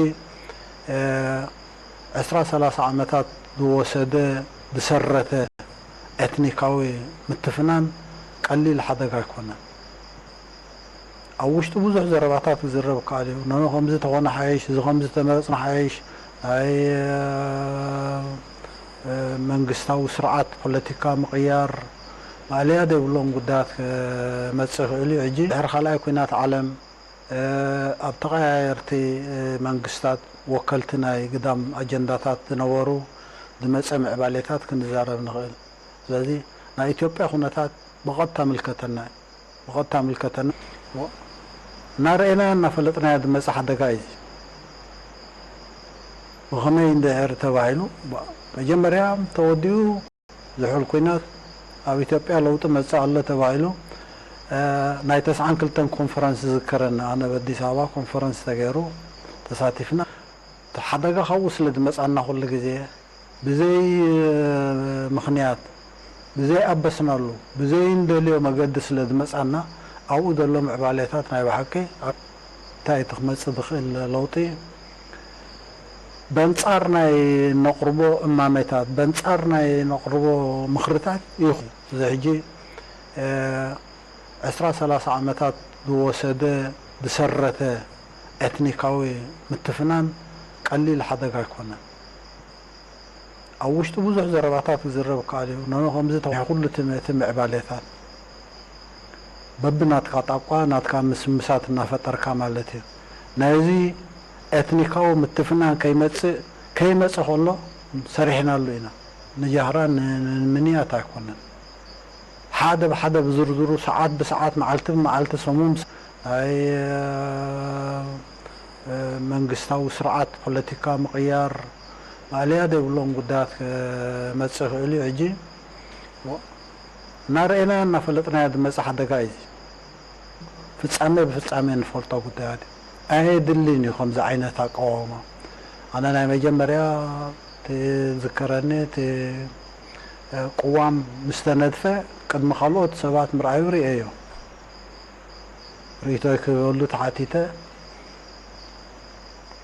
ዕስራ ሰላሳ ዓመታት ዝወሰደ ዝሰረተ ኤትኒካዊ ምትፍናን ቀሊል ሓደጋ ኣይኮነን። ኣብ ውሽጡ ብዙሕ ዘረባታት ክዝረብ ይከኣል እዩ። ኖኖ ከምዚ ተኾነ ሓይሽ፣ እዚ ከምዚ ተመረጽና ሓይሽ፣ ናይ መንግስታዊ ስርዓት ፖለቲካ ምቕያር ማእለያ ዘይብሎም ጉዳያት ክመጽእ ይኽእል እዩ። ሕጂ ድሕሪ ካልኣይ ኲናት ዓለም ኣብ ተቐያየርቲ መንግስታት ወከልቲ ናይ ግዳም ኣጀንዳታት ዝነበሩ ዝመጸ ምዕባሌታት ክንዛረብ ንኽእል። ስለዚ ናይ ኢትዮጵያ ኩነታት ብቐጥታ ምልከተና እዩ። ብቐጥታ ምልከተና እናረኤናዮ እናፈለጥናዮ ዝመፀ ሓደጋ እዩ። ብኸመይ እንድሕር ተባሂሉ መጀመርያ ተወዲኡ ዝሑል ኩናት ኣብ ኢትዮጵያ ለውጢ መፅእ ኣሎ ተባሂሉ ናይ ተስዓን ክልተን ኮንፈረንስ ዝዝከረኒ ኣነ ኣብ ኣዲስ ኣበባ ኮንፈረንስ ተገይሩ ተሳቲፍና። እቲ ሓደጋ ካብኡ ስለ ዝመፃና ኩሉ ግዜ ብዘይ ምኽንያት ብዘይ ኣበስናሉ ብዘይ እንደልዮ መገዲ ስለ ዝመፃና ኣብኡ ዘሎ ምዕባሌታት ናይ ብሓቂ እንታይ እቲ ክመፅእ ዝኽእል ለውጢ በንፃር ናይ ነቕርቦ እማሜታት በንፃር ናይ ነቕርቦ ምኽርታት ይኹ እዚ ሕጂ ዕስራ ሰላሳ ዓመታት ዝወሰደ ዝሰረተ ኤትኒካዊ ምትፍናን ቀሊል ሓደጋ ኣይኮነን። ኣብ ውሽጡ ብዙሕ ዘረባታት ክዝረብ ይከኣል እዩ። ኖኖ ከምዚ ተባሂሉ ኩሉ እቲ እቲ ምዕባሌታት በብናትካ ጣቋ ናትካ ምስምሳት እናፈጠርካ ማለት እዩ። ናይዚ ኤትኒካዊ ምትፍናን ከይመፅእ ከይመፀ ከሎ ሰሪሕናሉ ኢና። ንጃህራን ንምንያት ኣይኮነን። ሓደ ብሓደ ብዝርዝሩ፣ ሰዓት ብሰዓት፣ መዓልቲ ብመዓልቲ፣ ሰሙን ብሰ-፣ ናይ፣ እ፣ እ፣ መንግስታዊ ስርዓት ፖለቲካ ምቕያር ማእለያ ዘይብሎም ጉዳያት ክመጽእ ይኽእል እዩ። ሕጂ እናረኣናዮ እናፈለጥናዮ ዝመጽእ ሓደጋ እዩ። ፍጻሜ ብፍጻሜ እንፈልጦ ጉዳያት እዩ። ኣየድልን እዩ ከምዚ ዓይነት ኣቃውማ። ኣነ ናይ መጀመርያ እቲ ዝከረኒ፣ እቲ፣ እ፣ ቅዋም ምስ ተነድፈ ቅድሚ ካልኦት ሰባት ምርኣዩ ርእየዮ። ርእይቶይ ክህበሉ ተሓቲተ።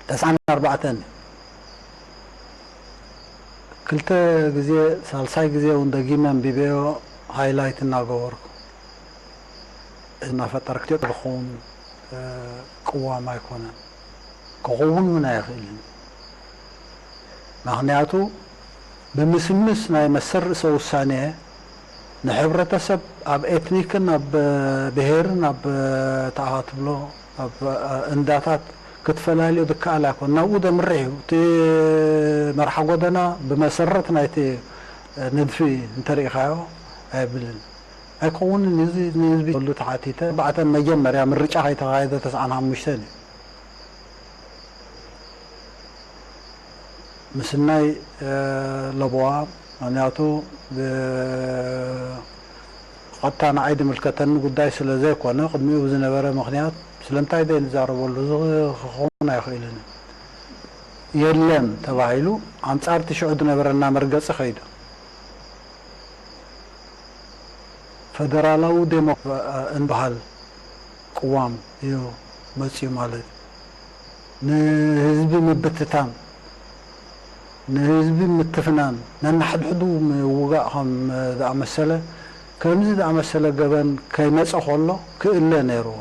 ተስዓን ኣርባዕተን እዩ። ክልተ ግዜ፣ ሳልሳይ ግዜ እውን ደጊመ ኣንቢበዮ፣ ሃይላይት እናገበርኩ። እናፈጠርክ ኢትዮጵያ ዝኸውን፣ እ፣ ቅዋም ኣይኮነን። ክኸውን እውን ኣይኽእልን። ምኽንያቱ ብምስምስ ናይ መሰል ርእሰ ውሳኔ ንሕብረተሰብ ኣብ ኤትኒክን ኣብ ብሄርን ኣብ ተኣ ትብሎ ኣብ እንዳታት ክትፈላልዮ ዝከኣል ኣይኮን። ናብኡ ዘምርሕ እዩ። እቲ መርሓ ጎደና ብመሰረት ናይቲ ንድፊ እንተሪኢኻዮ ኣየብልን። ኣይከውንን። እዚ ንህዝቢ ክህሉ ተሓቲተ። ኣርባዕተ መጀመርያ ምርጫ ከይተኻየደ ተስዓን ሓሙሽተን እዩ። ምስናይ፣ እ፣ ለበዋ፣ ምኽንያቱ፣ እ፣ ቀጥታ ንዓይ ዝምልከተኒ ጉዳይ ስለ ዘይኮነ፣ ቅድሚኡ ብዝነበረ ምኽንያት ስለምንታይ ዘይንዛረበሉ? እዚ ክኸውን ኣይኽእልን። የለን ተባሂሉ፣ ኣንጻር እቲ ሽዑ ዝነበረና መርገጺ ከይዱ። ፈደራላዊ ዴሞ-፣ እንበሃል ቅዋም እዩ መጺኡ ማለት እዩ። ንህዝቢ ምብትታን፣ ንህዝቢ ምትፍናን፣ ነንሓድሕዱ ምውጋእ ከም ዝኣመሰለ፣ ከምዚ ዝኣመሰለ ገበን ከይመጸ ከሎ ክእለ ነይርዎ።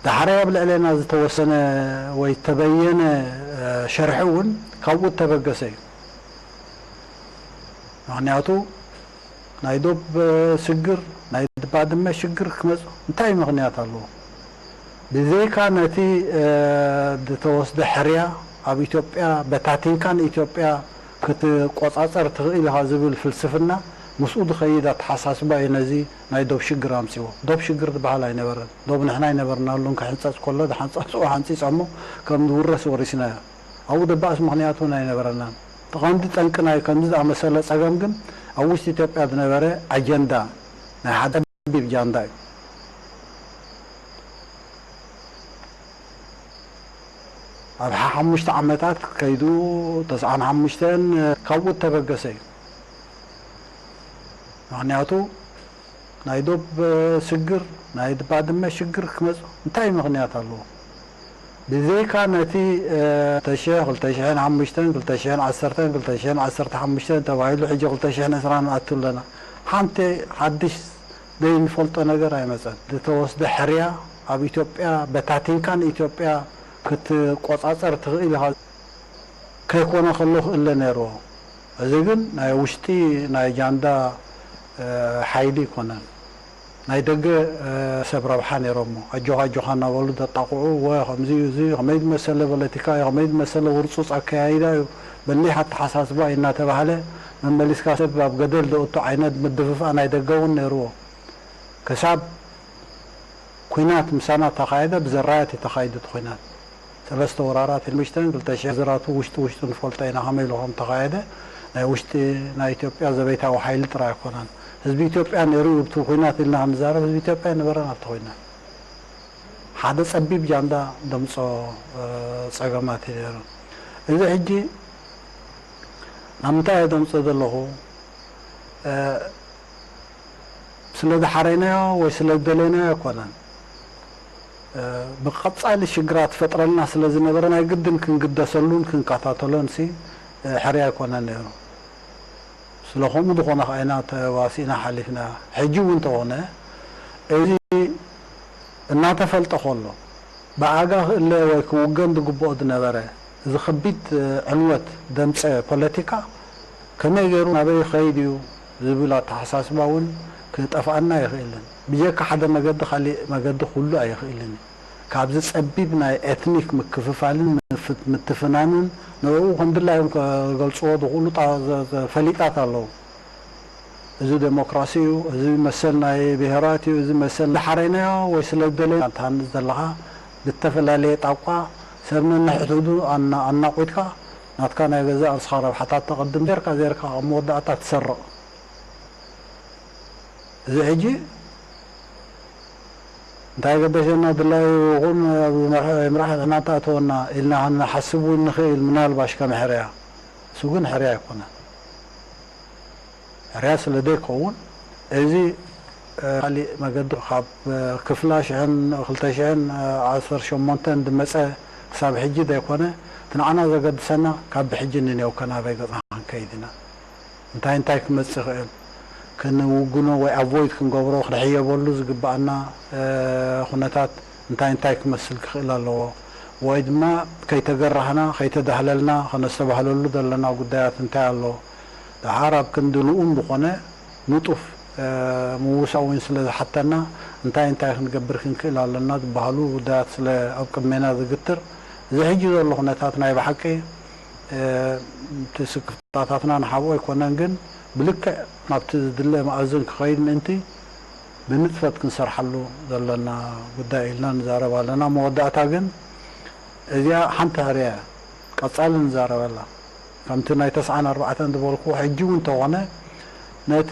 ዳሕራይ ኣብ ልዕሌና ዝተወሰነ ወይ ተበየነ፣ እ፣ ሸርሒ እውን ካብኡ እተበገሰ እዩ። ምኽንያቱ ናይ ዶብ ሽግር፣ ናይ ባድመ ሽግር ክመጽእ እንታይ ምኽንያት ኣለዎ? ብዘይካ ነቲ፣ እ፣ ዝተወስደ ሕርያ ኣብ ኢትዮጵያ በታቲንካ ንኢትዮጵያ ክትቆጻጸር ትኽእል ኢኻ ዝብል ፍልስፍና፣ ምስኡ ዝኸይድ ኣተሓሳስባ እዩ ነዚ ናይ ዶብ ሽግር ኣምጺዎ። ዶብ ሽግር ዝበሃል ኣይነበረን። ዶብ ንሕና ኣይነበርናሉን። ክሕንጸጽ ከሎ ዝሓንጸጽዎ ሓንጺጾሞ ከም ዝውረስ ወሪስናዮ። ኣብኡ ደባእስ ምኽንያት እውን ኣይነበረናን። እቲ ቀንዲ ጠንቂ ናይ ከምዚ ዝኣመሰለ ጸገም ግን ኣብ ውሽጢ ኢትዮጵያ ዝነበረ ኣጀንዳ ናይ ሓደ ጸቢብ ጃንዳ እዩ። ኣብ ሓሙሽተ ዓመታት ከይዱ ተስዓን ሓሙሽተን ካብኡ እተበገሰ እዩ። ምኽንያቱ ናይ ዶብ ሽግር፣ ናይ ባድመ ሽግር ክመጽእ እንታይ ምኽንያት ኣለዎ? ብዘይካ ነቲ፣ እ፣ ክልተ ሽሕን ሓሙሽተን፣ ክልተ ሽሕን ዓሰርተን፣ ክልተ ሽሕን ዓሰርተ ሓሙሽተን ተባሂሉ ሕጂ ክልተ ሽሕን ዕስራን ንኣቱ ኣለና። ሓንቲ ሓድሽ ዘይንፈልጦ ነገር ኣይመጸን። ዝተወስደ ሕርያ ኣብ ኢትዮጵያ በታቲንካ ንኢትዮጵያ ክትቆጻጸር ትኽእል ኢኻ። ከይኮነ ከሎ ክእለ ነይርዎ። እዚ ግን ናይ ውሽጢ ናይ ጃንዳ፣ እ፣ ሓይሊ ኣይኮነን። ናይ ደገ፣ እ፣ ሰብ ረብሓ ነይሮሞ። ኣጆኻ፣ ኣጆኻ እናበሉ ዘጣቕዑ፣ ወ፣ ከምዚ እዩ፣ እዚ ከመይ ዝመሰለ ፖለቲካ እዩ፣ ከመይ ዝመሰለ ውርጹጽ ኣከያይዳ እዩ፣ በሊሕ ኣተሓሳስባ እዩ እናተባህለ መመሊስካ ሰብ ኣብ ገደል ዘእቱ ዓይነት ምድፍፋእ ናይ ደገ እውን ነይርዎ። ክሳብ ኲናት ምሳና ተኻየደ፣ ብዘራያት እዩ ተኻይዱ እቲ ኲናት። ሰለስተ ወራራት፣ ክልተ ሽሕን ሓሙሽተን፣ ክልተ ሽሕን ዝራቱ ውሽጢ ውሽጡ ንፈልጦ ኢና፣ ከመይ ኢሉ ከም ተኻየደ። ናይ ውሽጢ ናይ ኢትዮጵያ ዘቤታዊ ሓይሊ ጥራይ ኣይኮነን። ህዝቢ ኢትዮጵያ ነይሩ እዩ፣ ኣብቲ ኲናት ኢልና ክንዛረብ፣ ህዝቢ ኢትዮጵያ ኣይነበረን ኣብቲ ኲናት። ሓደ ጸቢብ ጃንዳ ደምጾ፣ እ፣ ጸገማት እዩ ነይሩ። እዚ ሕጂ ናብ ምንታይ እየ ደምጾ ዘለኹ? እ፣ ስለ ዝሓረይናዮ ወይ ስለ ዝደለይናዮ ኣይኮነን። እ፣ ብቐጻሊ ሽግራት ትፈጥረልና ስለ ዝነበረ ናይ ግድን ክንግደሰሉን ክንከታተሎን ሲ፣ እ፣ ሕርያ ኣይኮነን ነይሩ። ስለ ከምኡ ዝኾነ ከኣ ኢና ተዋሲእና ሓሊፍና። ሕጂ እውን እንተኾነ እዚ እናተፈልጠ ከሎ ብኣጋ ክእለ ወይ ክውገን ዝግብኦ ዝነበረ እዚ ከቢድ፣ እ፣ ዕንወት ዘምጸ ፖለቲካ ከመይ ገይሩ ናበይ ይኸይድ እዩ ዝብል ኣተሓሳስባ እውን ክጠፍኣና ኣይኽእልን። ብጀካ ሓደ መገዲ ካሊእ መገዲ ክህሉ ኣይኽእልን እዩ። ካብዚ ጸቢብ ናይ ኤትኒክ ምክፍፋልን ምፍ-፣ ምትፍናንን ንዕኡ ከም ድላዮም ከገልጽዎ ዝኽእሉ ጣ-፣ ዘ-፣ ዘ-፣ ፈሊጣት ኣለዉ። እዚ ዴሞክራሲ እዩ፣ እዚ መሰል ናይ ብሄራት እዩ፣ እዚ መሰል ዝሓረይናዮ ወይ ስለ ዝደለና ትሃንጽ ዘለኻ ብተፈላለየ ጣቋ ሰብ ነንሕድሕዱ ኣና-፣ ኣናቑትካ ናትካ ናይ ገዛእ ርእስኻ ረብሓታት ተቐድም ጌርካ ጌርካ ኣብ መወዳእታ ትሰርቕ። እዚ ሕጂ እንታይ ገደሸና ድላዩ ይኹን ኣብዚ መርሒ ይምራሕ ንሕና እንታይ ኣተወና ኢልና ክንሓስብ እውን ንኽእል ምናልባሽ ከም ሕርያ። እሱ ግን ሕርያ ኣይኮነን። ሕርያ ስለ ዘይከውን እዚ፣ እ፣ ካሊእ መገዲ ካብ፣ እ፣ ክፍላ ሽሕን ክልተ ሽሕን ዓሰርተ ሸሞንተን ዝመጸ ክሳብ ሕጂ ዘይኮነ እቲ ንዓና ዘገድሰና ካብ ብሕጂ ንኔው ከናበይ ገጽና ክንከይድ ኢና። እንታይ እንታይ ክመጽእ ይኽእል ክንውግኖ ወይ ኣቮይድ ክንገብሮ ክንሕየበሉ ዝግብኣና፣ እ፣ ኩነታት እንታይ እንታይ ክመስል ክኽእል ኣለዎ ወይ ድማ ከይተገራህና ከይተዳህለልና ከነስተባህለሉ ዘለና ጉዳያት እንታይ ኣሎ? ደሓር ኣብ ክንዲ ንኡን ዝኾነ ንጡፍ፣ እ፣ ምውሳእ እውን ስለ ዝሓተና እንታይ እንታይ ክንገብር ክንክእል ኣለና ዝበሃሉ ጉዳያት ስለ ኣብ ቅድሜና ዝግትር እዚ ሕጂ ዘሎ ኩነታት ናይ ብሓቂ፣ እ፣ እቲ ስክፍታታትና ንሓብኦ ኣይኮነን፣ ግን ብልክዕ ናብቲ ዝድለ መኣዝን ክኸይድ ምእንቲ ብንጥፈት ክንሰርሓሉ ዘለና ጉዳይ ኢልና ንዛረብ ኣለና። መወዳእታ ግን እዚኣ ሓንቲ ሕርያ እያ፣ ቀጻሊ ንዛረበላ። ከምቲ ናይ ተስዓን ኣርባዕተን ዝበልኩ ሕጂ እውን እንተኾነ ነቲ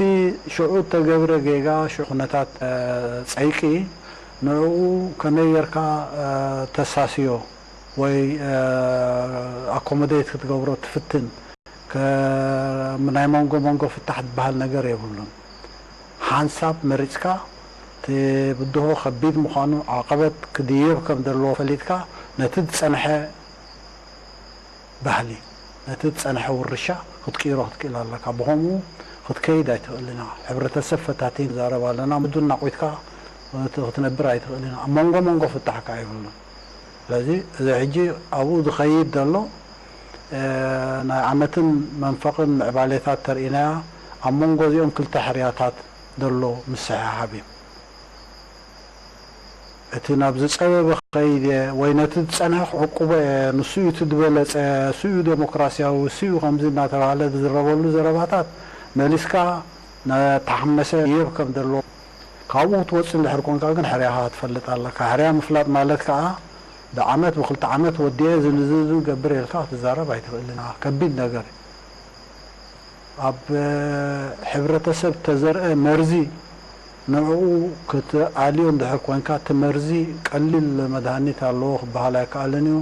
ሽዑ እተገብረ ጌጋ ሽዑ ኩነታት፣ እ፣ ጸይቂ ንዕኡ ከመይ ጌርካ፣ እ፣ ተሳስዮ ወይ፣ እ፣ ኣኮሞዴት ክትገብሮ ትፍትን ከ-፣ ናይ መንጎ መንጎ ፍታሕ ዝበሃል ነገር የብሉን። ሓንሳብ መሪጽካ እቲ ብድሆ ከቢድ ምዃኑ ዓቐበት ክድየብ ከም ዘለዎ ፈሊጥካ ነቲ ዝጸንሐ ባህሊ፣ ነቲ ዝጸንሐ ውርሻ ክትቅይሮ ክትክእል ኣለካ። ብኸምኡ ክትከይድ ኣይትኽእልን ኢኻ። ሕብረተሰብ ፈታቲን ንዛረብ ኣለና፣ ምዱን ናቑትካ ክት-፣ ክትነብር ኣይትኽእልን ኢኻ። ኣብ መንጎ መንጎ ፍታሕ ከኣ የብሉን። ስለዚ እዚ ሕጂ ኣብኡ ዝኸይድ ዘሎ፣ እ፣ ናይ ዓመትን መንፈቕን ምዕባሌታት ተርኢናያ፣ ኣብ መንጎ እዚኦም ክልተ ሕርያታት ዘሎ ምስሕሓብ እዩ። እቲ ናብ ዝጸበበ ክኸይድ እየ ወይ ነቲ ዝጸንሐ ክዕቁቦ እየ፣ ንሱ እዩ እቲ ዝበለጸ፣ እሱ እዩ ዴሞክራሲያዊ፣ እሱ እዩ ከምዚ እናተባህለ ዝዝረበሉ ዘረባታት መሊስካ እናተሓመሰ የብ ከም ዘለዎ ካብኡ ክትወጽእ እንድሕር ኮንካ ግን ሕርያኻ ክትፈልጥ ኣለካ። ሕርያ ምፍላጥ ማለት ከኣ ብዓመት ብክልተ ዓመት ወዲኤ እዚ ንዚ ንዚ ገብር ኢልካ ክትዛረብ ኣይትኽእልን ኢኻ። ከቢድ ነገር እዩ። ኣብ ሕብረተሰብ ተዘርአ መርዚ ንዕኡ ክትኣልዮ እንድሕር ኮንካ፣ እቲ መርዚ ቀሊል መድሃኒት ኣለዎ ክበሃል ኣይከኣልን እዩ።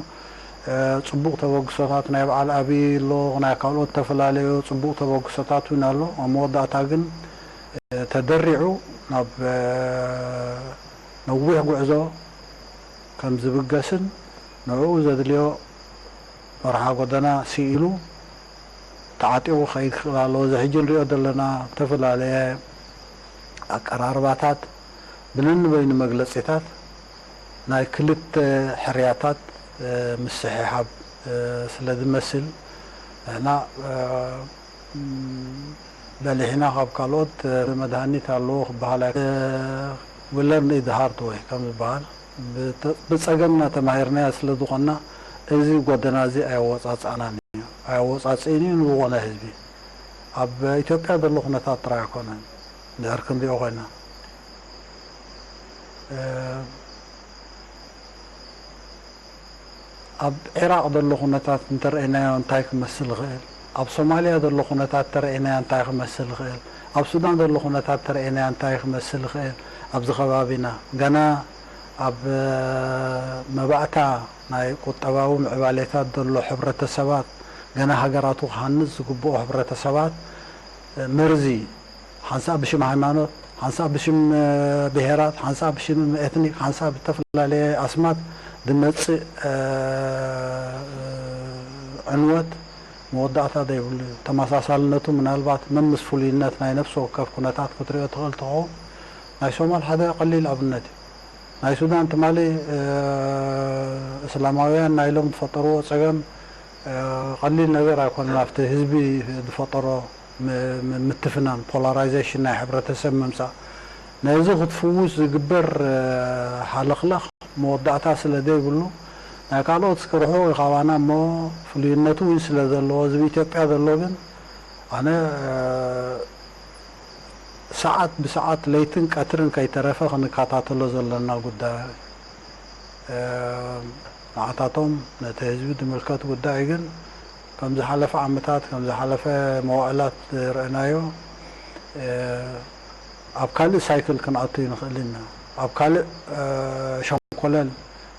ጽቡቕ ተበግሶታት ናይ በዓል ኣብይ ኣሎ፣ ናይ ካልኦት ዝተፈላለዩ ጽቡቕ ተበግሶታት እውን ኣሎ። ኣብ መወዳእታ ግን ተደሪዑ ናብ ነዊሕ ጉዕዞ ከም ዝብገስን ንዕኡ ዘድልዮ መርሓ ጎደና ስኢሉ ተዓጢቑ ክኸይድ ክኽእል ኣለዎ። እዚ ሕጂ ንሪኦ ዘለና ዝተፈላለየ ኣቀራርባታት ብነንበይኑ መግለጺታት ናይ ክልተ ሕርያታት፣ እ፣ ምስሕሓብ፣ እ፣ ስለ ዝመስል ንሕና፣ እ፣ ም፣ በሊሕና ካብ ካልኦት፣ እ፣ መድሃኒት ኣለዎ ክበሃል ኣይ-፣ እ፣ we learn it the hard way ከም ዝበሃል ብተ-፣ ብጸገምና ተማሂርናዮ ስለ ዝኾንና እዚ ጎደና እዚ ኣየወጻጽኣናን እዩ። ኣየወጻጽእን እዩ ንዝኾነ ህዝቢ። ኣብ ኢትዮጵያ ዘሎ ኩነታት ጥራይ ኣይኮነን። እንድሕር ክንሪኦ ኮይና፣ እ፣ ኣብ ዒራቕ ዘሎ ኩነታት እንተረእናዮ እንታይ ክመስል ይኽእል? ኣብ ሶማልያ ዘሎ ኩነታት እንተረእናዮ እንታይ ክመስል ይኽእል? ኣብ ሱዳን ዘሎ ኩነታት እንተረእናዮ እንታይ ክመስል ይኽእል? ኣብዚ ከባቢና ገና ኣብ፣ እ፣ መባእታ ናይ ቁጠባዊ ምዕባሌታት ዘሎ ሕብረተሰባት፣ ገና ሃገራቱ ክሃንጽ ዝግብኦ ሕብረተሰባት፣ እ፣ መርዚ ሓንሳእ ብሽም ሃይማኖት፣ ሓንሳእ ብሽም፣ እ፣ ብሄራት፣ ሓንሳእ ብሽም ኤትኒክ፣ ሓንሳእ ብተፈላለየ ኣስማት ዝመጽእ፣ እ፣ ዕንወት መወዳእታ ዘይብሉ እዩ። ተመሳሳልነቱ ምናልባት መምስ ፍሉይነት ናይ ነፍሲ ወከፍ ኩነታት ክትሪኦ ትኽእል ትኸውን። ናይ ሶማል ሓደ ቀሊል ኣብነት እዩ። ናይ ሱዳን ትማሊ፣ እ፣ እስላማውያን ናይሎም ዝፈጠርዎ ጸገም፣ እ፣ ቀሊል ነገር ኣይኮነን። ኣብቲ ህዝቢ ዝፈጠሮ ም-፣ ም-፣ ምትፍናን፣ ፖላራይዜሽን ናይ ሕብረተሰብ ምምጻእ፣ ነዚ ክትፍውስ ዝግበር፣ እ፣ ሃለኽለኽ መወዳእታ ስለ ዘይብሉ፣ ናይ ካልኦት እስከ ርሑቕ እዩ ካባና እሞ ፍሉይነቱ እውን ስለ ዘለዎ፣ እዚ ብኢትዮጵያ ዘሎ ግን ኣነ፣ እ፣ ሰዓት ብሰዓት ለይትን ቀትርን ከይተረፈ ክንከታተሎ ዘለና ጉዳይ፣ እ፣ ንዓታቶም ነቲ ህዝቢ ዝምልከት ጉዳይ ግን ከም ዝሓለፈ ዓመታት፣ ከም ዝሓለፈ መዋእላት ዝረእናዮ፣ እ፣ ኣብ ካልእ ሳይክል ክንኣቱ ይንኽእል ኢና። ኣብ ካልእ፣ እ፣ ሸንኮለል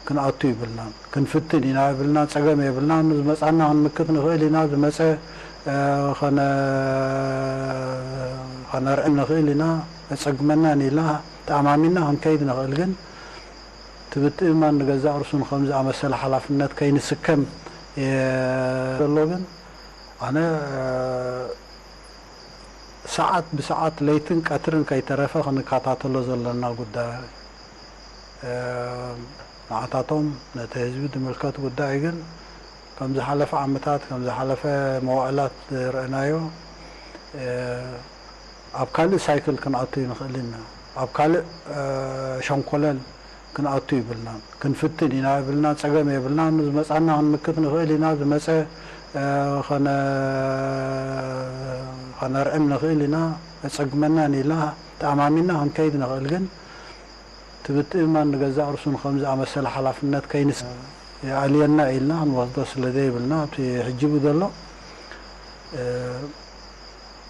ክንኣቱ ይብልናን። ክንፍትን ኢና ይብልና፣ ጸገም የብልናን። ዝመጻና ክንምክት ንኽእል ኢና፣ ዝመጸ፣ እ፣ ከነ-፣ ከነርዕም ንኽእል ኢና፣ የጸግመናን ኢልና ተኣማሚንና ክንከይድ ንኽእል። ግን እቲ ምትእምማን ንገዛእ ርእሱ ንኸም ዝኣመሰለ ሓላፍነት ከይንስከም እየ ዘሎ። ግን ኣነ፣ እ፣ ሰዓት ብሰዓት ለይትን ቀትርን ከይተረፈ ክንከታተሎ ዘለና ጉዳይ፣ እ፣ ንዓታቶም ነቲ ህዝቢ ዝምልከት ጉዳይ ግን ከም ዝሓለፈ ዓመታት፣ ከም ዝሓለፈ መዋእላት ዝረእናዮ፣ እ፣ ኣብ ካልእ ሳይክል ክንኣቱ ይንኽእል ኢና። ኣብ ካልእ፣ እ፣ ሸንኮለል ክንኣቱ ይብልናን። ክንፍትን ኢና ይብልና፣ ጸገም የብልናን። ዝመጻና ክንምክት ንኽእል ኢና፣ ዝመጸ፣ እ፣ ከነ-፣ ከነርዕም ንኽእል ኢና፣ የጸግመናን ኢልና ተኣማሚንና ክንከይድ ንኽእል። ግን እቲ ምትእምማን ንገዛእ ርእሱ ንኸም ዝኣመሰለ ሓላፍነት ከይንስ-፣ ይኣልየና ኢልና ክንወስዶ ስለ ዘይብልና፣ ኣብቲ ሕጂ ብዘሎ፣ እ፣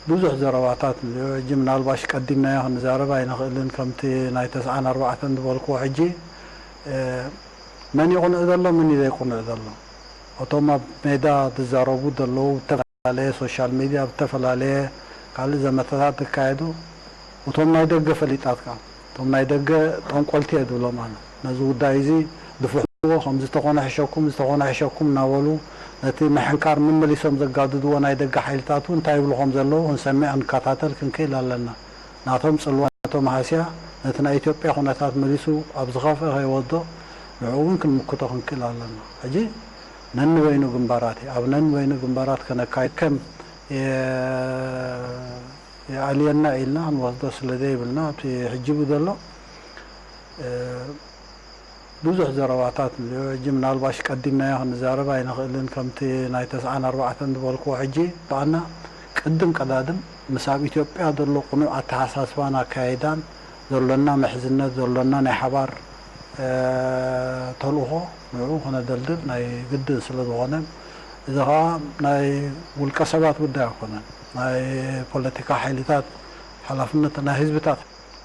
ብዙሕ ዘረባታት እንድዮ። ሕጂ ምናልባሽ ቀዲምናዮ ክንዛረብ ኣይንኽእልን፣ ከምቲ ናይ ተስዓን ኣርባዕተን ዝበልክዎ። ሕጂ፣ እ፣ መን እዩ ቅኑዕ ዘሎ፣ መን እዩ ዘይቅኑዕ ዘሎ? እቶም ኣብ ሜዳ ዝዛረቡ ዘለዉ፣ ብተፈላለየ ሶሻል ሚድያ፣ ብተፈላለየ ካልእ ዘመተታት ዝካየዱ፣ እቶም ናይ ደገ ፈሊጣትካ፣ እቶም ናይ ደገ ጠንቆልቲ እየ ዝብሎም ኣነ። ነዚ ጉዳይ እዚ ድፍሕዎ፣ ከም ዝተኾነ ሕሸኩም፣ ዝተኾነ ሕሸኩም እናበሉ፣ ነቲ ምሕንካር መመሊሶም ዘጋድድዎ ናይ ደገ ሓይልታት እውን እንታይ ይብሉ ከም ዘለዉ ክንሰምዕ ክንከታተል ክንክእል ኣለና። ናቶም ጽልዋ፣ ናቶም ሃስያ፣ ነቲ ናይ ኢትዮጵያ ኩነታት መሊሱ ኣብ ዝኸፍአ ከይወዶ፣ ንዕኡ እውን ክንምክቶ ክንክእል ኣለና። ሕጂ ነንበይኑ ግንባራት እዩ። ኣብ ነንበይኑ ግንባራት ከነካይድ ከም የ-፣ የኣልየና ኢልና ክንወስዶ ስለ ዘይብልና፣ ኣብቲ ሕጂ ብዘሎ፣ እ፣ ብዙሕ ዘረባታት እንድዮ። ሕጂ ምናልባሽ ቀዲምናዮ ክንዛረብ ኣይንኽእልን፣ ከምቲ ናይ ተስዓን ኣርባዕተን ዝበልክዎ። ሕጂ በኣና ቅድም ቀዳድም ምስ ኣብ ኢትዮጵያ ዘሎ ቅኑዕ ኣተሓሳስባን ኣካያይዳን፣ ዘሎና ምሕዝነት፣ ዘሎና ናይ ሓባር፣ እ፣ ተልእኾ ንዕኡ ከነደልድል ናይ ግድን ስለ ዝኾነ፣ እዚ ኸኣ ናይ ውልቀ ሰባት ጉዳይ ኣይኮነን። ናይ ፖለቲካ ሓይልታት ሓላፍነት፣ ናይ ህዝብታት፣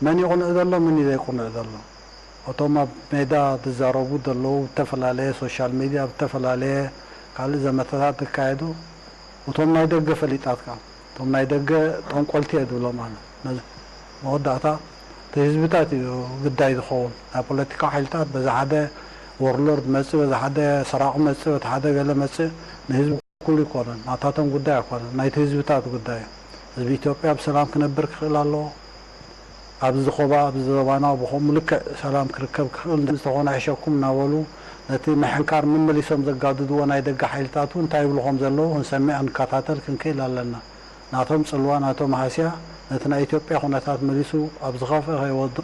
መን እዩ ቅኑዕ ዘሎ፣ መን እዩ ዘይቅኑዕ ዘሎ? እቶም ኣብ ሜዳ ዝዛረቡ ዘለዉ፣ ብተፈላለየ ሶሻል ሚድያ፣ ብተፈላለየ ካልእ ዘመተታት ዝካየዱ፣ እቶም ናይ ደገ ፈሊጣትካ፣ እቶም ናይ ደገ ጠንቆልቲ እየ ዝብሎም ኣነ። ነዚ መወዳእታ እቲ ህዝብታት እዩ ግዳይ ዝኸውን። ናይ ፖለቲካ ሓይልታት በዚ ሓደ ወርሎርድ መጽእ፣ በዚ ሓደ ሰራቒ መጽእ፣ በቲ ሓደ ገለ መጽእ፣ ንህዝቢ እኩል ይኮነን። ናታቶም ጉዳይ ኣይኮነን፣ ናይቲ ህዝብታት ጉዳይ እዩ። ህዝቢ ኢትዮጵያ ብሰላም ክነብር ክኽእል ኣለዎ። ኣብዚ ኾባ፣ ኣብዚ ዞባና ብኸምኡ ልክዕ ሰላም ክርከብ ክኽእል፣ ዝተኾነ ሕሸኩም እናበሉ ነቲ ምሕንካር መመሊሶም ዘጋድድዎ ናይ ደገ ሓይልታት እውን እንታይ ይብሉ ከም ዘለዉ ክንሰምዕ ክንከታተል ክንክእል ኣለና። ናቶም ጽልዋ፣ ናቶም ሃስያ፣ ነቲ ናይ ኢትዮጵያ ኩነታት መሊሱ ኣብ ዝኸፍአ ከይወዶ፣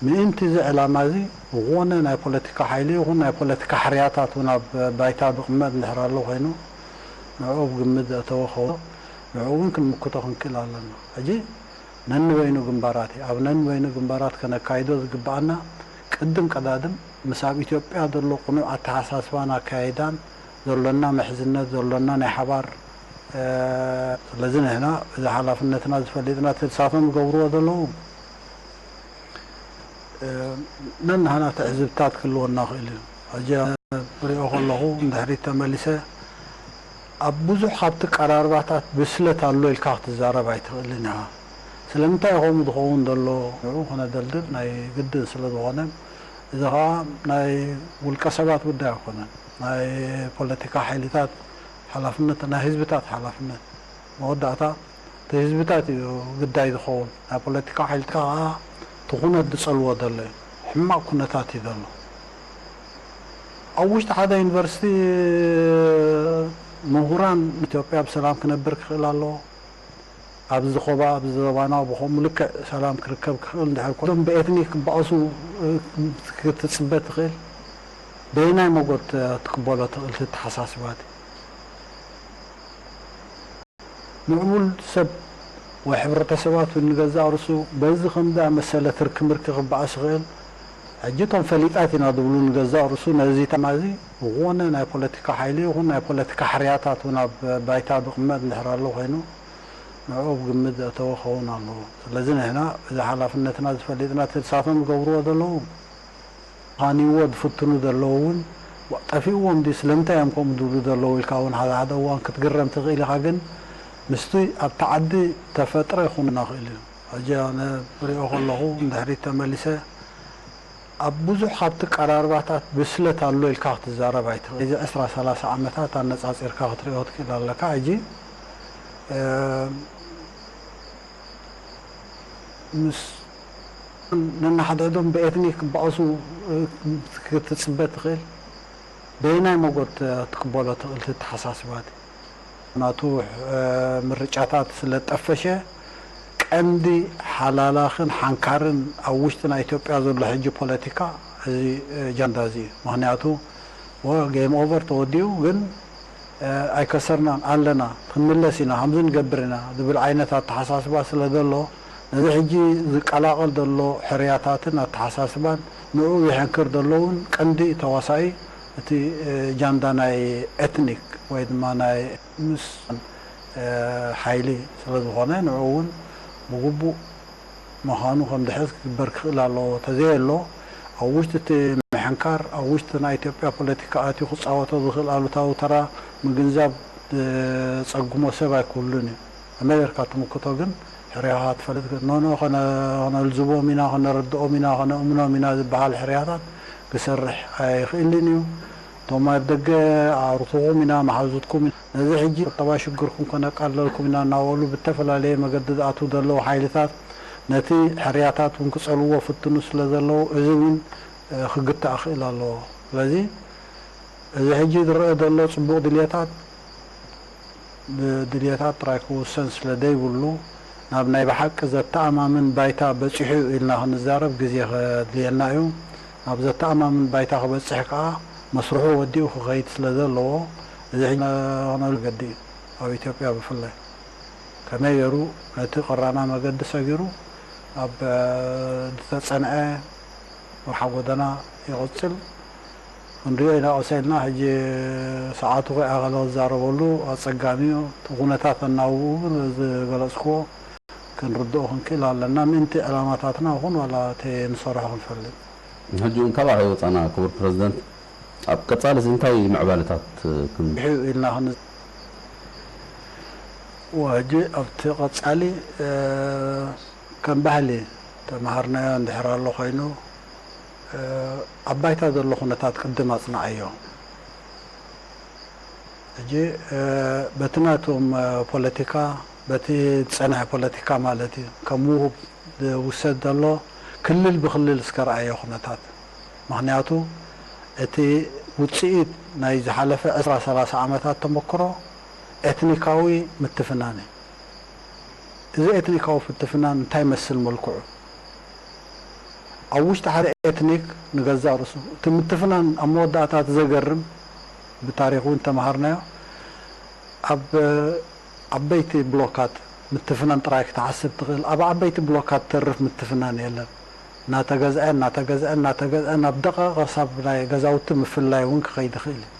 ምእንቲ እዚ ዕላማ እዚ ዝኾነ ናይ ፖለቲካ ሓይሊ ይኹን ናይ ፖለቲካ ሕርያታት እውን ኣብ ባይታ ዝቕመጥ እንድሕር ኣሎ ኮይኑ፣ ንዕኡ ኣብ ግምት ዘእተወ ከውዶ፣ ንዕኡ እውን ክንምክቶ ክንክእል ኣለና። ሕጂ ነንበይኑ ግንባራት እዩ። ኣብ ነንበይኑ ግንባራት ከነካይዶ ዝግብኣና፣ ቅድም ቀዳድም ምስ ኣብ ኢትዮጵያ ዘሎ ቅኑዕ ኣተሓሳስባን ኣካያይዳን፣ ዘሎና ምሕዝነት፣ ዘሎና ናይ ሓባር፣ እ፣ ስለዚ ንሕና እዚ ሓላፍነትና ዝፈሊጥና፣ እቲ ንሳቶም ዝገብርዎ ዘለዉ፣ እ፣ ነንሕና ትዕዝብታት ክህልወና ይኽእል እዩ። ሕጂ ክሪኦ ከለኹ፣ ንድሕሪት ተመሊሰ፣ ኣብ ብዙሕ ካብቲ ቀራርባታት ብስለት ኣሎ ኢልካ ክትዛረብ ኣይትኽእልን ኢኻ። ስለምንታይ እዩ ከምኡ ዝኸውን ዘሎ? ንዕኡ ከነደልድል ናይ ግድን ስለ ዝኾነ፣ እዚ ኸኣ ናይ ውልቀ ሰባት ጉዳይ ኣይኮነን። ናይ ፖለቲካ ሓይልታት ሓላፍነት፣ ናይ ህዝብታት ሓላፍነት። መወዳእታ እቲ ህዝብታት እዩ ግዳይ ዝኸውን። ናይ ፖለቲካ ሓይልታት ከኣ እቲ ኩነት ዝጸልዎ ዘሎ እዩ። ሕማቕ ኩነታት እዩ ዘሎ። ኣብ ውሽጢ ሓደ ዩኒቨርሲቲ ምሁራን ኢትዮጵያ ብሰላም ክነብር ክኽእል ኣለዎ። ኣብዚ ኾባ፣ ኣብዚ ዞባና ብኸምኡ ልክዕ ሰላም ክርከብ ክኽእል እንድሕር ኮይኑ፣ እቶም ብኤትኒክ ክበኣሱ፣ እ፣ ክትጽበ ትኽእል። በየናይ መጎት ትቅበሎ ትኽእል እቲ ኣተሓሳስባ እቲ? ምዕቡል ሰብ ወይ ሕብረተሰባት እውን ንገዛእ ርእሱ በዚ ከም ዝኣመሰለ ትርኪ ምርኪ ክበኣስ ይኽእል። ሕጂ እቶም ፈሊጣት ኢና ዝብሉ ንገዛእ ርእሱ ነዚ ተማዚ ዝኾነ ናይ ፖለቲካ ሓይሊ ይኹን ናይ ፖለቲካ ሕርያታት እውን ኣብ ባይታ ዝቕመጥ እንድሕር ኣሎ ኮይኑ ንዕኡ ኣብ ግምት ዘእተወ ክኸውን ኣለዎ። ስለዚ ንሕና እዚ ሓላፍነትና ዝፈሊጥና እቲ ንሳቶም ዝገብርዎ ዘለዉ ካንይዎ ዝፍትኑ ዘለዉ እውን ጠፊእዎም ድዩ ስለምንታይ እዮም ከምኡ ዝብሉ ዘለዉ ኢልካ እውን ሓደ ሓደ እዋን ክትግረም ትኽእል ኢኻ። ግን ምስቲ ኣብቲ ዓዲ ተፈጥረ ክኾን ይኽእል እዩ። ሕጂ ኣነ ክሪኦ ከለኹ ንድሕሪት ተመሊሰ ኣብ ብዙሕ ካብቲ ቀራርባታት ብስለት ኣሎ ኢልካ ክትዛረብ ኣይትኽእል። እዚ ዕስራ ሰላሳ ዓመታት ኣነጻጺርካ ክትሪኦ ክትክእል ኣለካ። ሕጂ ምስ ነናሓድሕዶም ብኤትኒክ ክበኣሱ ክትጽበ ትኽእል። በየናይ መጎት ክትቅበሎ ትኽእል እቲ ኣተሓሳስባ እቲ? ናቱ ምርጫታት ስለ ጠፈሸ ቀንዲ ሓላላኽን ሓንካርን ኣብ ውሽጢ ናይ ኢትዮጵያ ዘሎ ሕጂ ፖለቲካ እዚ ጃንዳ እዚ እዩ። ምኽንያቱ game over ተወዲኡ ግን ኣይከሰርናን ኣለና ክንምለስ ኢና ከምዚ ንገብር ኢና ዝብል ዓይነት ኣተሓሳስባ ስለ ዘሎ ነዚ ሕጂ ዝቀላቐል ዘሎ ሕርያታትን ኣተሓሳስባን ንኡ ይሕንክር ዘሎ እውን ቀንዲ ተዋሳኢ እቲ ጃንዳ ናይ ኤትኒክ ወይ ድማ ናይ ምስ ሓይሊ ስለ ዝኾነ ንኡ እውን ብግቡእ ምዃኑ ከም ዝሕዝ ክግበር ክኽእል ኣለዎ። ተዘየሎ ኣብ ውሽጢ እቲ ምሕንካር ኣብ ውሽጢ ናይ ኢትዮጵያ ፖለቲካ ኣትዩ ክፃወቶ ዝኽእል ኣሉታዊ ተራ ምግንዛብ ዝፀግሞ ሰብ ኣይክህሉን እዩ። ከመይ ጌርካ ትምክቶ ግን ሕርያኻ ትፈልጥ ኖኖ ከነልዝቦም ኢና ከነረድኦም ኢና ከነእምኖም ኢና ዝበሃል ሕርያታት ክሰርሕ ኣይኽእልን እዩ። እቶም ኣብ ደገ ኣዕሩኽትኩም ኢና መሓዙትኩም ኢና ነዚ ሕጂ ቁጠባዊ ሽግርኩም ከነቃልለልኩም ኢና እናበሉ ብተፈላለየ መገዲ ዝኣትዉ ዘለዉ ሓይልታት ነቲ ሕርያታት እውን ክጸልውዎ ፍትኑ ስለ ዘለዉ እዚ እውን ክግታእ ክእል ኣለዎ። ስለዚ እዚ ሕጂ ዝረአ ዘሎ ጽቡቕ ድልየታት ብድልየታት ጥራይ ክውሰን ስለ ዘይብሉ ናብ ናይ ብሓቂ ዘተኣማምን ባይታ በጺሑ እዩ ኢልና ክንዛረብ ግዜ ከድልየና እዩ። ናብ ዘተኣማምን ባይታ ክበጽሕ ከኣ መስርሑ ወዲኡ ክኸይድ ስለ ዘለዎ እዚ ሕጂ ክነሉ ገዲ እዩ ኣብ ኢትዮጵያ ብፍላይ ከመይ ገይሩ ነቲ ቀራና መገዲ ሰጊሩ ኣብ ዝተጸንዐ መርሓ ጎደና ይቕጽል ክንሪኦ ኢና። ቀስ ኢልና ሕጂ ሰዓቱ ከይኣኸለ ክዛረበሉ ኣጸጋሚ እዩ። እቲ ኩነታት ኣናውኡ ግን እዚ ዝገለጽክዎ ክንርድኦ ክንክእል ኣለና። ምእንቲ ዕላማታትና ይኹን ዋላ እቲ ንሰርሖ ክንፈልጥ። ሕጂ እውን ካብ ኣኸ ወጻና ክቡር ፕረዚደንት ኣብ ቀጻሊ እዚ እንታይ ምዕባለታት ክን- ሕዩ ኢልና ክን- ወ- ሕጂ ኣብቲ ቀጻሊ እ፣ ከም ባህሊ ተማሃርናዮ እንድሕር ኣሎ ኮይኑ እ፣ ኣብ ባይታ ዘሎ ኩነታት ቅድም ኣጽንዓዮ። ሕጂ እ፣ በቲ ናቶም እ፣ ፖለቲካ በቲ ዝጸንሐ ፖለቲካ ማለት እዩ ከም ውሁብ ዝውሰድ ዘሎ ክልል ብክልል እስከ ረኣዮ ኩነታት ምኽንያቱ እቲ ውጽኢት ናይ ዝሓለፈ ዕስራ ሰላሳ ዓመታት ተመክሮ ኤትኒካዊ ምትፍናን እዩ። እዚ ኤትኒካዊ ፍትፍናን እንታይ መስል መልክዑ ኣብ ውሽጢ ሓደ ኤትኒክ ንገዛእ ርእሱ እቲ ምትፍናን ኣብ መወዳእታ እቲ ዘገርም ብታሪክ እውን ተምሃርናዮ ኣብ ዓበይቲ ብሎካት ምትፍናን ጥራይ ክትሓስብ ትኽእል ኣብ ዓበይቲ ብሎካት ተርፍ ምትፍናን የለን እናተገዝዐ እናተገዝዐ እናተገዝዐ ናብ ደቐቕ ክሳብ ናይ ገዛውቲ ምፍልላይ እውን ክኸይድ ይኽእል እዩ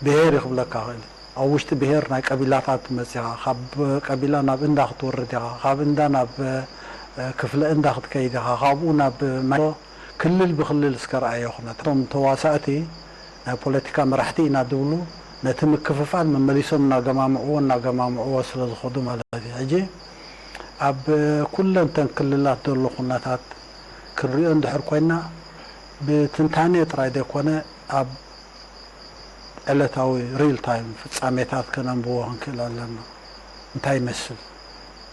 ብሄር ይኽብለካ ይኽእል እዩ ኣብ ውሽጢ ብሄር ናይ ቀቢላታት መፂኻ ካብ ቀቢላ ናብ እንዳ ክትወርድ ኢኻ ካብ እንዳ ናብ ክፍለ እንዳ ክትከይድ ኢኻ ካብኡ ናብ ክልል ብክልል እስከ ረኣዮ ኩነታት እቶም ተዋሳእቲ ናይ ፖለቲካ መራሕቲ ኢና ዝብሉ ነቲ ምክፍፋል መመሊሶም እናገማምዕዎ እናገማምዕዎ ስለ ዝኸዱ ማለት እዩ። ሕጂ ኣብ ኩለንተን ክልላት ዘሎ ኩነታት ክንሪኦ እንድሕር ኮይና ብትንታኔ ጥራይ ዘይኮነ ኣብ ዕለታዊ ሪል ታይም ፍጻሜታት ከነንብቦ ክንክእል ኣለና። እንታይ ይመስል?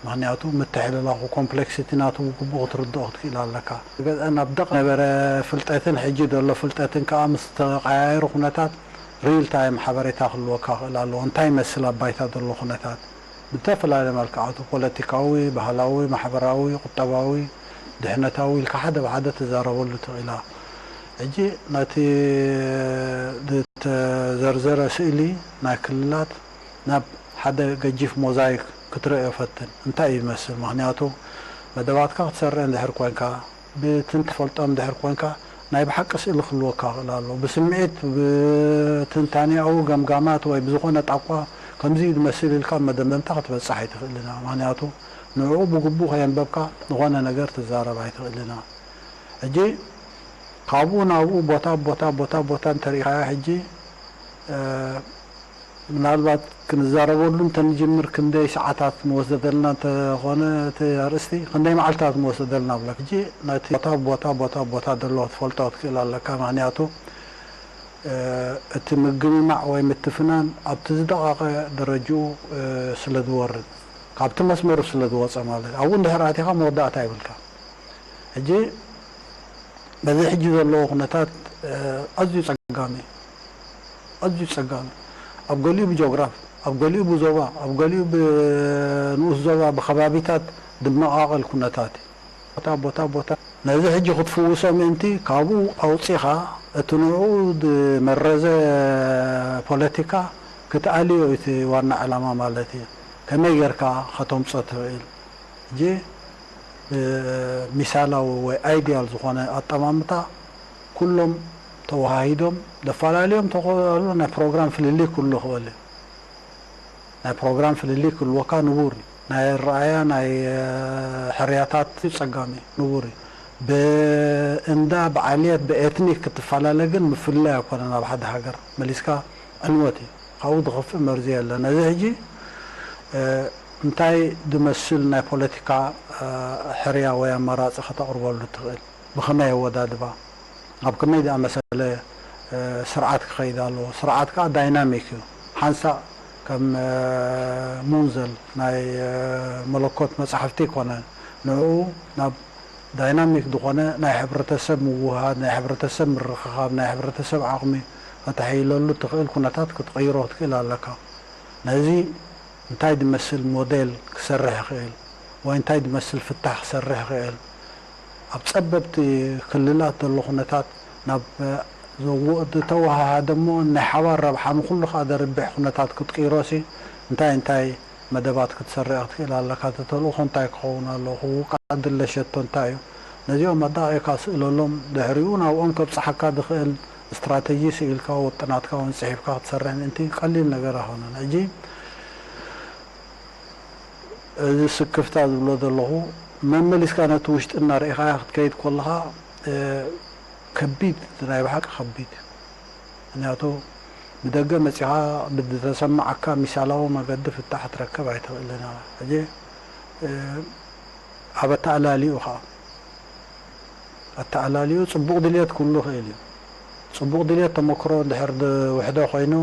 ምኽንያቱ ምትሕልላኹ ኮምፕሌክሲቲ ናቱ ብግቡእ ክትርድኦ ክትክእል ኣለካ። ገዛ ናብ ደቕ ነበረ ፍልጠትን ሕጂ ዘሎ ፍልጠትን ከኣ ምስ ተቐያየሩ ኩነታት ሪል ታይም ሓበሬታ ክህልወካ ክእል ኣለዎ። እንታይ ይመስል ኣብ ባይታ ዘሎ ኩነታት? ብተፈላለየ መልክዓቱ ፖለቲካዊ፣ ባህላዊ፣ ማሕበራዊ፣ ቁጠባዊ፣ ድሕነታዊ ኢልካ ሓደ ብሓደ ትዛረበሉ ትኽእላ። ሕጂ ነቲ ዝተዘርዘረ ስእሊ ናይ ክልላት ናብ ሓደ ገጂፍ ሞዛይክ ክትርእዮ ፈትን። እንታይ እዩ ዝመስል? ምኽንያቱ መደባትካ ክትሰርዕ እንድሕር ኮንካ፣ ብትንታነ ትፈልጦ እንድሕር ኮንካ፣ ናይ ብሓቂ ስእሊ ክህልወካ ይኽእል ኣሎ። ብስምዒት፣ ብትንታኔኣዊ ገምጋማት ወይ ብዝኾነ ጣቋ ከምዚ እዩ ዝመስል ኢልካ መደምደምታ ክትበጽሕ ኣይትኽእልን ኢኻ። ምኽንያቱ ንዕኡ ብግቡእ ከየንበብካ ዝኾነ ነገር ትዛረብ ኣይትኽእልን ኢኻ። ሕጂ ካብኡ ናብኡ ቦታ ቦታ ቦታ ቦታ እንተሪኢኻዮ ሕጂ፣ እ፣ ምናልባት ክንዛረበሉ እንተንጅምር ክንደይ ሰዓታት ምወሰደልና እንተኾነ እቲ ኣርእስቲ፣ ክንደይ መዓልታት ምወሰደልና ብለክ። ሕጂ ነቲ ቦታ ቦታ ቦታ ቦታ ዘሎ ክትፈልጦ ክትክእል ኣለካ። ምኽንያቱ፣ እ፣ እቲ ምግምማዕ ወይ ምትፍናን ኣብቲ ዝደቐቐ ደረጅኡ፣ እ፣ ስለ ዝወርድ፣ ካብቲ መስመሩ ስለ ዝወፀ ማለት እዩ። ኣብኡ እንድሕር ኣቲኻ መወዳእታ ይብልካ። ሕጂ በዚ ሕጂ ዘለዎ ኩነታት፣ እ፣ ኣዝዩ ጸጋሚ እዩ። ኣዝዩ ጸጋሚ። ኣብ ገሊኡ ብጂኦግራፍ፣ ኣብ ገሊኡ ብዞባ፣ ኣብ ገሊኡ ብንኡስ ዞባ፣ ብከባቢታት ዝመቓቐል ኩነታት እዩ። ቦታ፣ ቦታ፣ ቦታ። ነዚ ሕጂ ክትፍውሶ ምእንቲ ካብኡ ኣውጺኻ እቲ ንዕኡ ዝመረዘ ፖለቲካ ክትኣልዮ እዩ እቲ ዋና ዕላማ ማለት እዩ። ከመይ ጌርካ ከተምጾ ትኽእል? ሕጂ፣ እ፣ ሚሳላዊ ወይ ኣይዲያል ዝኾነ ኣጠማምታ ኩሎም ተወሃሂዶም፣ ዘፈላለዮም ተኾሉ ናይ ፕሮግራም ፍልልይ ክህሉ ይኽእል እዩ። ናይ ፕሮግራም ፍልልይ ክህልወካ ንቡር እዩ። ናይ ኣረኣእያ፣ ናይ፣ እ፣ ሕርያታት ጸጋሚ እዩ፣ ንቡር እዩ። ብእንዳ፣ ብዓልየት፣ ብኤትኒክ ክትፈላለ ግን ምፍልላይ ኣይኮነን ኣብ ሓደ ሃገር። መሊስካ ዕንወት እዩ። ካብኡ ዝኸፍእ መርዚ የለን። እዚ ሕጂ፣ እ፣ እንታይ ዝመስል ናይ ፖለቲካ፣ እ፣ ሕርያ ወይ ኣማራጺ ከተቕርበሉ ትኽእል? ብኸመይ ኣወዳድባ? ኣብ ከመይ ዝኣመሰለ፣ እ፣ ስርዓት ክኸይድ ኣለዎ? ስርዓት ከኣ ዳይናሚክ እዩ። ሓንሳእ ከም፣ እ፣ ሙንዘል ናይ፣ እ፣ መለኮት መጻሕፍቲ ኣይኮነን። ንዕኡ ናብ ዳይናሚክ ዝኾነ ናይ ሕብረተሰብ ምውህሃድ፣ ናይ ሕብረተሰብ ምርኽኻብ፣ ናይ ሕብረተሰብ ዓቕሚ ከተሐይለሉ ትኽእል ኩነታት ክትቕይሮ ክትክእል ኣለካ። ነዚ እንታይ ዝመስል ሞዴል ክሰርሕ ይኽእል ወይ እንታይ ዝመስል ፍታሕ ክሰርሕ ይኽእል? ኣብ ጸበብቲ ክልላት ዘሎ ኩነታት ናብ ዘው-፣ ዝተወሃሃደ እሞ ናይ ሓባር ረብሓ ንኹሉ ከኣ ዘርብሕ ኩነታት ክትቅይሮሲ እንታይ እንታይ መደባት ክትሰርዕ ክትክእል ኣለካ? እቲ ተልእኾ እንታይ ክኸውን ኣለዎ? ክውቃዕ ድለ ሸቶ እንታይ እዩ? ነዚኦም ኣዳቒቕካ ስእለሎም፣ ድሕሪኡ ናብኦም ከብጽሓካ ዝኽእል ስትራተጂ ስኢልካ፣ ውጥናትካ እውን ጽሒፍካ ክትሰርሕ ምእንቲ ቀሊል ነገር ኣይኮነን። ሕጂ እዚ ስክፍታ ዝብሎ ዘለኹ፣ መመሊስካ ነቲ ውሽጢ እናርኢኻያ ክትከይድ ከለኻ፣ እ፣ ከቢድ፣ ናይ ብሓቂ ከቢድ። ምኽንያቱ ብደገ መጺኻ ብዝተሰማዓካ ሚሳላዊ መገዲ ፍታሕ ክትረክብ ኣይትኽእልን ኢኻ። ሕጂ፣ እ፣ ኣብ ኣተኣላሊኡ ኸኣ፣ ኣተኣላሊኡ ጽቡቕ ድልየት ክህሉ ይኽእል እዩ። ጽቡቕ ድልየት ተመክሮ እንድሕር ዝውሕዶ ኮይኑ፣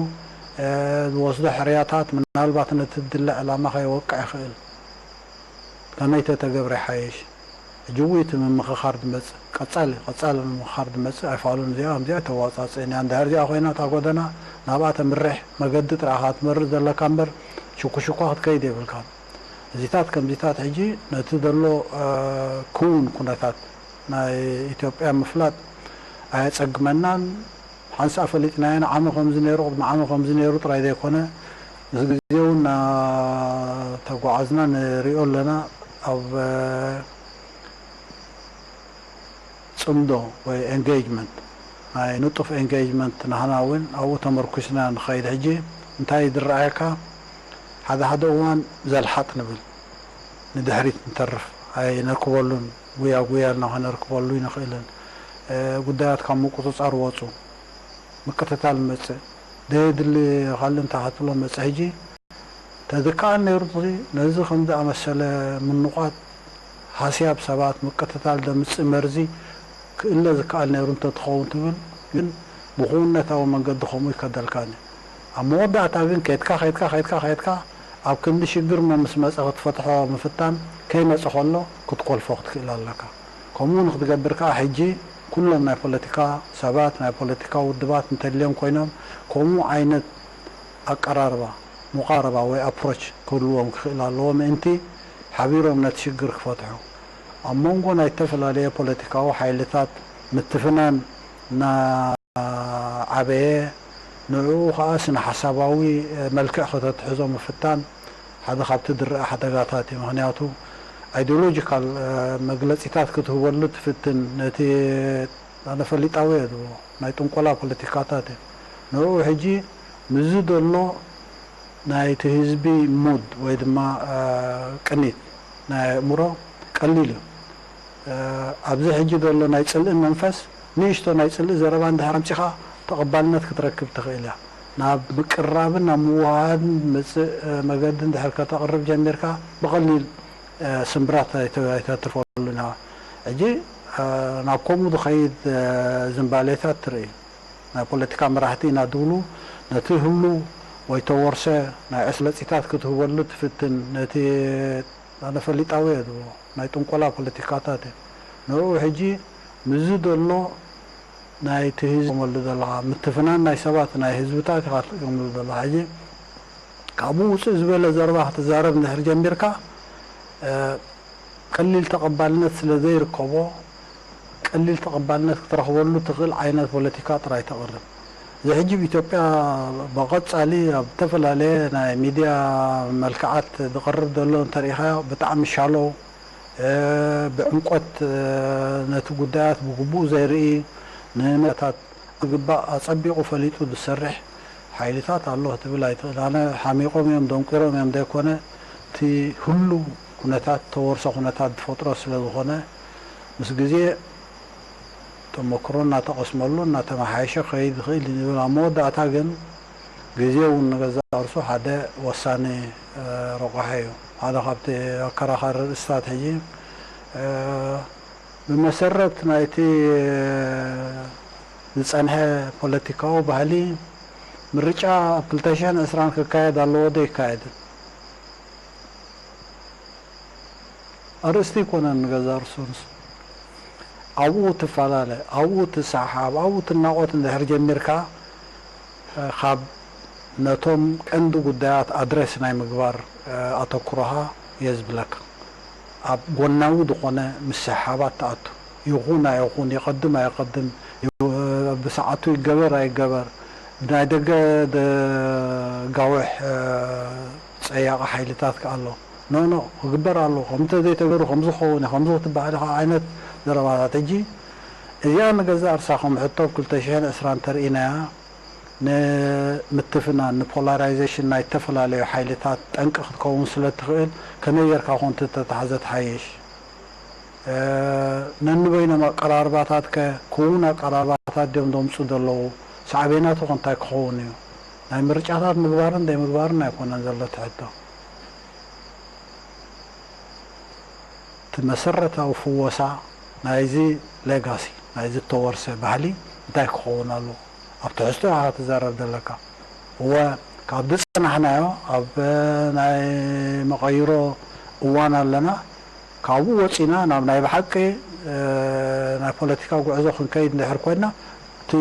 እ፣ ዝወስዶ ሕርያታት ምናልባት ነቲ ዝድለ ዕላማ ከየወቅዕ ይኽእል። ከመይ ተተገብረ ይሓይሽ? ሕጂ እውን እቲ ምምኽኻር ዝመጽእ፣ ቀጻሊ፣ ቀጻሊ ምምኽኻር ዝመጽእ ኣይፋሉን። እዚኣ፣ ከምዚኣ ተዋጻጽእን እያ። እንድሕር እዚኣ ኮይና እታ ጎደና ናብኣ ተምርሕ፣ መገዲ ጥራይ ኢኻ ትመርጽ ዘለካ እምበር፣ ሽኩሽኳ ክትከይድ የብልካን። እዚታት ከምዚታት ሕጂ ነቲ ዘሎ፣ እ፣ ክውን ኩነታት ናይ ኢትዮጵያ ምፍላጥ ኣየጸግመናን። ሓንሳእ ፈሊጥናዮ፣ ንዓመ ከምዚ ነይሩ፣ ቅድሚ ዓመ ከምዚ ነይሩ ጥራይ ዘይኮነ፣ ምስ ግዜ እውን እናተጓዓዝና ንሪኦ ኣለና። ኣብ፣ እ፣ ጽምዶ ወይ ኤንጌጅመንት፣ ናይ ንጡፍ ኤንጌጅመንት ናህና እውን ኣብኡ ተመርኩስና ንኸይድ። ሕጂ እንታይ ዝረኣየካ፣ ሓደ ሓደ እዋን ዘልሓጥ ንብል፣ ንድሕሪት ንተርፍ፣ ኣይነርክበሉን፣ ጉያ ጉያ ኢልና ከነርክበሉ ይንኽእልን። እ፣ ጉዳያት ካብ ምቁጽጻር ወጹ፣ ምቅትታል መጽእ፣ ዘየድሊ ካልእ እንታይ ክትብሎ መጽእ። ሕጂ ተዝከኣል ነይሩ፣ ነዚ ከም ዝኣመሰለ ምንቋት ሃስያብ ሰባት፣ ምቅትታል ዘምጽእ መርዚ ክእለ ዝከኣል ነይሩ እንተትኸውን ትብል፣ ግን ብኽውንነታዊ መንገዲ ከምኡ ይከደልካኒ። ኣብ መወዳእታ ግን ከድካ፣ ከድካ፣ ከድካ፣ ከድካ፣ ኣብ ክንዲ ሽግር እሞ ምስ መጸ ክትፈትሖ ምፍታን፣ ከይመጸ ከሎ ክትኮልፎ ክትክእል ኣለካ። ከምኡ ንክትገብር ከኣ ሕጂ ኩሎም ናይ ፖለቲካ ሰባት፣ ናይ ፖለቲካ ውድባት እንተድልዮም ኮይኖም፣ ከምኡ ዓይነት ኣቀራርባ፣ ሙቃረባ ወይ ኣፕሮች ክህልዎም ክኽእል ኣለዎ፣ ምእንቲ ሓቢሮም ነቲ ሽግር ክፈትሑ። ኣብ መንጎ ናይ ዝተፈላለየ ፖለቲካዊ ሓይልታት ምትፍናን እናዓበየ፣ ንዕኡ ኸኣ ስነ ሓሳባዊ መልክዕ ከተትሕዞ ምፍታን፣ ሓደ ካብቲ ዝረኣ ሓደጋታት እዩ። ምኽንያቱ ኣይዲዮሎጂካል መግለጺታት ክትህበሉ ትፍትን፣ ነቲ ኣነ ፈሊጣዊ እየ ዝብሎ ናይ ጥንቆላ ፖለቲካታት እዩ። ንኡ ሕጂ ምስዚ ዘሎ ናይቲ ህዝቢ ሙድ ወይ ድማ ቅኒት ናይ ኣእምሮ ቀሊል እዩ። ኣብዚ ሕጂ ዘሎ ናይ ጽልኢ መንፈስ ንእሽቶ ናይ ጽልኢ ዘረባ እንድሕር ኣምጺኻ ተቐባልነት ክትረክብ ትኽእል እያ። ናብ ምቅርራብን ናብ ምውሃሃድን መጽእ መገዲ እንድሕር ከተቕርብ ጀሚርካ ብቐሊል ስምብራት ኣይተትርፈሉን ኢኻ። ሕጂ ናብ ከምኡ ዝኸይድ ዝንባሌታት ትርኢ። ናይ ፖለቲካ መራሕቲ ኢና ዝብሉ ነቲ ህሉ ወይ ተወርሰ ናይ ዕስለጺታት ክትህበሉ ትፍትን፣ ነቲ ኣነ ፈሊጣዊ እየ ዝብሎ ናይ ጥንቆላ ፖለቲካታት እዩ። ንኡ ሕጂ ምስዚ ዘሎ ናይቲ ህዝቢ ትጥቀመሉ ዘለኻ ምትፍናን ናይ ሰባት ናይ ህዝብታት ኢኻ ትጥቀመሉ ዘለኻ። ሕጂ ካብኡ ውፅእ ዝበለ ዘረባ ክትዛረብ እንድሕር ጀሚርካ ቀሊል ተቐባልነት ስለ ዘይርከቦ ቀሊል ተቐባልነት ክትረኽበሉ ትኽእል ዓይነት ፖለቲካ ጥራይ ተቕርብ። እዚ ሕጂ ኣብ ኢትዮጵያ ብቐጻሊ ኣብ ዝተፈላለየ ናይ ሚድያ መልክዓት ዝቐርብ ዘሎ እንተሪኢኻዮ ብጣዕሚ ሻሎው ብዕምቆት ነቲ ጉዳያት ብግቡእ ዘይርኢ ንመታት ዝግባእ ኣጸቢቑ ፈሊጡ ዝሰርሕ ሓይልታት ኣሎ ክትብል ኣይትኽእል። ኣነ ሓሚቖም እዮም ደንቂሮም እዮም ዘይኮነ እቲ ህሉ ኩነታት ተወርሶ ኩነታት ዝፈጥሮ ስለ ዝኾነ ምስ ግዜ ተመክሮ እናተቐስመሉ እናተመሓየሸ ክኸይድ ይኽእል እዩ ንብል። ኣብ መወዳእታ ግን ግዜ እውን ንገዛእ ርእሱ ሓደ ወሳኒ ረቋሒ እዩ። ሓደ ካብቲ ኣከራኻሪ ርእስታት ሕጂ ብመሰረት ናይቲ ዝጸንሐ ፖለቲካዊ ባህሊ ምርጫ ኣብ ክልተ ሽሕን ዕስራን ክካየድ ኣለዎ ዶ ይካየድን? ኣርእስቲ ኣይኮነን ንገዛእ ርእሱ ንሱ። ኣብኡ ትፈላለ፣ ኣብኡ ትሰሓሓብ፣ ኣብኡ ትናቖት እንድሕር ጀሚርካ ካብ ነቶም ቀንዲ ጉዳያት ኣድረስ ናይ ምግባር ኣተኩሮኻ የዝብለካ። ኣብ ጎናዊ ዝኾነ ምስሕሓባት ትኣቱ። ይኹን ኣይኹን፣ ይቐድም ኣይቐድም፣ ብሰዓቱ ይገበር ኣይገበር፣ ብናይ ደገ ዘጋውሕ ጸያቒ ሓይልታት ከኣ ኣሎ። ኖ ኖ ክግበር ኣለዎ፣ ከምኡ እንተዘይተገይሩ ከምዚ ክኸውን እዩ፣ ከምዚ ክትበሃል ኢኻ ዓይነት ዘረባታት። ሕጂ እዚኣ ንገዛእ ርእሳ ከም ሕቶ ኣብ ክልተ ሽሕን ዕስራን እንተርኢናያ ንምትፍናን ንፖላራይዜሽን ናይ ዝተፈላለዩ ሓይልታት ጠንቂ ክትከውን ስለ ትኽእል ከመይ ጌርካ ኮን ተተታሕዘ ትሓይሽ? ነንበይኖም ኣቀራርባታት ከ ክውን ኣቀራርባታት ድዮም ዘምፁ ዘለዉ? ሳዕቤናቱ ከ እንታይ ክኸውን እዩ? ናይ ምርጫታት ምግባርን ዘይምግባርን ኣይኮነን ዘሎ እቲ ሕቶ። እቲ መሰረታዊ ፍወሳ ናይዚ ሌጋሲ ናይዚ እተወርሰ ባህሊ እንታይ ክኸውን ኣለዎ? ኣብ ትሕዝቶ ኢኻ ክትዛረብ ዘለካ። እወ ካብ ዝጸናሕናዮ ኣብ ናይ መቐይሮ እዋን ኣለና። ካብኡ ወጺና ናብ ናይ ብሓቂ ናይ ፖለቲካ ጉዕዞ ክንከይድ እንድሕር ኮይንና እቲ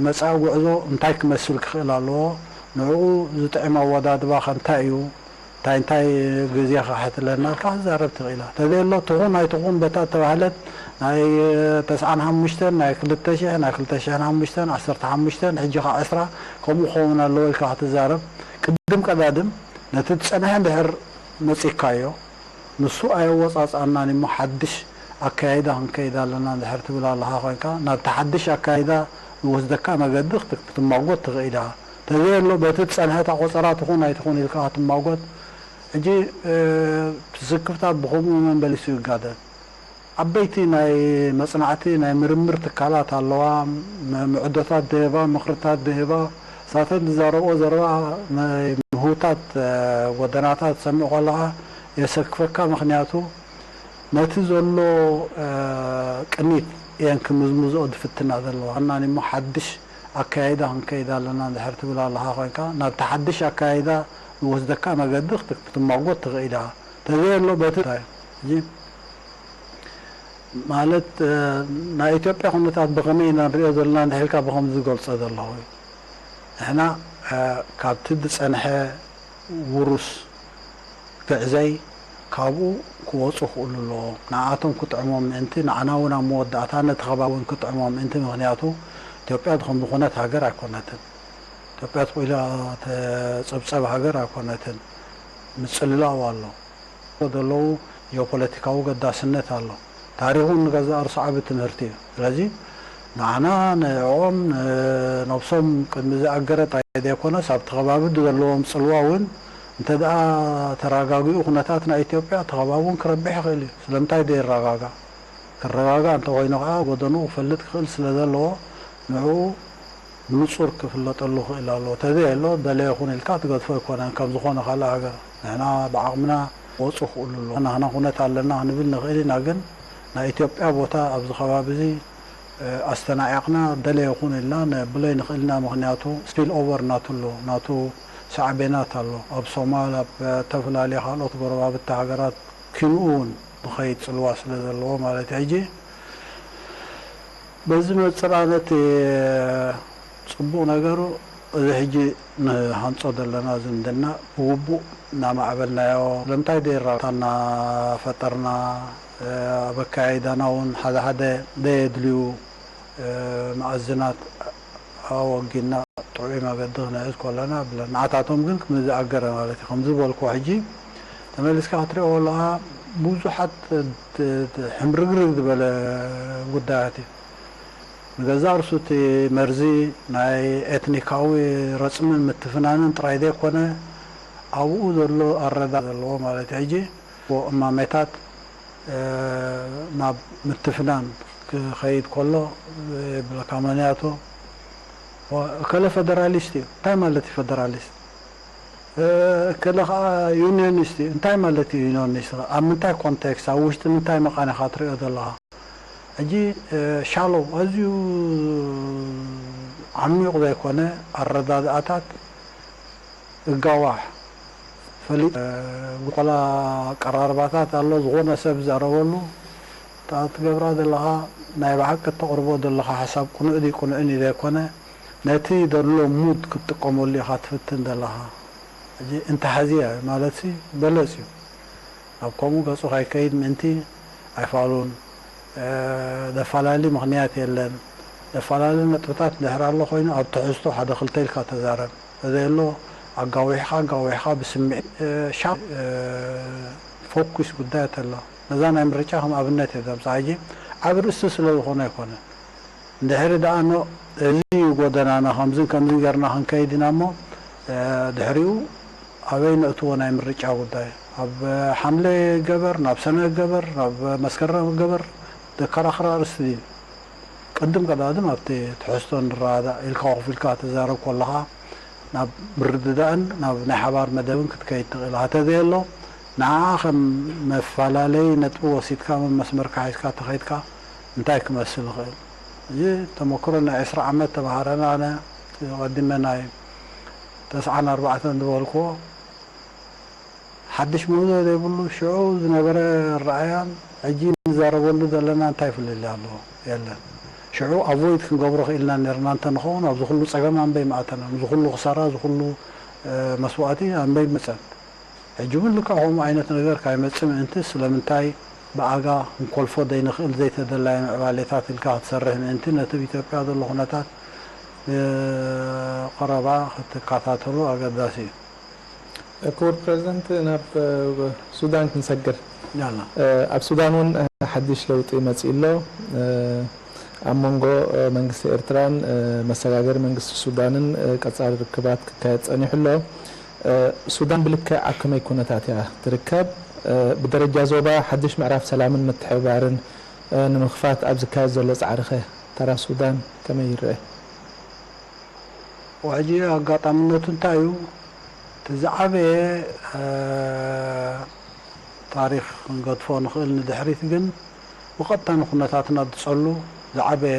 መጻኢ ጉዕዞ እንታይ ክመስል ክኽእል ኣለዎ? ንዕኡ ዝጥዕም ኣወዳድባ ከ እንታይ እዩ? እንታይ እንታይ ግዜ ክሓትለና ኢልካ ክትዛረብ ትኽእል ኢኻ። ተዘየሎ ትኹን ኣይትኹን በታ እተባህለት ናይ ተስዓን ሓሙሽተን ናይ ክልተ ሽሕ ናይ ክልተ ሽሕን ሓሙሽተን ዓሰርተ ሓሙሽተን ሕጂ ከዓ ዕስራ ከምኡ ክኸውን ኣለዎ ኢልካ ክትዛረብ ቅድም ቀዳድም ነቲ ዝጸንሐ እንድሕር መጺእካዮ ንሱ ኣየወጻጽኣናን እሞ ሓድሽ ኣካያይዳ ክንከይድ ኣለና እንድሕር ትብል ኣለኻ ኮይንካ ናብቲ ሓድሽ ኣካያይዳ ዝወስደካ መገዲ ክትማጎት ትኽእል ኢኻ። ተዘየሎ በቲ ዝጸንሐ እታ ቆጸራ ትኹን ኣይትኹን ኢልካ ክትማጎት ሕጂ እቲ ስክፍታ ብኸምኡ መንበሊሱ ይጋደል። ዓበይቲ ናይ መጽናዕቲ ናይ ምርምር ትካላት ኣለዋ፣ ምዕዶታት ዝህባ፣ ምኽርታት ዝህባ፣ እሳተን ዝዛረብኦ ዘረባ ናይ ምህውታት ጎደናታት ትሰምዕ ከለኻ የሰክፈካ። ምኽንያቱ ነቲ ዘሎ ቅኒት እየን ክምዝምዝኦ ዝፍትና ዘለዋ። ዋናን እሞ ሓድሽ ኣካያይዳ ክንከይድ ኣለና እንድሕር ትብል ኣለኻ ኮይንካ ናብቲ ሓድሽ ኣካያይዳ ዝወስደካ መገዲ ክትማጎት ትኽእል ኢኻ። ተዘየሎ በቲ ማለት ናይ ኢትዮጵያ ኩነታት ብኸመይ ኢና ንሪኦ ዘለና እንድሕር ኢልካ ብኸምዚ ዝገልጾ ዘለኹ እዩ። ንሕና ካብቲ ዝጸንሐ ውሩስ ግዕዘይ ካብኡ ክወፁ ክእሉ ኣለዎም። ንኣቶም ክጥዕሞም ምእንቲ ንዓና እውን ኣብ መወዳእታ ነቲ ከባቢ እውን ክጥዕሞም ምእንቲ ምክንያቱ ኢትዮጵያ ከም ዝኾነት ሃገር ኣይኮነትን። ኢትዮጵያ ተቆኢላ ተፀብፀብ ሃገር ኣይኮነትን። ምጽልላው ኣሎ። ዘለዉ ጂኦፖለቲካዊ ገዳስነት ኣሎ። ታሪኹ ንገዛእ ርእሱ ዓቢ ትምህርቲ እዩ። ስለዚ ንዓና ንዕኦም ንነብሶም ቅድሚ ዝኣገረ ጥራይ ዘይኮነስ ኣብቲ ከባቢ ዘለዎም ጽልዋ እውን እንተ ደኣ ተረጋጊኡ ኩነታት ናይ ኢትዮጵያ እቲ ከባቢ እውን ክረብሕ ይኽእል እዩ። ስለምንታይ ዘይረጋጋእ? ክረጋጋእ እንተኾይኑ ከዓ ጎደንኡ ክፈልጥ ክኽእል ስለ ዘለዎ ንዕኡ ብንጹር ክፍለጠሉ ክእል ኣለዎ። ተዘየሎ ደለየ ኩን ኢልካ ትገድፎ ኣይኮነን ከም ዝኾነ ካልእ ሃገር። ንሕና ብዓቕምና ክወጹ ክእሉ ኣለዎ። ናህና ኩነት ኣለና ክንብል ንኽእል ኢና፣ ግን ናይ ኢትዮጵያ ቦታ ኣብዚ ከባቢ እዚ ኣስተናዒቕና ደለየ ኩን ኢልና ነብሎ ንኽእል ኢና። ምኽንያቱ ስፒል ኦቨር ናቱ ኣሎ፣ ናቱ ሳዕቤናት ኣሎ። ኣብ ሶማል፣ ኣብ ዝተፈላለዩ ካልኦት ጎረባብቲ ሃገራት ኪንኡ እውን ዝኸይድ ጽልዋ ስለ ዘለዎ ማለት እዩ። ሕጂ በዚ መጽር ኣነ እቲ ጽቡቕ ነገሩ እዚ ሕጂ ንሃንጾ ዘለና ዝምድና ብግቡእ እናማዕበልናዮ፣ ስለምንታይ ደይራታ እናፈጠርና፣ ኣብ ኣካያይዳና እውን ሓደ ሓደ ደየድልዩ መኣዝናት ኣወጊድና ጥዑይ መገዲ ክንሕዝ ከለና ብለን። ንዓታቶም ግን ከምዚ ዝኣገረ ማለት እዩ። ከምዚ ዝበልክዎ ሕጂ ተመሊስካ ክትሪኦ ከለኻ ብዙሓት ት-፣ ት-፣ ሕምርግርግ ዝበለ ጉዳያት እዩ። ንገዛእ ርእሱ እቲ መርዚ ናይ ኤትኒካዊ ረጽምን ምትፍናንን ጥራይ ዘይኮነ፣ ኣብኡ ዘሎ ኣረዳ ዘለዎ ማለት እዩ። ሕጂ እማሜታት፣ እ፣ ናብ ምትፍናን ክኸይድ ከሎ፣ እ፣ ብለካ ምኽንያቱ፣ እከለ ፈደራሊስት እዩ። እንታይ ማለት እዩ ፈደራሊስት? እ፣ እከለ ኸዓ ዩኒዮኒስት እዩ። እንታይ ማለት እዩ ዩኒዮኒስት? ኣብ ምንታይ ኮንቴክስት፣ ኣብ ውሽጢ ምንታይ መቓን ኢኻ ትሪኦ ዘለኻ? ሕጂ፣ እ፣ ሻሎ፣ ኣዝዩ ዓሚቕ ዘይኮነ ኣረዳድኣታት እጋዋሕ፣ ፈሊጥ፣ እ፣ ቆላ ኣቀራርባታት ኣሎ። ዝኾነ ሰብ ዝዛረበሉ፣ እታ ትገብራ ዘለኻ ናይ ብሓቂ እተቕርቦ ዘለኻ ሓሳብ ቅኑዕ ድዩ ቅኑዕን እዩ ዘይኮነ፣ ነቲ ዘሎ ሙድ ክትጥቀመሉ ኢኻ ትፍትን ዘለኻ። ሕጂ እንተሓዝያ ማለትሲ በለጽ እዩ። ናብ ከምኡ ገጹ ከይከይድ ምእንቲ ኣይፋሉን። እ፣ ዘፈላሊ ምኽንያት የለን። ዘፈላሊ ነጥብታት እንድሕር ኣሎ ኮይኑ ኣብ ትሕዝቶ ሓደ ክልተ ኢልካ ተዛረብ። ተዘየሎ ኣጋዊሕኻ ኣጋዊሕኻ ብስምዒት፣ እ፣ ሻርፕ፣ እ፣ ፎኩስ ጉዳያት ኣሎ። ነዛ ናይ ምርጫ ከም ኣብነት እየ ዘምጽኣ። ሕጂ ዓቢ ርእስቲ ስለ ዝኾነ ኣይኮነ። እንድሕሪ ደኣ ኖ፣ እዚ እዩ ጎደናና፣ ከምዝን ከምዝን ጌርና ክንከይድ ኢና እሞ፣ እ፣ ድሕሪኡ ኣበይ ነእትዎ ናይ ምርጫ ጉዳይ? ኣብ ሓምለ ይገበር፣ ናብ ሰነ ይገበር፣ ናብ መስከረም ይገበር፣ ዘከራኽር ኣርእስቲ ድዩ? ቅድም ቀዳድም ኣብቲ ትሕዝቶ ንረዳዳእ ኢልካ ኮፍ ኢልካ ትዛረብ ከለኻ፣ ናብ ምርድዳእን ናብ ናይ ሓባር መደብን ክትከይድ ትኽእል። እንተዘየሎ፣ ንዓኣ ከም መፈላለዪ ነጥቢ ወሲድካ፣ መመስመርካ ሒዝካ ተኸይድካ፣ እንታይ ክመስል ይኽእል? እዚ ተመክሮ ናይ ዕስራ ዓመት ተምሃረና፣ ኣነ ቀዲመ ናይ ተስዓን ኣርባዕተን ዝበልክዎ፣ ሓድሽ ምህዞ ዘይብሉ፣ ሽዑ ዝነበረ ኣረኣእያን ሕጂ ንዛረበሉ ዘለና እንታይ ፍልልይ ኣለዎ? የለን። ሽዑ ኣቮይድ ክንገብሮ ክኢልና ነርና እንተ ንኸውን፣ ኣብዚ ኩሉ ጸገም ኣንበይ ምኣተና፣ እዚ ኩሉ ክሳራ፣ እዚ ኩሉ፣ እ፣ መስዋእቲ ኣንበይ ምጸን። ሕጂ እውን ልክዕ ከምኡ ዓይነት ነገር ካይመጽእ ምእንቲ፣ ስለምንታይ ብኣጋ ክንኮልፎ ዘይንኽእል ዘይተደላየ ምዕባሌታት ኢልካ ክትሰርሕ ምእንቲ፣ ነቲ ኣብ ኢትዮጵያ ዘሎ ኩነታት ብቐረባ ክትከታተሎ ኣገዳሲ እዩ። ክቡር ፕረዚደንት፣ ናብ፣ እ፣ ሱዳን ክንሰግር። ያላ። እ፣ ኣብ ሱዳን እውን፣ እ፣ ሓድሽ ለውጢ መጺኡ ኣሎ። እ፣ ኣብ መንጎ፣ እ፣ መንግስቲ ኤርትራን፣ እ፣ መሰጋገሪ መንግስቲ ሱዳንን፣ እ፣ ቀጻሊ ርክባት ክካየድ ጸኒሑ ኣሎ። እ፣ ሱዳን ብልክዕ ኣብ ከመይ ኩነታት እያ ትርከብ? እ፣ ብደረጃ ዞባ ሓድሽ ምዕራፍ ሰላምን ምትሕብባርን፣ እ፣ ንምኽፋት ኣብ ዝካየድ ዘሎ ጻዕሪኸ ተራ ሱዳን ከመይ ይረአ? ሕጂ ኣጋጣምነቱ እንታይ እዩ? እቲ ዝዓበየ፣ እ፣ ታሪኽ ክንገድፎ ንኽእል ንድሕሪት፣ ግን ብቐጥታ ንኩነታትና ዝጸሉ ዝዓበየ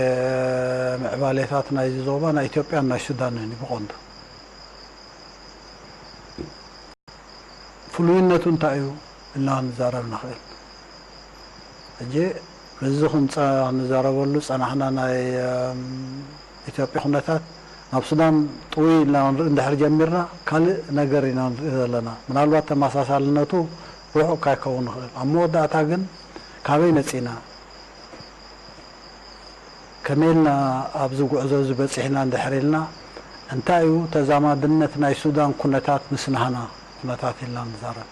ምዕባሌታት ናይዚ ዞባ ናይ ኢትዮጵያን ናይ ሱዳንን እዩ ብቐንዱ። ፍሉይነቱ እንታይ እዩ ኢልና ክንዛረብ ንኽእል። ሕጂ ምስዚ ክንጸ-፣ ክንዛረበሉ ጸናሕና ናይ፣ እም፣ ኢትዮጵያ ኩነታት ናብ ሱዳን ጥውይ ኢልና ክንርኢ እንድሕር ጀሚርና ካልእ ነገር ኢና ንርኢ ዘለና። ምናልባት ተመሳሳልነቱ ርሑቕ ካይከውን ይኽእል። ኣብ መወዳእታ ግን ካበይ መጺና? ከመይ ኢልና ኣብዚ ጉዕዞ እዚ በጺሕና እንድሕር ኢልና፣ እንታይ እዩ ተዛማድነት ናይ ሱዳን ኩነታት ምስ ናህና? ኩነታት ኢልና ንዛረብ።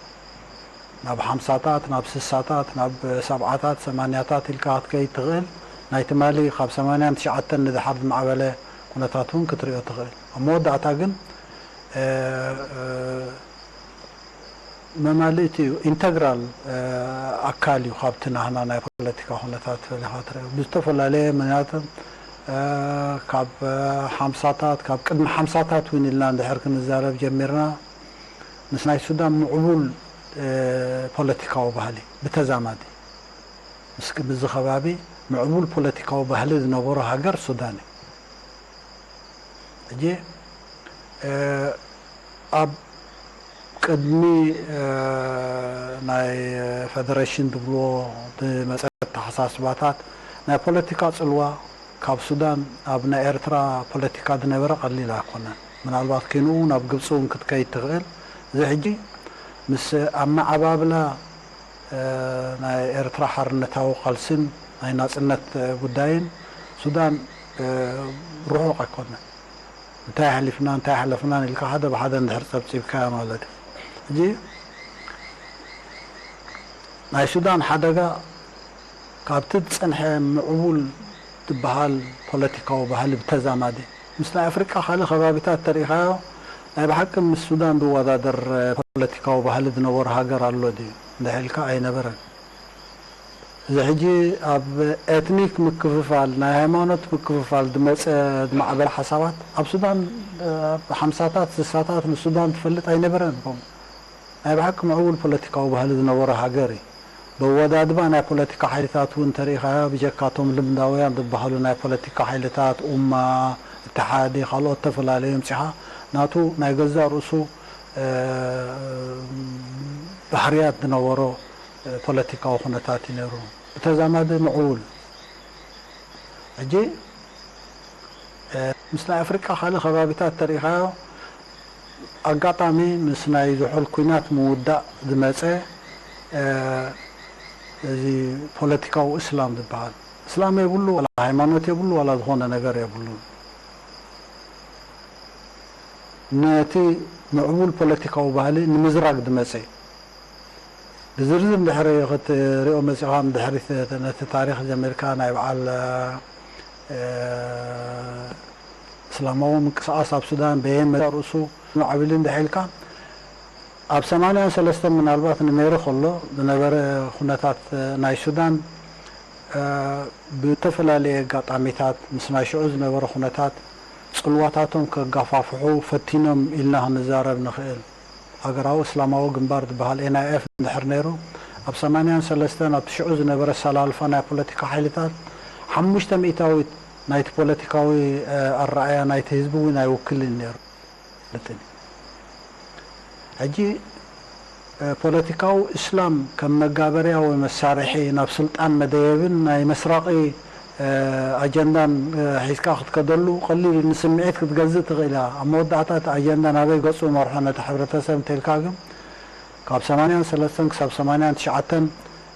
ናብ ሓምሳታት፣ ናብ ስሳታት፣ ናብ ሰብዓታት፣ ሰማንያታት ኢልካ ክትከይድ ትኽእል። ናይ ትማሊ ካብ ሰማንያን ትሽዓተን ንደሓር ዝማዕበለ ኩነታት እውን ክትሪኦ ትኽእል። ኣብ መወዳእታ ግን፣ እ፣ እ፣ መማልእቲ እዩ፣ ኢንተግራል፣ እ፣ ኣካል እዩ ካብቲ ናህና ናይ ፖለቲካ ኩነታት ፈሊኻ ትሪኦ። ብዝተፈላለየ ምኽንያት፣ እ፣ ካብ፣ እ፣ ሓምሳታት፣ ካብ ቅድሚ ሓምሳታት እውን ኢልና እንድሕር ክንዛረብ ጀሚርና፣ ምስ ናይ ሱዳን ምዕቡል፣ እ፣ ፖለቲካዊ ባህሊ ብተዛማዲ፣ ምስ፣ ምስዚ ከባቢ ምዕቡል ፖለቲካዊ ባህሊ ዝነበሮ ሃገር ሱዳን እዩ። ሕጂ፣ እ፣ ኣብ ቅድሚ፣ እ፣ ናይ ፈደረሽን ዝብልዎ ዝመጸ ኣተሓሳስባታት፣ ናይ ፖለቲካ ጽልዋ ካብ ሱዳን ኣብ ናይ ኤርትራ ፖለቲካ ዝነበረ ቀሊል ኣይኮነን። ምናልባት ክንኡ ናብ ግብጺ እውን ክትከይድ ትኽእል። እዚ ሕጂ ምስ ኣመዓባብላ፣ እ፣ ናይ ኤርትራ ሓርነታዊ ቃልስን ናይ ናጽነት፣ እ፣ ጉዳይን ሱዳን፣ እ፣ ርሑቕ ኣይኮነን። እንታይ ኣሕሊፍና፣ እንታይ ኣሕለፍናን ኢልካ ሓደ ብሓደ እንድሕር ጸብጺብካዮ ማለት እዩ። ሕጂ ናይ ሱዳን ሓደጋ ካብቲ ዝጸንሐ ምዕቡል ዝበሃል ፖለቲካዊ ባህሊ ብተዛማዲ፣ ምስ ናይ ኣፍሪቃ ካልእ ከባቢታት ተሪኢኻዮ፣ ናይ ብሓቂ ምስ ሱዳን ዝወዳደር ፖለቲካዊ ባህሊ ዝነበሮ ሃገር ኣሎ ድዩ እንድሕር ኢልካ ኣይነበረን። እዚ ሕጂ ኣብ ኤትኒክ ምክፍፋል፣ ናይ ሃይማኖት ምክፍፋል ዝመጸ ዝማዕበለ ሓሳባት ኣብ ሱዳን፣ ኣብ ሓምሳታት፣ ስሳታት ንሱዳን ትፈልጥ ኣይነበረን። ናይ ብሓቂ ምዕቡል ፖለቲካዊ ባህሊ ዝነበሮ ሃገር እዩ። በወዳድባ ናይ ፖለቲካ ሓይልታት እውን እንተሪኢኻዮ፣ ብጀካቶም ልምዳውያን ዝበሃሉ ናይ ፖለቲካ ሓይልታት፣ ኡማ፣ እተሓዲ፣ ካልኦት ዝተፈላለዩ ኣምጺኻ፣ ናቱ ናይ ገዛእ ርእሱ፣ እ፣ ባህርያት ዝነበሮ፣ እ፣ ፖለቲካዊ ኩነታት እዩ ነይሩ። ብተዛማዲ ምዕቡል። ሕጂ፣ እ፣ ምስ ናይ ኣፍሪቃ ካልእ ከባቢታት ተሪኢኻዮ፣ ኣጋጣሚ ምስ ናይ ዝሑል ኲናት ምውዳእ ዝመጸ፣ እ፣ እዚ ፖለቲካዊ እስላም ዝበሃል፣ እስላም የብሉ፣ ዋላ ሃይማኖት የብሉ፣ ዋላ ዝኾነ ነገር የብሉን። ነቲ ምዕቡል ፖለቲካዊ ባህሊ ንምዝራግ ዝመጸ እዩ። ብዝርዝር እንድሕር ክትሪኦ መጺኻ፣ ድሕሪት ነቲ ታሪኽ ጀሚርካ፣ ናይ በዓል፣ እ፣ እስላማዊ ምንቅስቓስ ኣብ ሱዳን በየን መ-፣ ርእሱ ማዕቢሉ እንድሕር ኢልካ፣ ኣብ ሰማንያን ሰለስተን ምናልባት ንሜሪ ከሎ ዝነበረ ኩነታት ናይ ሱዳን፣ እ፣ ብተፈላለየ ኣጋጣሚታት ምስ ናይ ሽዑ ዝነበረ ኩነታት ጽልዋታቶም ከጋፋፍሑ ፈቲኖም ኢልና ክንዛረብ ንኽእል። ሃገራዊ እስላማዊ ግንባር ዝበሃል ኤን ኣይ ኤፍ እንድሕር ነይሩ፣ ኣብ ሰማንያን ሰለስተን ኣብቲ ሽዑ ዝነበረ ኣሰላልፋ ናይ ፖለቲካ ሓይልታት፣ ሓሙሽተ ሚእታዊት ናይቲ ፖለቲካዊ፣ እ፣ ኣረኣእያ ናይቲ ህዝቢ እውን ኣይውክልን ነይሩ። ልጥን። ሕጂ፣ እ፣ ፖለቲካዊ እስላም ከም መጋበርያ ወይ መሳርሒ ናብ ስልጣን መደየብን ናይ መስራቒ፣ እ፣ ኣጀንዳን፣ እ፣ ሒዝካ ክትከደሉ ቀሊል እዩ። ንስምዒት ክትገዝእ ትኽእል እያ። ኣብ መወዳእታ እቲ ኣጀንዳ ናበይ ገጹ መርሖ ነቲ ሕብረተሰብ እንተኢልካ ግን፣ ካብ ሰማንያን ሰለስተን ክሳብ ሰማንያን ትሽዓተን፣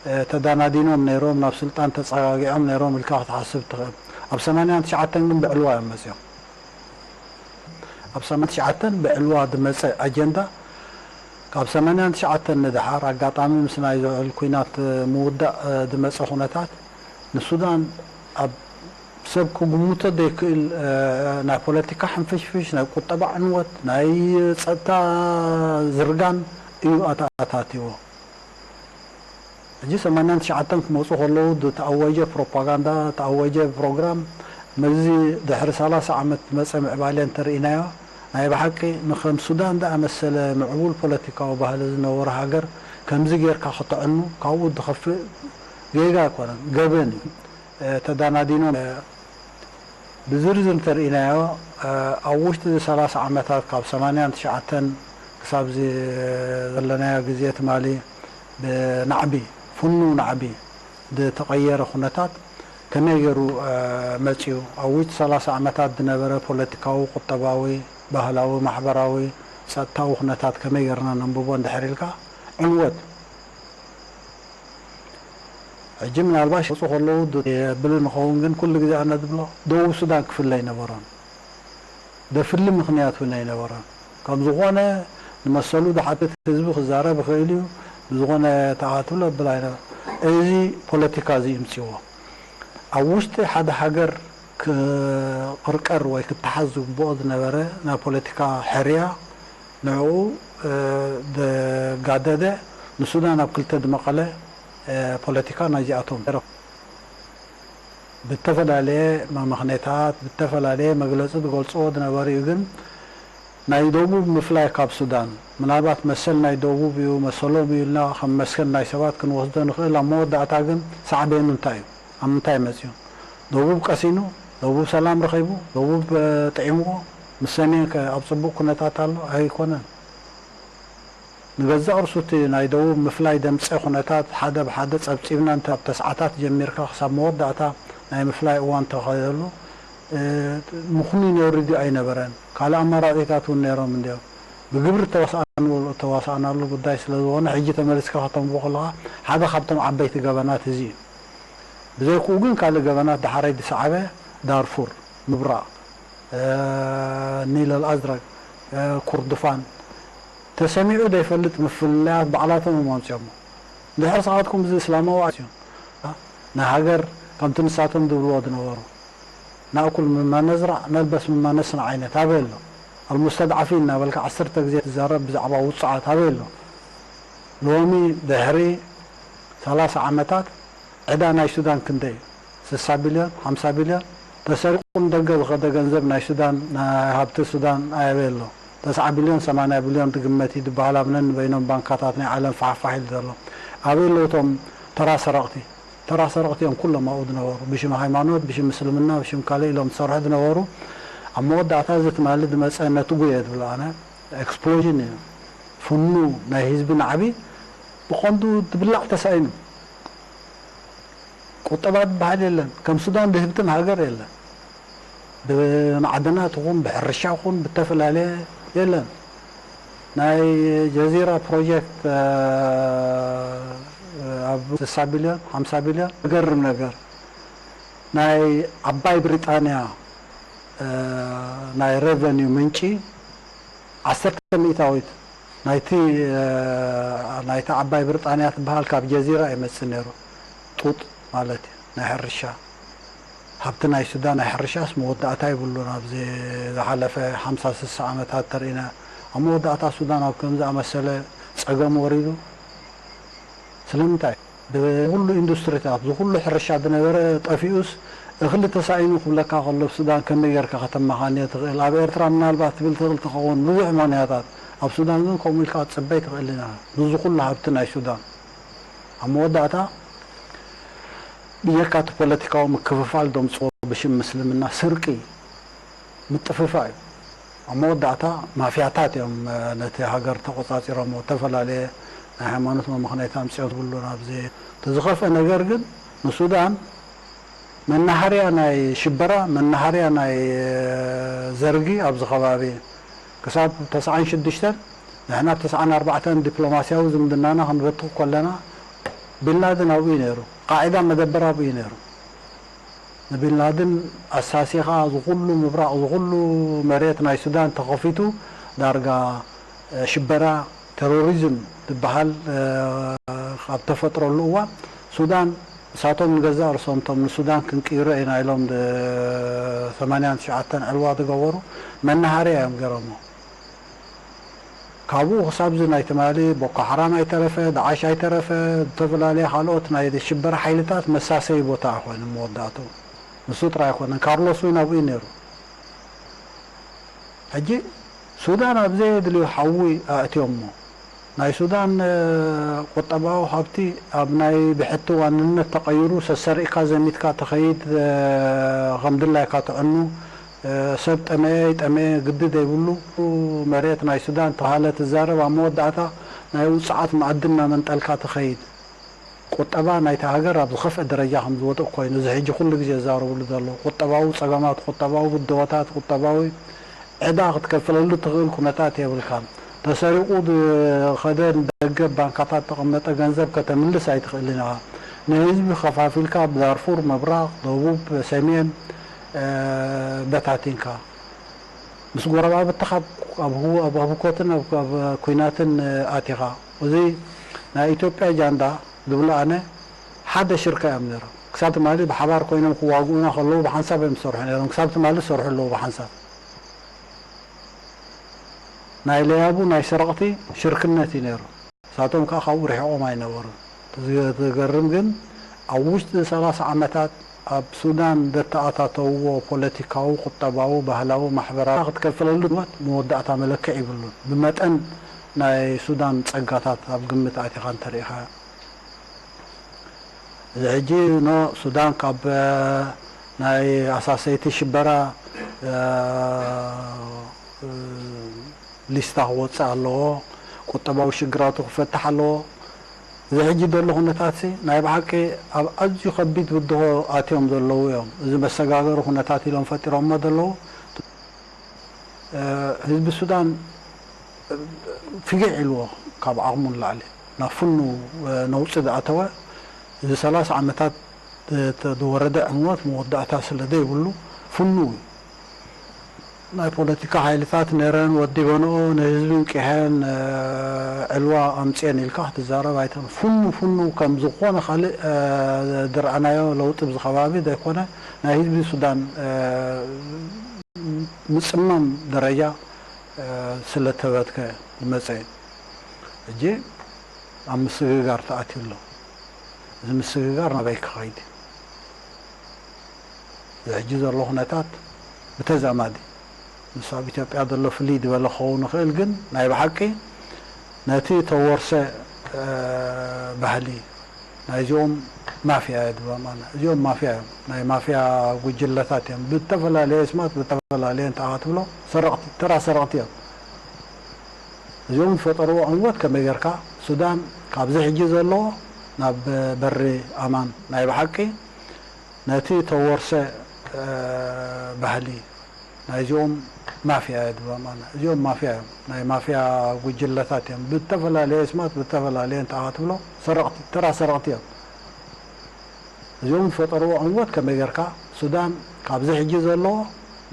እ፣ ተዳናዲኖም ነይሮም፣ ናብ ስልጣን ተጸጋጊዖም ነይሮም ኢልካ ክትሓስብ ትኽእል። ኣብ ሰማንያን ትሽዓተን ግን ብዕልዋ እዮም መጺኦም። ኣብ ሰማንያን ትሽዓተን ብዕልዋ ዝመጸ ኣጀንዳ፣ ካብ ሰማንያን ትሽዓተን ንደሓር ኣጋጣሚ ምስ ናይ ዝሑል ኲናት ምውዳእ ዝመጸ ኩነታት፣ ንሱዳን ኣብ ሰብ ክግምቶ ዘይክእል ናይ ፖለቲካ ሕንፍሽፍሽ፣ ናይ ቁጠባ ዕንወት፣ ናይ ጸጥታ ዝርጋን እዩ ኣተኣታትይዎ። ሕጂ ሰማንያን ትሽዓተን ክመጹ ከለዉ ዝተኣወጀ ፕሮፓጋንዳ፣ ዝተኣወጀ ፕሮግራም፣ ምስዚ ድሕሪ ሰላሳ ዓመት ዝመጸ ምዕባለ እንተርኢናዮ፣ ናይ ብሓቂ ንኸም ሱዳን ዝኣመሰለ ምዕቡል ፖለቲካዊ ባህሊ ዝነበሮ ሃገር ከምዚ ጌርካ ከተዕኑ፣ ካብኡ ዝኸፍእ ጌጋ ኣይኮነን፣ ገበን እዩ። እ፣ ተዳናዲኖም፣ እ፣ ብዝርዝር እንተርኢናዮ፣ እ፣ ኣብ ውሽጢ እዚ ሰላሳ ዓመታት ካብ ሰማንያን ትሽዓተን ክሳብ እዚ ዘለናዮ ግዜ ትማሊ ብናዕቢ፣ ፍኑው ናዕቢ ዝተቐየረ ኩነታት ከመይ ገይሩ፣ እ፣ መጺኡ? ኣብ ውሽጢ ሰላሳ ዓመታት ዝነበረ ፖለቲካዊ፣ ቁጠባዊ፣ ባህላዊ፣ ማሕበራዊ፣ ጸጥታዊ ኩነታት ከመይ ገይርና ነንብቦ እንድሕር ኢልካ፣ ዕንወት። ሕጂ ምናልባሽ ክወጹ ከለዉ ዶ-፣ የብል ንኸውን፣ ግን ኩሉ ግዜ ኣነ ዝብሎ ደቡብ ሱዳን ክፍለ ኣይነበሮን። ዘፍሊ ምኽንያት እውን ኣይነበሮን። ከም ዝኾነ ንመሰሉ ዝሓትት ህዝቢ ክዛረብ ይኽእል እዩ። ብዝኾነ ተኣትሎ ብል ኣይነ እዚ ፖለቲካ እዚ ይምፅዎ ኣብ ውሽጢ ሓደ ሃገር ክቕርቀር ወይ ክተሓዝ ዝግብኦ ዝነበረ ናይ ፖለቲካ ሕርያ ንዕኡ ዘጋደደ ንሱዳን ኣብ ክልተ ዝመቐለ ፖለቲካ ናይዚኣቶም ብተፈላለየ መመኽኔታት ብተፈላለየ መግለፂ ዝገልፅዎ ዝነበሩ እዩ። ግን ናይ ደቡብ ምፍላይ ካብ ሱዳን ምናልባት መሰል ናይ ደቡብ እዩ መሰሎም እዩ ኢልና ከም መስከን ናይ ሰባት ክንወስዶ ንኽእል። ኣብ መወዳእታ ግን ሳዕቤኑ እንታይ እዩ? ኣብ ምንታይ መፅዩ? ደቡብ ቀሲኑ፣ ደቡብ ሰላም ረኺቡ፣ ደቡብ ጥዒምዎ፣ ምስ ሰሜን ከ ኣብ ፅቡቕ ኩነታት ኣሎ ኣይኮነን። ንገዛእ ርእሱ እቲ ናይ ደቡብ ምፍላይ ደምፀ ኩነታት ሓደ ብሓደ ፀብፂብና እንተ ኣብ ተስዓታት ጀሚርካ ክሳብ መወዳእታ ናይ ምፍላይ እዋን ተኸደሉ ምኹኒ ነውሪ ድዩ ኣይነበረን? ካልእ ኣማራፂታት እውን ነይሮም እንዲዮም። ብግብሪ ተዋሳእናሉ ጉዳይ ስለ ዝኾነ ሕጂ ተመሊስካ ከተንብቦ ከለኻ ሓደ ካብቶም ዓበይቲ ገበናት እዚ እዩ። ብዘይክኡ ግን ካልእ ገበናት ዳሕራይ ዝሰዓበ ዳርፉር ምብራቕ ኒል ኣልኣዝረግ ኩርዱፋን ተሰሚዑ ዘይፈልጥ ምፍልላያት ባዕላቶም እዮም ኣምፅኦሞ። እንድሕር ስኻትኩም እዚ እስላማዊ ኣስዮም ናይ ሃገር ከምቲ ንሳቶም ዝብልዎ ዝነበሩ ናእኩል ምማ ነዝራዕ ነልበስ ምማ ነስንዕ ዓይነት ኣበይ ኣሎ? ኣልሙስተድዓፊን እናበልካ ዓሰርተ ግዜ ትዛረብ ብዛዕባ ውፅዓት ኣበይ ኣሎ? ሎሚ ድሕሪ ሰላሳ ዓመታት ዕዳ ናይ ሱዳን ክንደይ እዩ? ስሳ ቢልዮን፣ ሓምሳ ቢልዮን ተሰሪቑ ንደገ ዝኸደ ገንዘብ ናይ ሱዳን፣ ናይ ሃብቲ ሱዳን ኣበይ ኣሎ? ተስዓ ቢልዮን፣ ሰማንያ ቢልዮን ዝግመት እዩ ዝበሃል ኣብ ነንበይኖም ባንካታት ናይ ዓለም ፋሕፋሕ ኢሉ ዘሎ። ኣበይ ኣለዉ እቶም ተራ ሰረቕቲ? ተራ ሰረቕቲ እዮም ኩሎም ኣብኡ ዝነበሩ። ብሽም ሃይማኖት፣ ብሽም ምስልምና፣ ብሽም ካልእ ኢሎም ዝሰርሑ ዝነበሩ። ኣብ መወዳእታ እዚ ትማሊ ዝመጸ ነትጉ እየ ዝብሎ ኣነ። ኤክስፕሎዥን እዩ። ፍኑ ናይ ህዝቢ ናዕቢ ብቐንዱ ዝብላዕ ተሳኢኑ። ቁጠባ ዝበሃል የለን። ከም ሱዳን ድህብትም ሃገር የለን። ብማዕድናት ይኹን ብሕርሻ ይኹን ብተፈላለየ የለን። ናይ ጀዚራ ፕሮጀክት ኣብ ስሳ ቢልዮን ሓምሳ ቢልዮን። ዝገርም ነገር ናይ ዓባይ ብሪጣንያ ናይ ሬቨኒው ምንጪ ዓሰርተ ሚእታዊት ናይቲ ናይቲ ዓባይ ብሪጣንያ ትበሃል ካብ ጀዚራ ይመጽእ ነይሩ። ጡጥ ማለት እዩ ናይ ሕርሻ ሃብቲ ናይ ሱዳን ናይ ሕርሻስ መወዳእታ ይብሉን ኣብዚ ዝሓለፈ ሓምሳ ስሳ ዓመታት ተርኢና ኣብ መወዳእታ ሱዳን ኣብ ከምዚ ኣመሰለ ጸገም ወሪዱ ስለምንታይ ብኩሉ ኢንዱስትሪታት ዝኩሉ ሕርሻ ዝነበረ ጠፊኡስ እኽሊ ተሳኢኑ ክብለካ ከሎ ሱዳን ከመይ ጌርካ ከተመኻንዮ ትኽእል ኣብ ኤርትራ ምናልባት ትብል ትኽእል ትኸውን ብዙሕ ማንያታት ኣብ ሱዳን ግን ከምኡ ኢልካ ክትጽበይ ትኽእል ኢና ብዚ ኩሉ ሃብቲ ናይ ሱዳን ኣብ መወዳእታ ብጀካ እቲ ፖለቲካዊ ምክፍፋል ዘምፅዎ ብሽም ምስልምና ስርቂ ምጥፍፋእ እዩ። ኣብ መወዳእታ ማፍያታት እዮም ነቲ ሃገር ተቆፃፂሮሞ ዝተፈላለየ ናይ ሃይማኖት መመኽነይታ ኣምፅኦም ዝብሉ ናብዚ እቲ ዝኸፍአ ነገር ግን ንሱዳን መናሃርያ ናይ ሽበራ መናሃርያ ናይ ዘርጊ ኣብዚ ከባቢ ክሳብ ተስዓን ሽዱሽተን ንሕና ብ ተስዓን ኣርባዕተን ዲፕሎማስያዊ ዝምድናና ክንበትኽ ከለና ቢንላድን ኣብኡ እዩ ነይሩ። ቃዒዳ መደበር ኣብኡ እዩ ነይሩ። ንቢንላድን ኣሳሲኻ ዝኹሉ ምብራቕ ዝኹሉ መሬት ናይ ሱዳን ተኸፊቱ ዳርጋ ሽበራ ቴሮሪዝም ዝበሃል ካብ ተፈጥረሉ እዋን ሱዳን ንሳቶም ንገዛእ ርእሶም እቶም ንሱዳን ክንቅይሮ ኢና ኢሎም ሰማንያን ትሽዓተን ዕልዋ ዝገበሩ መናሃርያ እዮም ገይሮሞ። ካብኡ ክሳብ እዚ ናይ ትማሊ ቦኮ ሓራም ኣይተረፈ፣ ዳዓሽ ኣይተረፈ፣ ዝተፈላለየ ካልኦት ናይ ሽበራ ሓይልታት መሳሰዪ ቦታ ኮይኑ መወዳእትኡ ንሱ ጥራይ ኣይኮነን። ካርሎስ እውን ኣብኡ እዩ ነይሩ። ሕጂ ሱዳን ኣብ ዘየድልዩ ሓዊ ኣእትዮሞ። ናይ ሱዳን ቁጠባዊ ሃብቲ ኣብ ናይ ብሕቲ ዋንነት ተቐይሩ ሰሰሪእካ ዘሚትካ ትኸይድ ከም ድላይካ ትዕኑ ሰብ ጠመየ ኣይጠመየ ግዲ ዘይብሉ መሬት ናይ ሱዳን ተባሃለ ትዛረብ ኣብ መወዳእታ ናይ ውፅዓት መኣዲ እናመንጠልካ ትኸይድ። ቁጠባ ናይታ ሃገር ኣብ ዝኸፍአ ደረጃ ከም ዝወድቕ ኮይኑ እዚ ሕጂ ኩሉ ግዜ ዝዛረብሉ ዘሎ ቁጠባዊ ፀገማት ቁጠባዊ ብድሆታት ቁጠባዊ ዕዳ ክትከፍለሉ ትኽእል ኩነታት የብልካን። ተሰሪቑ ዝኸደ ንደገ ባንካታት ተቐመጠ ገንዘብ ከተምልስ ኣይትኽእልን ኢኻ። ንህዝቢ ከፋፊልካ ብዳርፉር ምብራቕ፣ ደቡብ፣ ሰሜን በታቲንካ ምስ ጎረባብትኻ ኣብ፣ ኣብ ህው-፣ ኣብ፣ ኣብ ህኮትን ኣብ፣ ኣብ ኲናትን ኣቲኻ። እዚ ናይ ኢትዮጵያ ጃንዳ ዝብሎ ኣነ ሓደ ሽርካ እዮም ነይሮም። ክሳብ ትማሊ ብሓባር ኮይኖም ክዋግኡና ከለዉ ብሓንሳብ እዮም ዝሰርሑ ነይሮም። ክሳብ ትማሊ ዝሰርሑ ኣለዉ ብሓንሳብ። ናይ ለያቡ ናይ ሰረቕቲ ሽርክነት እዩ ነይሩ። ንሳቶም ከኣ ካብኡ ርሒቖም ኣይነበሩን። እቲ ዝገርም ግን ኣብ ውሽጢ ሰላሳ ዓመታት ኣብ ሱዳን ዘተኣታተውዎ ፖለቲካዊ፣ ቁጠባዊ፣ ባህላዊ፣ ማሕበራዊ ክትከፍለሉ መወዳእታ መለክዕ ይብሉን። ብመጠን ናይ ሱዳን ጸጋታት ኣብ ግምት ኣቲኻ እንተሪኢኻ እዚ ሕጂ ኖ ሱዳን ካብ ናይ ኣሳሰይቲ ሽበራ ሊስታ ክወፅእ ኣለዎ። ቁጠባዊ ሽግራቱ ክፈትሕ ኣለዎ። እዚ ሕጂ ዘሎ ኩነታት ሲ ናይ ብሓቂ ኣብ ኣዝዩ ከቢድ ብድሆ ኣትዮም ዘለዉ እዮም። እዚ መሰጋገሪ ኩነታት ኢሎም ፈጢሮሞ ዘለዉ ህዝቢ ሱዳን ፊግዕ ኢልዎ ካብ ዓቕሙ ንላዕሊ ናብ ፍኑ ነውፂ ዝኣተወ እዚ ሰላሳ ዓመታት ዝወረደ ዕንወት መወዳእታ ስለ ዘይብሉ ፍኑ እዩ። ናይ ፖለቲካ ሓይልታት ነረን ወዲበንኦ ንህዝቢ እንቂሐን ዕልዋ ኣምፅኤን ኢልካ ክትዛረብ ኣይተ ፍኑ ፍኑ ከም ዝኾነ ካልእ ዝረኣናዮ ለውጢ ብዚ ከባቢ ዘይኮነ ናይ ህዝቢ ሱዳን ምጽማም ደረጃ ስለተበትከ ዝመጸ እዩ። ሕጂ ኣብ ምስግጋር ተኣትዩ ኣሎ። እዚ ምስግጋር ናበይ ክኸይድ እዩ? እዚ ሕጂ ዘሎ ኩነታት ብተዛማዲ ምስ ኣብ ኢትዮጵያ ዘሎ ፍልይ ዝበለ ክኸውን ይኽእል፣ ግን ናይ ብሓቂ ነቲ ተወርሰ ባህሊ ናይዚኦም ማፍያ እየ ድብሎም ኣነ። እዚኦም ማፍያ እዮም። ናይ ማፍያ ጉጅለታት እዮም። ብተፈላለየ ስማት ብተፈላለየ እንታይ ትብሎ ሰረቕቲ፣ ተራ ሰረቕቲ እዮም። እዚኦም ዝፈጠርዎ ዕንወት ከመይ ጌርካ ሱዳን ካብዚ ሕጂ ዘለዎ ናብ በሪ ኣማን ናይ ብሓቂ ነቲ ተወርሰ ባህሊ ናይዚኦም ማፍያ እየ ድብሎም ኣነ። እዚኦም ማፍያ እዮም። ናይ ማፍያ ጉጅለታት እዮም። ብተፈላለየ ስማት ብተፈላለየ እንታይ ትብሎ ሰረቕቲ፣ ተራ ሰረቕቲ እዮም። እዚኦም ዝፈጠርዎ ዕንወት ከመይ ጌርካ ሱዳን ካብዚ ሕጂ ዘለዎ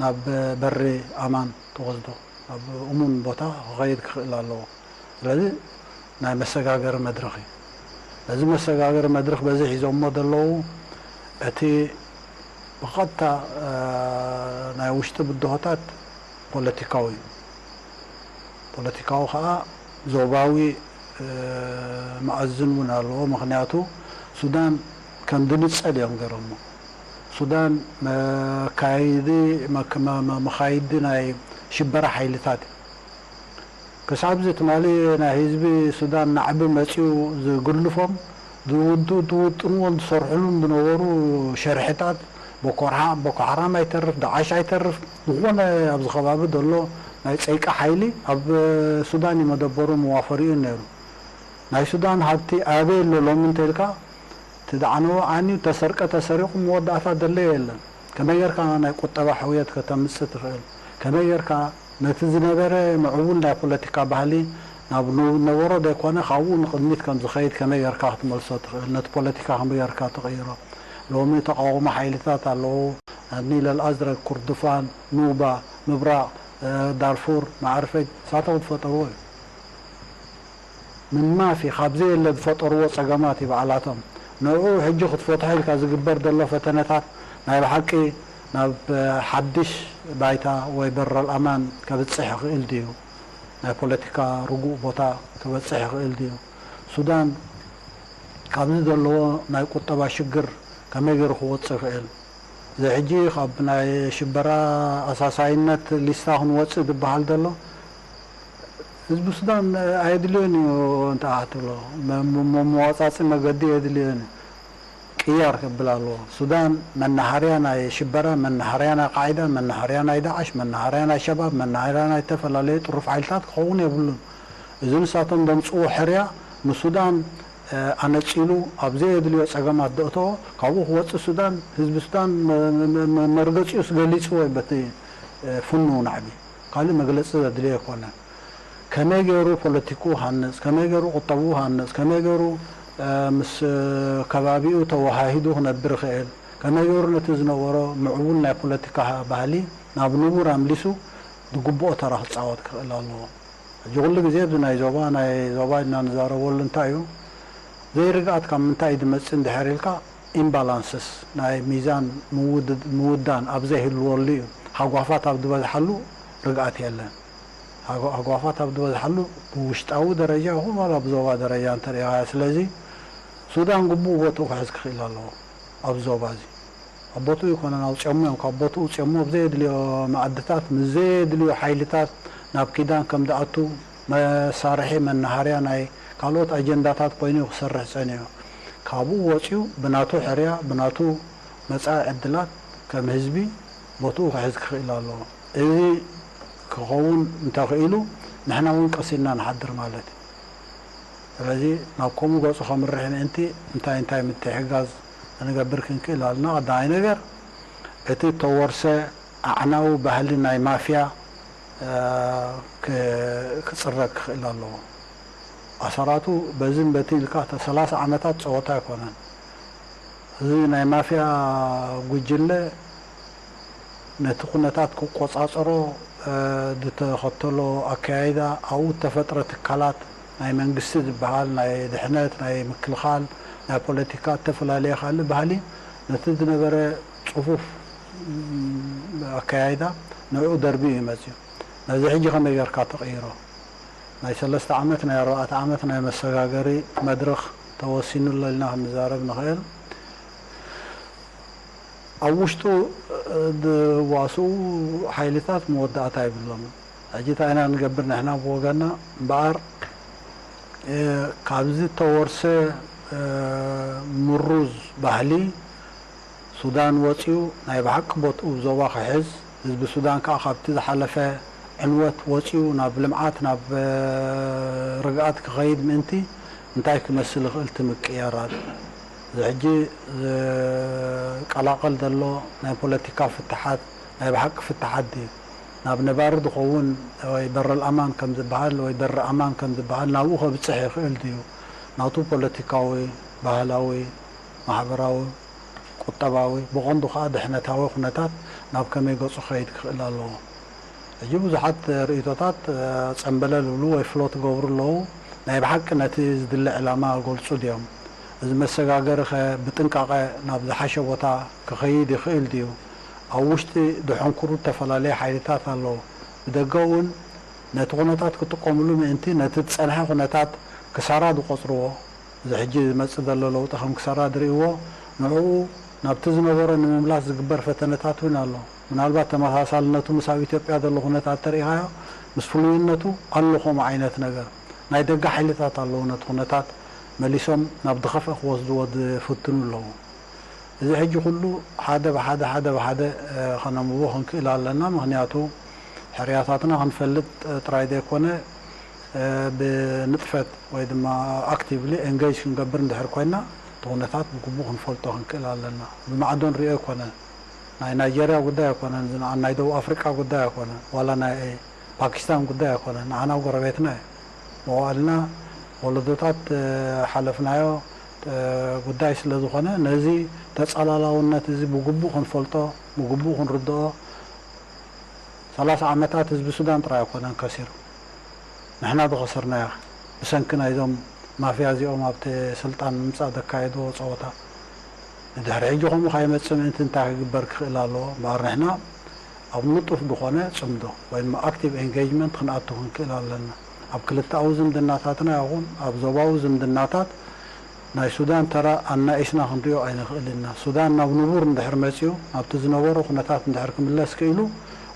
ናብ በሪ ኣማን ትወስዶ ናብ እሙን ቦታ ክኸይድ ክኽእል ኣለዎ። ስለዚ ናይ መሰጋገሪ መድረኽ እዩ። ነዚ መሰጋገሪ መድረኽ በዚ ሒዞሞ ዘለዉ እቲ ብቐጥታ ናይ ውሽጢ ብድሆታት ፖለቲካዊ እዩ። ፖለቲካዊ ከዓ ዞባዊ መኣዝን እውን ኣለዎ። ምኽንያቱ ሱዳን ከም ድንጸል እዮም ገይሮሞ። ሱዳን መካይዲ መካይዲ ናይ ሽበራ ሓይልታት እዩ። ክሳብ እዚ ትማሊ ናይ ህዝቢ ሱዳን ናዕቢ መፂኡ ዝግልፎም ዝውጥንዎን ዝሰርሕሉን ዝነበሩ ሸርሕታት ቦኮ ሓራም ኣይተርፍ፣ ዳዓሽ ኣይተርፍ፣ ዝኾነ ኣብዚ ከባቢ ዘሎ ናይ ፀይቂ ሓይሊ ኣብ ሱዳን እዩ መደበሩ መዋፈሪኡ ነይሩ። ናይ ሱዳን ሃብቲ ኣበይ ኣሎ ሎሚ እንተኢልካ ትደዓነዎ ዓንዩ ተሰርቀ ተሰሪቑ መወዳእታ ደለዮ የለን። ከመይ ጌርካ ናይ ቁጠባ ሕውየት ከተምጽእ ትኽእል? ከመይ ጌርካ ነቲ ዝነበረ ምዕቡል ናይ ፖለቲካ ባህሊ ናብ ነበሮ ዘይኮነ ካብኡ ንቕድሚት ከም ዝኸይድ ከመይ ጌርካ ክትመልሶ ትኽእል? ነቲ ፖለቲካ ከመይ ጌርካ ትቕይሮ? ሎሚ ተቃውሞ ሓይልታት ኣለዉ። ኒል ኣልኣዝረግ፣ ኩርዱፋን፣ ኑባ፣ ምብራቕ ዳርፉር፣ ማዕርፈጅ ንሳቶም ዝፈጠርዎ እዩ። ምማፊ ካብ ዘየለ ዝፈጠርዎ ጸገማት እዩ ባዕላቶም። ንዕኡ ሕጂ ክትፈትሖ ኢልካ ዝግበር ዘሎ ፈተነታት ናይ ብሓቂ ናብ ሓድሽ ባይታ ወይ በረል ኣማን ከብጽሕ ይኽእል ድዩ? ናይ ፖለቲካ ርጉእ ቦታ ከበጽሕ ይኽእል ድዩ? ሱዳን ካብዚ ዘለዎ ናይ ቁጠባ ሽግር ከመይ ገይሩ ክወጽእ ይኽእል? እዚ ሕጂ ካብ ናይ ሽበራ ኣሳሳይነት ሊስታ ክንወጽእ ዝበሃል ዘሎ ህዝቢ ሱዳን ኣየድልዮን እዩ። እንተ ክትብሎ መዋፃፂ መገዲ የድልዮን እዩ። ቅያር ክብል ኣለዎ። ሱዳን መናሃርያ ናይ ሽበራ፣ መናሃርያ ናይ ቃዒዳ፣ መናሃርያ ናይ ዳዓሽ፣ መናሃርያ ናይ ሸባብ፣ መናሃርያ ናይ ዝተፈላለዩ ጥሩፍ ሓይልታት ክኸውን የብሉን። እዚ ንሳቶም ዘምፅዎ ሕርያ ንሱዳን ኣነፂሉ ኣብ ዘየድልዮ ፀገማት ዘእተዎ፣ ካብኡ ክወፅእ ሱዳን፣ ህዝቢ ሱዳን መርገፂኡስ ገሊፅዎ እዩ በቲ ፍኑው ናዕቢ። ካልእ መግለፂ ዘድልዮ ኣይኮነን። ከመይ ገይሩ ፖለቲክኡ ሃንፅ፣ ከመይ ገይሩ ቁጠብኡ ሃንፅ፣ ከመይ ገይሩ ምስ ከባቢኡ ተወሃሂዱ ክነብር ይኽእል፣ ከመይ ገይሩ ነቲ ዝነበሮ ምዕቡል ናይ ፖለቲካ ባህሊ ናብ ንቡር ኣምሊሱ ዝግብኦ ተራ ክጻወት ክኽእል ኣለዎ። ሕጂ ኩሉ ግዜ ኣብዚ ናይ ዞባ፣ ናይ ዞባ ኢልና ንዛረበሉ እንታይ እዩ? ዘይርግኣት ካብ ምንታይ እዩ ዝመጽእ እንድሕር ኢልካ፣ ኢምባላንስስ፣ ናይ ሚዛን ምውድ-፣ ምውዳን ኣብ ዘይህልወሉ እዩ። ሃጓፋት ኣብ ዝበዝሓሉ ርግኣት የለን። ሃጓ-፣ ሃጓፋት ኣብ ዝበዝሓሉ ብውሽጣዊ ደረጃ ይኹን ዋላ ብዞባ ደረጃ እንተሪኢኻዮ። ስለዚ ሱዳን ግቡእ ቦትኡ ክሕዝ ክኽእል ኣለዎ ኣብዚ ዞባ እዚ። ኣብ ቦትኡ ኣይኮነን ኣውፂኦሞ እዮም። ካብ ቦትኡ ውፂኦሞ ኣብ ዘየድልዮ መኣድታት ምስ ዘየድልዮ ሓይልታት ናብ ኪዳን ከም ዝኣቱ መሳርሒ መናሃርያ ናይ ካልኦት ኣጀንዳታት ኮይኑ እዩ ክሰርሕ ፀኒሑ። ካብኡ ወፂኡ ብናቱ ሕርያ ብናቱ መፃኢ ዕድላት ከም ህዝቢ ቦትኡ ክሕዝ ክኽእል ኣለዎ። እዚ ክኸውን እንተኽኢሉ ንሕና እውን ቀሲንና ንሓድር ማለት እዩ። ስለዚ ናብ ከምኡ ገፁ ከምርሕ ምእንቲ እንታይ እንታይ ምትሕጋዝ ክንገብር ክንክእል ኣለና። ቀዳማይ ነገር እቲ ተወርሰ ኣዕናዊ ባህሊ ናይ ማፍያ እ፣ ክ-፣ ክፅረግ ክኽእል ኣለዎ። ኣሰራቱ በዝን በቲ ኢልካ እተ ሰላሳ ዓመታት ፀወታ ኣይኮነን። እዚ ናይ ማፍያ ጉጅለ ነቲ ኩነታት ክቆጻጸሮ፣ እ፣ ዝተኸተሎ ኣከያይዳ፣ ኣብኡ እተፈጥረ ትካላት ናይ መንግስቲ ዝበሃል፣ ናይ ድሕነት፣ ናይ ምክልኻል፣ ናይ ፖለቲካ፣ እተፈላለየ ካልእ ባህሊ ነቲ ዝነበረ ጽፉፍ፣ ም፣ ኣከያይዳ ንዕኡ ደርቢዩ እዩ መጺኡ። ነዚ ሕጂ ከመይ ጌርካ ተቐይሮ? ናይ ሰለስተ ዓመት፣ ናይ ኣርባዕተ ዓመት ናይ መሰጋገሪ መድረኽ ተወሲኑ ኣሎ ኢልና ክንዛረብ ንኽእል። ኣብ ውሽጡ፣ እ፣ ዝዋስኡ ሓይልታት መወዳእታ የብሎምን። ሕጂ እንታይ ኢና ንገብር ንሕና ብወገንና? እምበኣር፣ እ፣ ካብዚ እተወርሰ፣ እ፣ ምሩዝ ባህሊ ሱዳን ወጺኡ ናይ ብሓቂ ቦትኡ ዞባ ክሕዝ፣ ህዝቢ ሱዳን ከኣ ካብቲ ዝሓለፈ ዕንወት ወጺኡ ናብ ልምዓት፣ ናብ፣ እ፣ ርግኣት ክኸይድ ምእንቲ እንታይ ክመስል ይኽእል እቲ ምቅይያራት? እዚ ሕጂ ዝቀላቐል ዘሎ ናይ ፖለቲካ ፍትሓት ናይ ብሓቂ ፍትሓት ድዩ? ናብ ነባሪ ዝኸውን ወይ በረል ኣማን ከም ዝበሃል ወይ በሪ ኣማን ከም ዝበሃል ናብኡ ከብጽሕ ይኽእል ድዩ? ናቱ ፖለቲካዊ፣ ባህላዊ፣ ማሕበራዊ፣ ቁጠባዊ፣ ብቐንዱ ከኣ ድሕነታዊ ኩነታት ናብ ከመይ ገጹ ክኸይድ ክኽእል ኣለዎ? ሕጂ ብዙሓት ርእይቶታት፣ እ፣ ጸምበለል ዝብሉ ወይ ፍሎት ዝገብሩ ኣለዉ። ናይ ብሓቂ ነቲ ዝድለ ዕላማ ገልጹ ድዮም? እዚ መሰጋገሪ ኸ ብጥንቃቐ ናብ ዝሓሸ ቦታ ክኸይድ ይኽእል ድዩ? ኣብ ውሽጢ ዝሐንኩሩ ዝተፈላለዩ ሓይልታት ኣለዉ። ብደገ እውን ነቲ ኩነታት ክጥቀምሉ ምእንቲ ነቲ ዝጸንሐ ኩነታት ክሳራ ዝቖጽርዎ፣ እዚ ሕጂ ዝመጽእ ዘሎ ለውጢ ከም ክሳራ ዝርእይዎ፣ ንዕኡ ናብቲ ዝነበሮ ንምምላስ ዝግበር ፈተነታት እውን ኣሎ። ምናልባት ተመሳሳልነቱ ምስ ኣብ ኢትዮጵያ ዘሎ ኩነታት ተሪኢኻዮ፣ ምስ ፍሉይነቱ ኣሎ ከምኡ ዓይነት ነገር። ናይ ደገ ሓይልታት ኣለዉ ነቲ ኩነታት መሊሶም ናብ ዝኸፍአ ክወስድዎ ዝፍትኑ ኣለዉ። እዚ ሕጂ ኩሉ ሓደ ብሓደ፣ ሓደ ብሓደ፣ እ፣ ከነንብቦ ክንክእል ኣለና። ምኽንያቱ ሕርያታትና ክንፈልጥ፣ እ፣ ጥራይ ዘይኮነ፣ እ፣ ብንጥፈት ወይ ድማ ኣክቲቭሊ ኤንጌጅ ክንገብር እንድሕር ኮይና፣ እቲ ኩነታት ብግቡእ ክንፈልጦ ክንክእል ኣለና። ብማዕዶ ንሪኦ ኣይኮነን። ናይ ናይጀርያ ጉዳይ ኣይኮነን፣ እዚ ናይ ደቡብ ኣፍሪቃ ጉዳይ ኣይኮነን፣ ዋላ ናይ ፓኪስታን ጉዳይ ኣይኮነን። ንዓና ጎረቤትና እዩ። መዋእልና ወለዶታት፣ እ፣ ሓለፍናዮ፣ እ፣ ጉዳይ ስለ ዝኾነ፣ ነዚ ተጸላላውነት እዚ ብግቡእ ክንፈልጦ፣ ብግቡእ ክንርድኦ፣ ሰላሳ ዓመታት ህዝቢ ሱዳን ጥራይ ኣይኮነን ከሲሩ። ንሕና ዝኸሰርናዮ ብሰንኪ ናይዞም ማፍያ እዚኦም ኣብቲ ስልጣን ምምጻእ ዘካየድዎ ጸወታ። ንድሕሪ ሕጂ ከምኡ ከይመጽእ ምእንቲ እንታይ ክግበር ክኽእል ኣለዎ? እምበኣር ንሕና ኣብ ንጡፍ ዝኾነ ጽምዶ ወይ ድማ ኣክቲቭ ኤንጌጅመንት ክንኣቱ ክንክእል ኣለና። ኣብ ክልተኣዊ ዝምድናታትና ይኹን ኣብ ዞባዊ ዝምድናታት ናይ ሱዳን ተራ ኣናኢስና ክንሪኦ ኣይንኽእል ኢና። ሱዳን ናብ ንቡር እንድሕር መጺኡ፣ ናብቲ ዝነበሮ ኩነታት እንድሕር ክምለስ ክኢሉ፣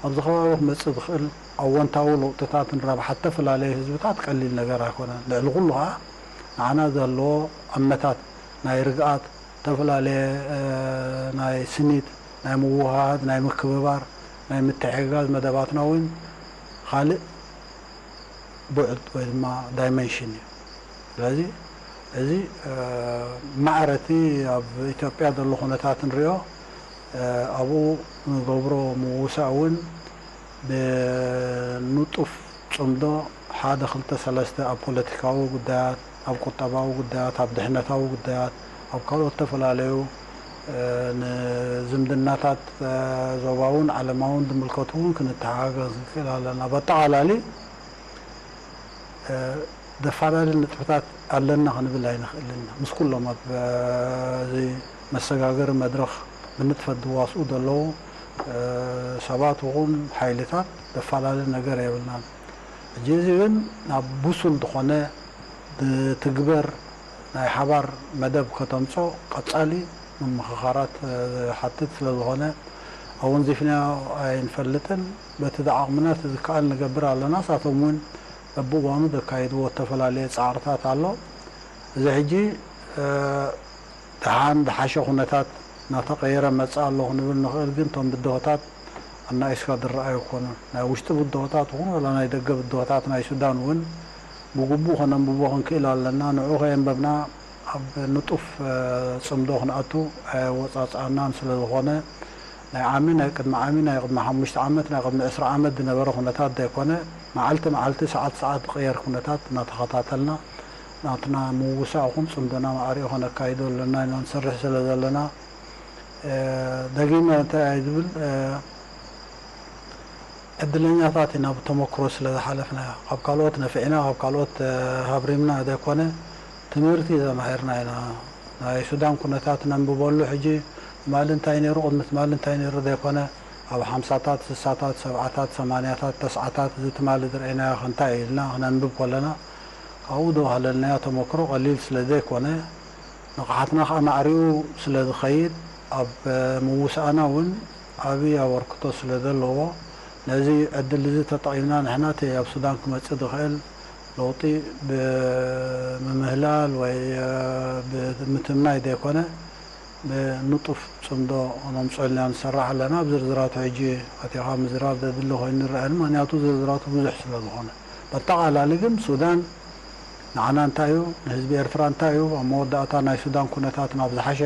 ኣብዚ ከባቢ ክመጽእ ዝኽእል ኣወንታዊ ለውጥታትን ረብሓ ዝተፈላለዩ ህዝብታት ቀሊል ነገር ኣይኮነን። ልዕሊ ኩሉ ከኣ ንዓና ዘለዎ ኣመታት ናይ ርግኣት፣ ዝተፈላለየ፣ እ፣ ናይ ስኒት፣ ናይ ምውህሃድ፣ ናይ ምክብባር፣ ናይ ምትሕግጋዝ መደባትና እውን ካልእ ቡዕድ ወይ ድማ ዳይመንሽን እዩ። ስለዚ እዚ፣ እ፣ ማዕረ እቲ ኣብ ኢትዮጵያ ዘሎ ኩነታት ንሪኦ፣ እ፣ ኣብኡ ንገብሮ ምውሳእ እውን ብንጡፍ ጽምዶ ሓደ ክልተ ሰለስተ ኣብ ፖለቲካዊ ጉዳያት፣ ኣብ ቁጠባዊ ጉዳያት፣ ኣብ ድሕነታዊ ጉዳያት፣ ኣብ ካልኦት ዝተፈላለዩ ንዝምድናታት ዞባውን ዓለማውን ዝምልከቱ እውን ክንተሓጋገዝ ንክእል ኣለና። በጠቓላሊ ዘፈላለዩ ንጥፈታት ኣለና ክንብል ኣይንኽእልን ኢና። ምስ ኩሎም ኣብዚ መሰጋገሪ መድረኽ ብንጥፈት ዝዋስኡ ዘለዉ ሰባት ይኹን ሓይልታት ዘፈላለ ነገር የብልናን። ሕጂ እዚ ግን ናብ ብሱል ዝኾነ ዝትግበር ናይ ሓባር መደብ ከተምጾ ቀጻሊ ምምኽኻራት ዝሓትት ስለ ዝኾነ ኣወንዚፍናዮ ኣይንፈልጥን። በቲ ዝዓቕምና እቲ ዝከኣል ንገብር ኣለና። ንሳቶም እውን በብእዋኑ ዘካይድዎ ዝተፈላለየ ጻዕርታት ኣሎ። እዚ ሕጂ ደሓን ዝሓሸ ኩነታት እናተቐየረ መጽእ ኣሎ ክንብል ንኽእል፣ ግን እቶም ብድሆታት ኣናኢስካ ዝረኣዩ ኣይኮኑን። ናይ ውሽጢ ብድሆታት ይኹን ዋላ ናይ ደገ ብድሆታት ናይ ሱዳን እውን ብግቡእ ከነንብቦ ክንክእል ኣለና። ንዑ ከየንበብና ኣብ ንጡፍ ጽምዶ ክንኣቱ ኣየወጻጽኣናን ስለ ዝኾነ ናይ ዓሚ፣ ናይ ቅድሚ ዓሚ፣ ናይ ቅድሚ ሓሙሽተ ዓመት፣ ናይ ቅድሚ ዕስራ ዓመት ዝነበረ ኩነታት ዘይኮነ፣ መዓልቲ መዓልቲ፣ ሰዓት ሰዓት ዝቕየር ኩነታት እናተኸታተልና ናትና ምውሳእ ይኹን ጽምዶና ማዕሪኡ ከነካይዶ ኣለና ኢና ንሰርሕ ስለ ዘለና። ደጊመ እንታይ እየ ዝብል፣ ዕድለኛታት ኢና ብተመክሮ ስለ ዝሓለፍና። ካብ ካልኦት ነፊዕና፣ ካብ ካልኦት ሃብሪምና ዘይኮነ፣ ትምህርቲ ተማሂርና ኢና። ናይ ሱዳን ኩነታት ነንብበሉ ሕጂ ትማሊ እንታይ ነይሩ፣ ቅድሚ ትማሊ እንታይ ነይሩ ዘይኮነ፣ ኣብ ሓምሳታት፣ ስሳታት፣ ሰብዓታት፣ ሰማንያታት፣ ተስዓታት፣ እዚ ትማሊ ዝረኣይናዮ ከ እንታይ እዩ ኢልና ክነንብብ ከለና፣ ካብኡ ዝወሃለልናዮ ተመክሮ ቀሊል ስለ ዘይኮነ፣ ንቕሓትና ከኣ ማዕሪኡ ስለ ዝኸይድ፣ ኣብ ምውሳእና እውን ዓብዪ ኣበርክቶ ስለ ዘለዎ፣ ነዚ ዕድል እዚ ተጠቒምና ንሕና እቲ ኣብ ሱዳን ክመጽእ ዝኽእል ለውጢ ብምህላል ወይ ብምትምናይ ዘይኮነ፣ ብንጡፍ ጽምዶ ነምጽኦ ኢልና ንሰርሕ ኣለና። ኣብ ዝርዝራቱ ሕጂ ኣቲኻ ምዝራብ ዘድሊ ኮይኑ ይረኣየኒ፣ ምኽንያቱ ዝርዝራቱ ብዙሕ ስለ ዝኾነ። በጠቓላሊ ግን ሱዳን ንዓና እንታይ እዩ፣ ንህዝቢ ኤርትራ እንታይ እዩ፣ ኣብ መወዳእታ ናይ ሱዳን ኩነታት ናብ ዝሓሸ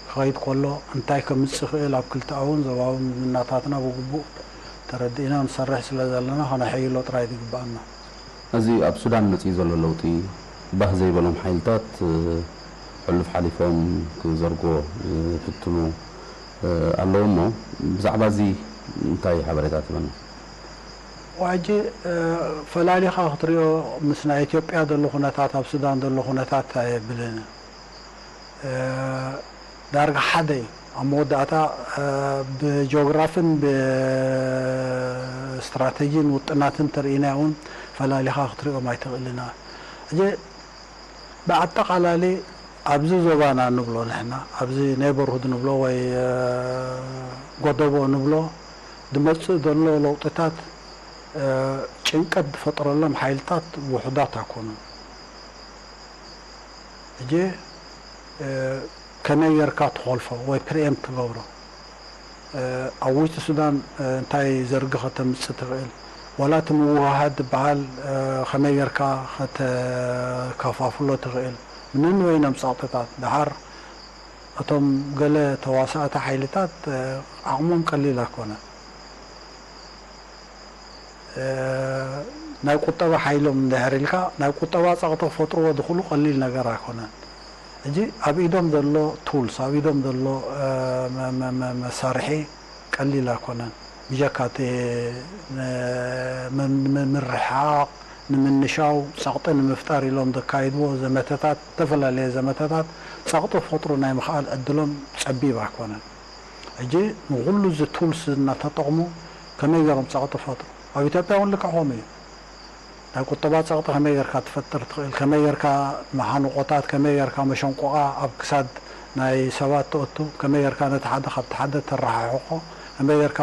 ክኸይድ ከሎ እንታይ ከምጽእ ይኽእል፣ ኣብ ክልተኣውን ዞባውን ዝምድናታትና ብግቡእ ተረዲእና ንሰርሕ ስለ ዘለና ከነሐይሎ ጥራይ ዝግብኣና። እዚ ኣብ ሱዳን መጺኡ ዘሎ ለውጢ ባህ ዘይበሎም ሓይልታት ሕሉፍ ሓሊፎም ክዘርግዎ ዝፍትኑ ኣለዉ እሞ፣ ብዛዕባ እዚ እንታይ ሓበሬታ ትህበና? ሕጂ ፈላሊኻ ክትሪኦ ምስ ናይ ኢትዮጵያ ዘሎ ኩነታት ኣብ ሱዳን ዘሎ ኩነታት ኣየብልን። ዳርጋ ሓደ እዩ። ኣብ መወዳእታ ብጂኦግራፍን ብስትራተጂን ውጥናትን ተርኢና እውን ፈላሊኻ ክትሪኦም ኣይትኽእልና። ሕጂ ብኣጠቓላሊ ኣብዚ ዞባና ንብሎ ንሕና፣ ኣብዚ ኔበርሁድ ንብሎ ወይ ጎደቦ ንብሎ ዝመጽእ ዘሎ ለውጥታት ጭንቀት ዝፈጥረሎም ሓይልታት ውሑዳት ኣይኮኑን። ሕጂ ከመይ ጌርካ ትኾልፎ ወይ ፕሪኤምፕት ትገብሮ? ኣብ ውሽጢ ሱዳን እንታይ ዘርጊ ከተምጽእ ትኽእል? ዋላ እቲ ምውህሃድ ዝበሃል ከመይ ጌርካ ከተከፋፍሎ ትኽእል? ንንበይኖም ጸቕጥታት። ደሓር እቶም ገለ ተዋሳእቲ ሓይልታት ዓቕሞም ቀሊል ኣይኮነን። ናይ ቁጠባ ሓይሎም እንድሕር ኢልካ፣ ናይ ቁጠባ ጸቕጢ ክፈጥርዎ ዝኽእሉ ቀሊል ነገር ኣይኮነን። ሕጂ ኣብ ኢዶም ዘሎ ቱልስ፣ ኣብ ኢዶም ዘሎ መሳርሒ ቀሊል ኣይኮነን። ብጀካ እቲ ንምርሕሓቕ፣ ንምንሻው፣ ጸቕጢ ንምፍጣር ኢሎም ዘካይድዎ ዘመተታት፣ ዝተፈላለየ ዘመተታት ጸቕጢ ክፈጥሩ ናይ ምኽኣል ዕድሎም ጸቢብ ኣይኮነን። ሕጂ ንኹሉ እዚ ቱልስ እናተጠቕሙ ከመይ ገይሮም ጸቕጢ ፈጥሩ? ኣብ ኢትዮጵያ እውን ልክዕ ከምኡ እዩ። ናይ ቁጠባ ጸቕጢ ከመይ ጌርካ ትፈጥር ትኽእል? ከመይ ጌርካ መሓንቆታት፣ ከመይ ጌርካ መሸንቆቓ ኣብ ክሳድ ናይ ሰባት ተእቱ? ከመይ ጌርካ ነቲ ሓደ ካብቲ ሓደ ተረሓሕቆ? ከመይ ጌርካ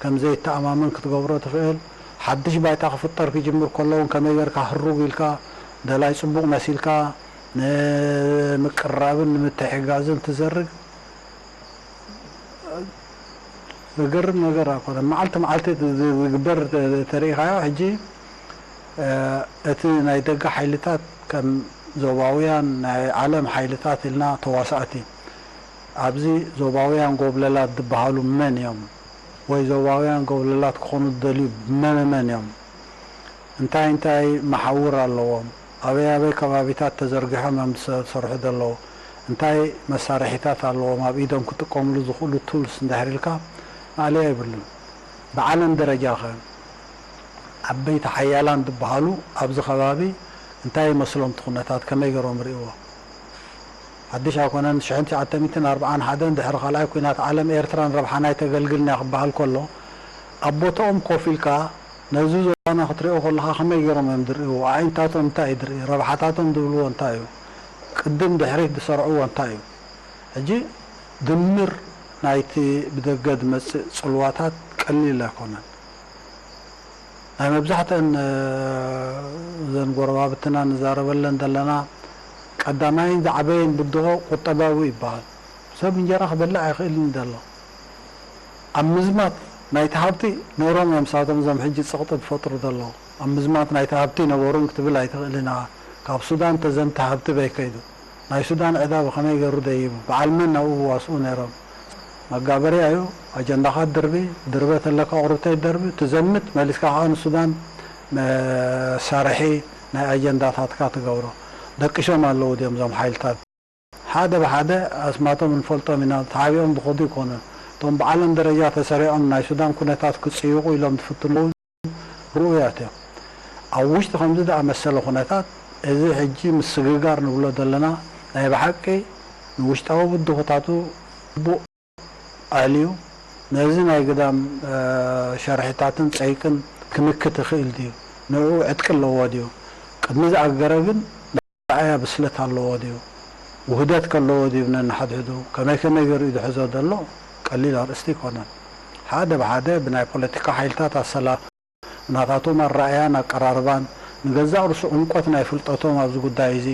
ከም ዘይተኣማመን ክትገብሮ ትኽእል? ሓድሽ ባይታ ክፍጠር ክጅምር ከሎ እውን ከመይ ጌርካ ህሩግ ኢልካ ደላይ ጽቡቕ መሲልካ ንምቅርራብን ንምትሕግጋዝን ትዘርግ? ዘገርም ነገር ኣይኮነን። መዓልቲ መዓልቲ ዝግበር ተሪኢኻዮ። ሕጂ እቲ ናይ ደገ ሓይልታት ከም ዞባውያን ናይ ዓለም ሓይልታት ኢልና ተዋሳእቲ፣ ኣብዚ ዞባውያን ጎብለላት ዝበሃሉ መን እዮም? ወይ ዞባውያን ጎብለላት ክኾኑ ዝደልዩ መመመን እዮም? እንታይ እንታይ መሓውር ኣለዎም? ኣበይ ኣበይ ከባቢታት ተዘርጊሖም እዮም ዝሰርሑ ዘለዉ? እንታይ መሳርሒታት ኣለዎም ኣብ ኢዶም ክጥቀምሉ ዝኽእሉ ቱልስ እንድሕር ኢልካ ማእለያ የብሉን። ብዓለም ደረጃ ኸ ዓበይቲ ሓያላን ዝበሃሉ ኣብዚ ከባቢ እንታይ ይመስሎም እቲ ኩነታት ከመይ ገይሮም ርእይዎ? ሓድሽ ኣይኮነን። ሽሕን ትሽዓተ ሚእትን ኣርብዓን ሓደን ድሕሪ ካልኣይ ኩናት ዓለም ኤርትራ ንረብሓ ናይ ተገልግልና ክበሃል ከሎ ኣብ ቦታኦም ኮፍ ኢልካ ነዚ ዞባና ክትሪኦ ከለኻ ከመይ ገይሮም እዮም ዝርእይዎ? ኣዒንታቶም እንታይ እዩ ዝርኢ? ረብሓታቶም ዝብልዎ እንታይ እዩ? ቅድም ድሕሪት ዝሰርዕዎ እንታይ እዩ? ሕጂ ድምር ናይቲ ብደገ ዝመጽእ ጽልዋታት ቀሊል ኣይኮነን። ናይ መብዛሕትአን እዘን ጎረባብትና ንዛረበለን ዘለና ቀዳማይን ዝዓበየን ብድሆ ቁጠባዊ ይበሃል። ሰብ እንጀራ ክበልዕ ኣይኽእልን ዘሎ። ኣብ ምዝማት ናይቲ ሃብቲ ነይሮም እዮም ሳቶም እዞም ሕጂ ጽቕጢ ዝፈጥሩ ዘለዉ። ኣብ ምዝማት ናይቲ ሃብቲ ነበሩን ክትብል ኣይትኽእልን ኢኻ። ካብ ሱዳን ተዘምተ ሃብቲ በይ ከይዱ። ናይ ሱዳን ዕዳ ብኸመይ ገይሩ ደይቡ? በዓል መን ናብኡ ክዋስኡ ነይሮም? መጋበርያ እዩ። ኣጀንዳኻ ትድርቢ፣ ድርበ ተለካ ቁርብተይ ትደርቢ፣ ትዘምት፣ መሊስካ ከዓ ንሱዳን መሳርሒ ናይ ኣጀንዳታትካ ትገብሮ። ደቂሶም ኣለዉ ድዮም እዞም ሓይልታት? ሓደ ብሓደ ኣስማቶም ንፈልጦም ኢና፣ ተሓቢኦም ዝኸዱ ይኮኑን። እቶም ብዓለም ደረጃ ተሰሪዖም ናይ ሱዳን ኩነታት ክጽይቑ ኢሎም ዝፍትኑ እውን ርኡያት እዮም። ኣብ ውሽጢ ከምዚ ዝኣመሰለ ኩነታት፣ እዚ ሕጂ ምስግጋር ንብሎ ዘለና ናይ ብሓቂ ንውሽጣዊ ብድሆታቱ ግቡእ ኣልዩ፣ ነዚ ናይ ግዳም፣ እ፣ ሸርሕታትን ጸይቅን ክምክት ይኽእል ድዩ? ንዕኡ ዕጥቂ ኣለዎ ድዩ? ቅድሚ ዝኣገረ ግን ኣርኣያ ብስለት ኣለዎ ድዩ? ውህደት ከለዎ ድዩ ነንሓድሕዱ? ከመይ ከመይ ገይሩ እዩ ዝሕዞ ዘሎ? ቀሊል ኣርእስቲ ኣይኮነን። ሓደ ብሓደ ብናይ ፖለቲካ ሓይልታት ኣሰላ ናታቶም ኣረኣእያን ኣቀራርባን፣ ንገዛእ ርእሱ ዕምቆት ናይ ፍልጠቶም ኣብዚ ጉዳይ እዚ፣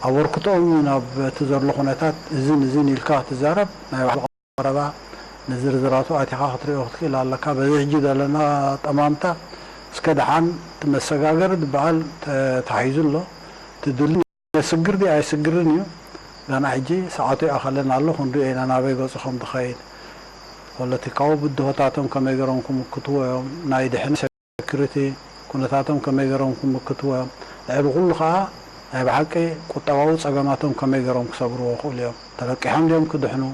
ኣበርክቶኦም እውን ኣብ እቲ ዘሎ ኩነታት እዝን እዝን ኢልካ ክትዛረብ ናይ ባዕሉ ቀረባ ንዝርዝራቱ ኣቲኻ ክትሪኦ ክትክእል ኣለካ። በዚ ሕጂ ዘለና ጠማምታ እስከ ደሓን እቲ መሰጋገሪ ዝበሃል ተታሒዙ ኣሎ። እቲ ድል የስግር ድዩ ኣይስግርን እዩ። ገና ሕጂ ሰዓቱ ይኣኸለና ኣሎ፣ ክንሪኦ ኢና ናበይ ገጹ ከም ዝኸይድ። ፖለቲካዊ ብድሆታቶም ከመይ ገይሮም ክምክትዎ እዮም፣ ናይ ድሕነት ሴኩሪቲ ኩነታቶም ከመይ ገይሮም ክምክትዎ እዮም፣ ልዕሊ ኩሉ ከኣ ናይ ብሓቂ ቁጠባዊ ጸገማቶም ከመይ ገይሮም ክሰግርዎ ይኽእሉ እዮም፣ ተለቂሖም ድዮም ክድሕኑ፣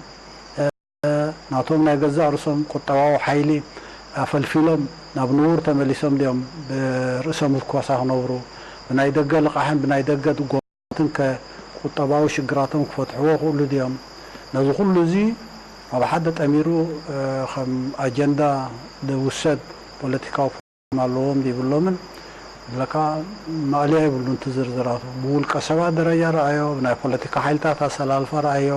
ናቶም ናይ ገዛእ ርእሶም ቁጠባዊ ሓይሊ ኣፈልፊሎም ናብ ንቡር ተመሊሶም ድዮም ብርእሰ ምርኮሳ ክነብሩ፣ ብናይ ደገ ልቓሕን ብናይ ደገ ድጎማትን ከ ቁጠባዊ ሽግራቶም ክፈትሕዎ ይኽእሉ ድዮም? ነዚ ኩሉ እዚ ኣብ ሓደ ጠሚሩ፣ እ፣ ከም ኣጀንዳ ዝውሰድ ፖለቲካዊ ፕሮግራም ኣለዎም ድይብሎምን ዝብለካ ማእለያ የብሉን። እቲ ዝርዝራቱ ብውልቀ ሰባት ደረጃ ረኣዮ፣ ብናይ ፖለቲካ ሓይልታት ኣሰላልፋ ረኣዮ፣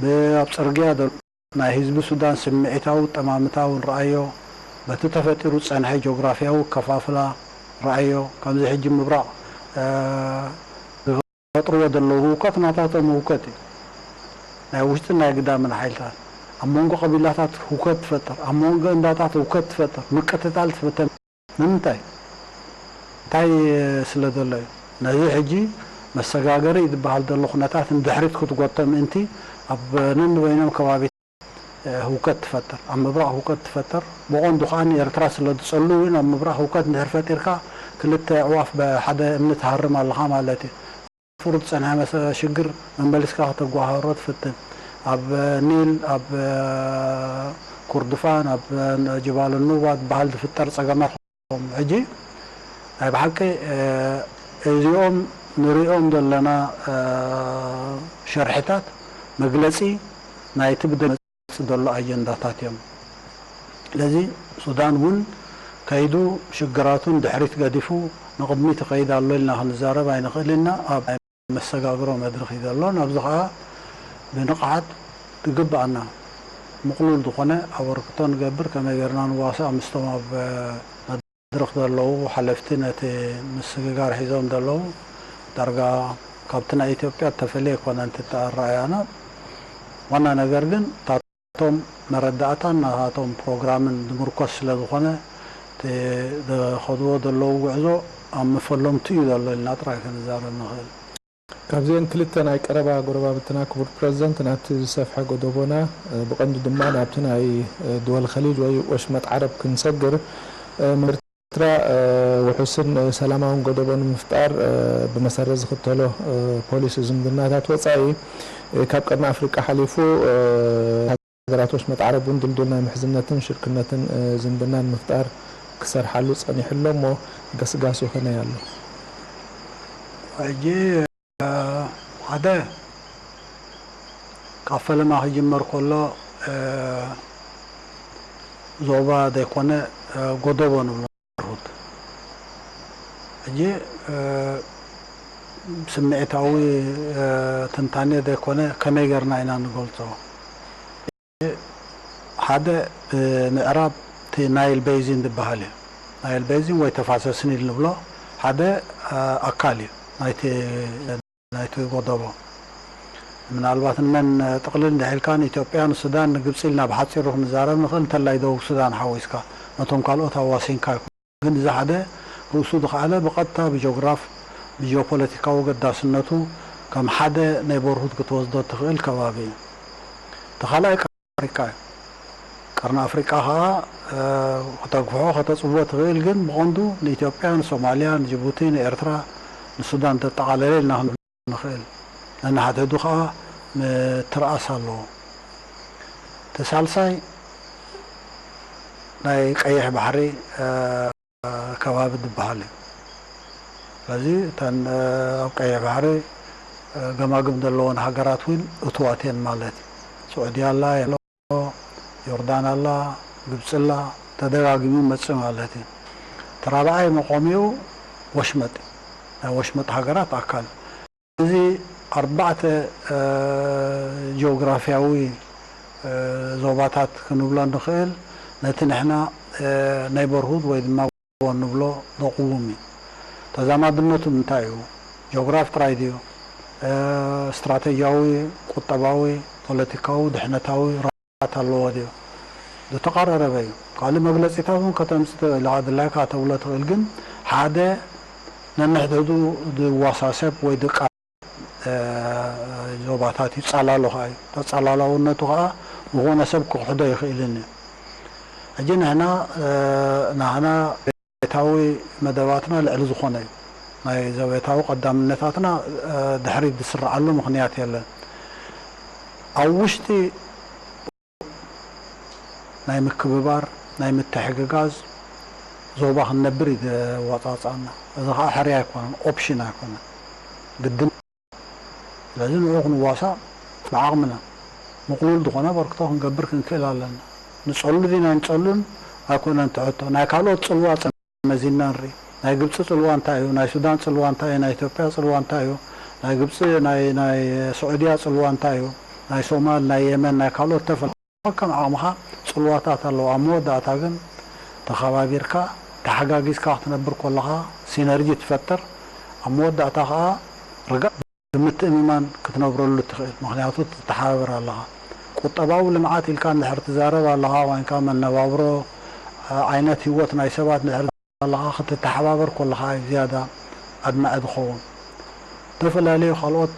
ብ-፣ ኣብ ጽርግያ ዘሎ ናይ ህዝቢ ሱዳን ስምዒታዊ ጠማምታ እውን ረኣዮ፣ በቲ ተፈጢሩ ዝጸንሐ ጂኦግራፍያዊ ኣከፋፍላ ረኣዮ። ከምዚ ሕጂ ምብራቕ፣ እ፣ ዝፈጥርዎ ዘለዉ ህውከት ናታቶም ህውከት እዩ። ናይ ውሽጥን ናይ ግዳምን ሓይልታት ኣብ መንጎ ቀቢላታት ህውከት ትፈጥር፣ ኣብ መንጎ እንዳታት ህውከት ትፈጥር፣ ምቅትታል ትፈጥር። ንምንታይ? እንታይ ስለ ዘሎ እዩ? ነዚ ሕጂ መሰጋገሪ እዩ ዝበሃል ዘሎ ኩነታት ንድሕሪት ክትጎቶ ምእንቲ ኣብ ነንበይኖም ከባቢ፣ እ፣ ህውከት ትፈጥር፣ ኣብ ምብራቕ ህውከት ትፈጥር። ብቐንዱ ከኣ ንኤርትራ ስለ ዝጸሉ እውን ኣብ ምብራቕ ህውከት እንድሕር ፈጢርካ ክልተ ኣዕዋፍ ብሓደ እምኒ ትሃርም ኣለኻ ማለት እዩ። ፍሩጥ ዝጸንሐ መሰ-፣ ሽግር መመሊስካ ከተጓሃህሮ ትፍትን። ኣብ ኒል፣ ኣብ ኮርዶፋን፣ ኣብ ጅባል ኑባ ዝበሃል ዝፍጠር ጸገማት ሕጂ ናይ ብሓቂ፣ እ፣ እዚኦም ንሪኦም ዘለና፣ እ፣ ሸርሕታት መግለጺ ናይቲ ብደ- ዝመጽእ ዘሎ ኣጀንዳታት እዮም። ስለዚ ሱዳን እውን ከይዱ ሽግራቱ ንድሕሪት ገዲፉ ንቕድሚት ይኸይድ ኣሎ ኢልና ክንዛረብ ኣይንኽእልን ኢና። ኣብ ናይ መሰጋግሮ መድረኽ እዩ ዘሎ። ናብዚ ኸዓ ብንቕሓት ዝግብኣና ምቕሉል ዝኾነ ኣበርክቶ ንገብር፣ ከመይ ጌርና ንዋሳእ ምስቶም ኣብ መድረኽ ዘለዉ ሓለፍቲ ነቲ ምስግጋር ሒዞም ዘለዉ ዳርጋ ካብቲ ናይ ኢትዮጵያ እተፈልየ ኣይኮነን እቲ ኣረኣእያና። ዋና ነገር ግን እታ ናቶም መረዳእታን ናታቶም ፕሮግራምን ዝምርኮስ ስለ ዝኾነ፣ እቲ ዝኸድዎ ዘለዉ ጉዕዞ ኣብ መፈለምቱ እዩ ዘሎ ኢልና ጥራይ ክንዛረብ ንኽእል። ካብዚአን ክልተ ናይ ቀረባ ጎረባብትና፣ ክቡር ፕረዚደንት፣ ናብቲ ዝሰፍሐ ጎደቦና፣ እ፣ ብቐንዱ ድማ ናብቲ ናይ፣ እ፣ ድወል ኸሊጅ ወይ ወሽመጥ ዓረብ ክንሰግር፣ እ፣ ኤርትራ፣ እ፣ ውሑስን፣ እ፣ ሰላማውን ጎደቦ ንምፍጣር፣ እ፣ ብመሰረት ዝኽተሎ፣ እ፣ ፖሊሲ ዝምድናታት ወጻኢ፣ ካብ ቀርኒ ኣፍሪቃ ሓሊፉ ሃገራቶች መጣዕረቡን ድልዱል ናይ ምሕዝነትን ሽርክነትን ዝምድናን ምፍጣር ክሰርሓሉ ጸኒሑ ኣሎ እሞ ገስጋሱ ከመይ ኣሎ? ሕጂ ሓደ ካብ ፈለማ ክጅመር ከሎ ዞባ ዘይኮነ ጎደቦ ንብሎ ሩት ሕጂ ስምዒታዊ ትንታኔ ዘይኮነ ከመይ ገርና ኢና ንገልጾ? ሓደ ብምዕራብ እቲ ናይል ቤዚን ዝበሃል እዩ። ናይል ቤዚን ወይ ተፋሰስ ኒል ንብሎ ሓደ ኣካል እዩ ናይቲ ናይቲ ጎደቦ። ምናልባት ንመን ጥቕልል እንድሕልካ ንኢትዮጵያ ንሱዳን ንግብፂ ኢልና ብሓፂሩ ክንዛረብ ንኽእል እንተላይ ደቡብ ሱዳን ሓዊስካ ነቶም ካልኦት ኣዋሲንካ ይኮን ግን እዚ ሓደ ርእሱ ዝኸኣለ ብቐጥታ ብጂኦግራፍ ብጂኦፖለቲካዊ ገዳስነቱ ከም ሓደ ኔበርሁድ ክትወስዶ ትኽእል ከባቢ እዩ። እቲ ካልኣይ ኣፍሪቃ እዩ። ቀርኒ ኣፍሪቃ ከዓ ከተግፍሖ ከተፅብቦ ትኽእል ግን ብቐንዱ ንኢትዮጵያ ንሶማልያ ንጅቡቲ ንኤርትራ ንሱዳን ዘጠቓለለ ኢልና ክንብል ንኽእል። ነንሓድሕዱ ከዓ ምትርኣስ ኣለዎ። እቲ ሳልሳይ ናይ ቀይሕ ባሕሪ ከባቢ ዝበሃል እዩ። ስለዚ እተን ኣብ ቀይሕ ባሕሪ ገማግም ዘለዎን ሃገራት እውን እትዋት እየን ማለት እዩ። ስዑድያ ኣላ፣ ዮርዳን ኣላ፣ ግብፂ ኣላ፣ ተደጋጊሙ መፅእ ማለት እዩ። እቲ ራብዓይ መቆሚኡ ወሽመጥ እዩ። ናይ ወሽመጥ ሃገራት ኣካል እዚ ኣርባዕተ ጂኦግራፊያዊ ዞባታት ክንብሎ ንኽእል ነቲ ንሕና ኔበርሁድ ወይ ድማ ንብሎ ዘቕውም እዩ። ተዛማድነቱ እንታይ እዩ? ጂኦግራፊ ጥራይ ድዩ? ስትራቴጂያዊ፣ ቁጠባዊ፣ ፖለቲካዊ፣ ድሕነታዊ ረብሓታት ኣለዎ ድዩ? ዝተቐራረበ እዩ። ካልእ መግለፂታት እውን ከተምፅእ ትኽእል ኢኻ፣ ድላይካ ከተብሎ ትኽእል፣ ግን ሓደ ነንሕድሕዱ ዝወሳሰብ ወይ ዝቃ ዞባታት እዩ፣ ጸላሎ ኸኣ እዩ። ተጸላላውነቱ ኸኣ ዝኾነ ሰብ ክኽሕዶ ኣይኽእልን እዩ። ሕጂ ንሕና ናህና ቤታዊ መደባትና ልዕሊ ዝኾነ እዩ። ናይ ዘቤታዊ ቀዳምነታትና ድሕሪት ዝስርዓሉ ምኽንያት የለን። ኣብ ውሽጢ ናይ ምክብባር ናይ ምትሕግጋዝ ዞባ ክንነብር እዩ ዘዋጻጽኣና። እዚ ኸዓ ሕርያ ኣይኮነን፣ ኦፕሽን ኣይኮነን፣ ግድን። ስለዚ ንዑ ክንዋሳእ ብዓቕምና ምቕሉል ዝኾነ ኣበርክቶ ክንገብር ክንክእል ኣለና። ንጸሉ ዲና ንጸሉን ኣይኮነን እቲ ሕቶ። ናይ ካልኦት ጽልዋ መዚንና ንርኢ። ናይ ግብጺ ጽልዋ እንታይ እዩ? ናይ ሱዳን ጽልዋ እንታይ እዩ? ናይ ኢትዮጵያ ጽልዋ እንታይ እዩ? ናይ ግብጺ ናይ ናይ ስዑድያ ጽልዋ እንታይ እዩ? ናይ ሶማል ናይ የመን ናይ ካልኦት ተፈል ከም ዓቕምኻ ጽልዋታት ኣለዉ። ኣብ መወዳእታ ግን ተኸባቢርካ ተሓጋጊዝካ ክትነብር ከለኻ ሲነርጂ ትፈጥር። ኣብ መወዳእታ ከኣ ርግእ ብምትእምማን ክትነብረሉ ትኽእል። ምኽንያቱ ትተሓባበር ኣለኻ። ቁጠባዊ ልምዓት ኢልካ እንድሕር ትዛረብ ኣለኻ ኮይንካ መነባብሮ ዓይነት ህይወት ናይ ሰባት እንድሕር ኣለኻ ክትተሓባበር ከለኻ እዩ ዝያዳ ኣድማዒ ዝኸውን። ዝተፈላለዩ ካልኦት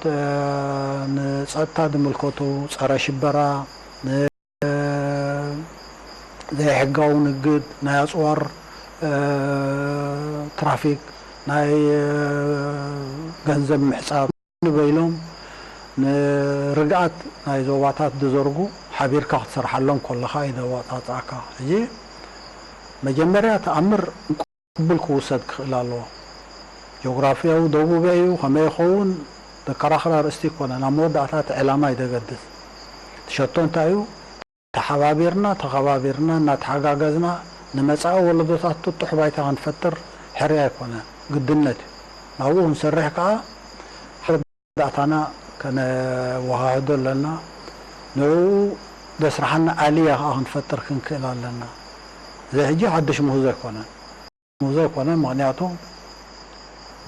ንፀጥታ ዝምልከቱ ፀረ ሽበራ፣ ዘይሕጋዊ ንግድ፣ ናይ ኣፅዋር ትራፊክ፣ ናይ ገንዘብ ምሕፃብ ንበይኖም ንርግኣት ናይ ዞባታት ዝዘርጉ ሓቢርካ ክትሰርሓሎም ከለኻ እዩ ዘዋፃፅኣካ። ሕጂ መጀመርያ ተኣምር ቅቡል ክውሰድ ክኽእል ኣለዎ። ጂኦግራፍያዊ ደቡበ እዩ፣ ከመይ ይኸውን ዘከራኽር ኣርእስቲ ይኮነን። ኣብ መወዳእታ እቲ ዕላማ እዩ ዘገድስ። እቲ ሸቶ እንታይ እዩ? ተሓባቢርና ተኸባቢርና እናተሓጋገዝና ንመጻኢ ወለዶታት ጥጡሕ ባይታ ክንፈጥር ሕርያ ኣይኮነን፣ ግድነት እዩ። ናብኡ ክንሰርሕ ከኣ ሓደ መወዳእታና ከነወሃህዶ ኣለና። ንዕኡ ዘስርሓና ኣልያ ከኣ ክንፈጥር ክንክእል ኣለና። እዚ ሕጂ ሓድሽ ምህዞ ኣይኮነን። ምህዞ ኣይኮነን፣ ምኽንያቱ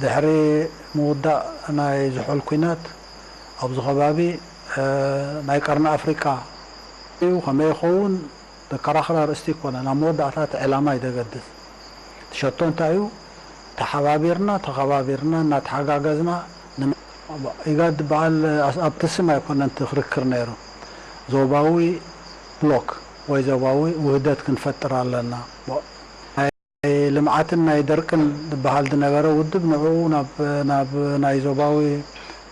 ድሕሪ ምውዳእ ናይ ዝሑል ኲናት ኣብዚ ከባቢ ናይ ቀርኒ ኣፍሪቃ እዩ። ከመይ ይኸውን ዘከራኽር ኣርእስቲ ኣይኮነን። ኣብ መወዳእታ እቲ ዕላማ እዩ ዘገድስ። እቲ ሸቶ እንታይ እዩ? ተሓባቢርና ተኸባቢርና እናተሓጋገዝና ኢጋድ ዝበሃል ኣብቲ ስም ኣይኮነን እቲ ክርክር ነይሩ። ዞባዊ ብሎክ ወይ ዞባዊ ውህደት ክንፈጥር ኣለና። ናይ ልምዓትን ናይ ደርቅን ዝበሃል ዝነበረ ውድብ ንዕኡ ናብ ናይ ዞባዊ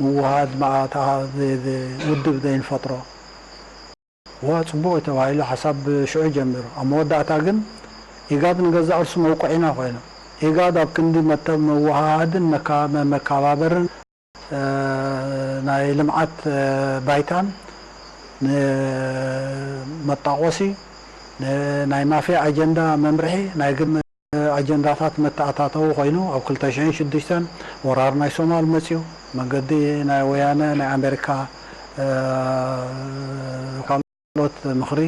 ምውሃድ ማእታ ውድብ ዘይንፈጥሮ። ዋ ጽቡቕ እዩ ተባሂሉ ሓሳብ ሽዑ ጀሚሩ። ኣብ መወዳእታ ግን ኢጋድ ንገዛእ ርእሱ መውቅዒና ኮይኑ። ኢጋድ ኣብ ክንዲ መተ-፣ መወሃሃድን መካ-፣ መ-፣ መከባበርን፣ እ፣ ናይ ልምዓት፣ እ፣ ባይታን ንመጣቆሲ፣ ን-፣ ናይ ማፍያ ኣጀንዳ መምርሒ፣ ናይ ግል ኣጀንዳታት መተኣታተዊ ኮይኑ፣ ኣብ ክልተ ሽሕን ሽዱሽተን ወራር ናይ ሶማል መጺኡ፣ መንገዲ ናይ ወያነ፣ ናይ ኣሜሪካ፣ እ፣ ካልኦት ምኽሪ፣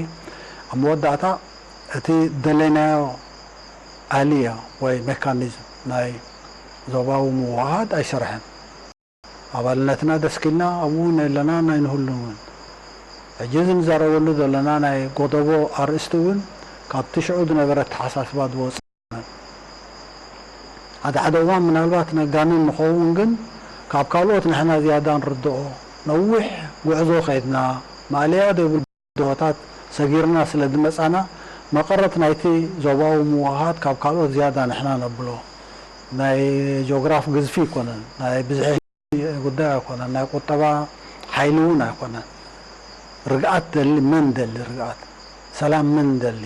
ኣብ መወዳእታ እቲ ደለናዮ ኣልያ ወይ ሜካኒዝም ናይ ዞባዊ ምውህሃድ ኣይሰርሐን። ኣባልነትና ደስኪልና ኣብኡ እውን የለናን ኣይንህሉን እውን። ሕጂ እዚ ንዛረበሉ ዘለና ናይ ጎደቦ ኣርእስቲ እውን ካብቲ ሽዑ ዝነበረ ኣተሓሳስባ ዝወፀ። ሓደ ሓደ እዋን ምናልባት ነጋንን ንኸውን፣ ግን ካብ ካልኦት ንሕና ዝያዳ ንርድኦ። ነዊሕ ጉዕዞ ከይድና፣ ማእለያ ዘይብሉ ብድሆታት ሰጊርና ስለ ዝመጻና፣ መቐረት ናይቲ ዞባዊ ምውህሃድ ካብ ካልኦት ዝያዳ ንሕና ነብሎ። ናይ ጂኦግራፍ ግዝፊ ኣይኮነን፣ ናይ ብዝሒ ጉዳይ ኣይኮነን፣ ናይ ቁጠባ ሓይሊ እውን ኣይኮነን። ርግኣት ደሊ፣ መን ደሊ ርግኣት? ሰላም መን ደሊ?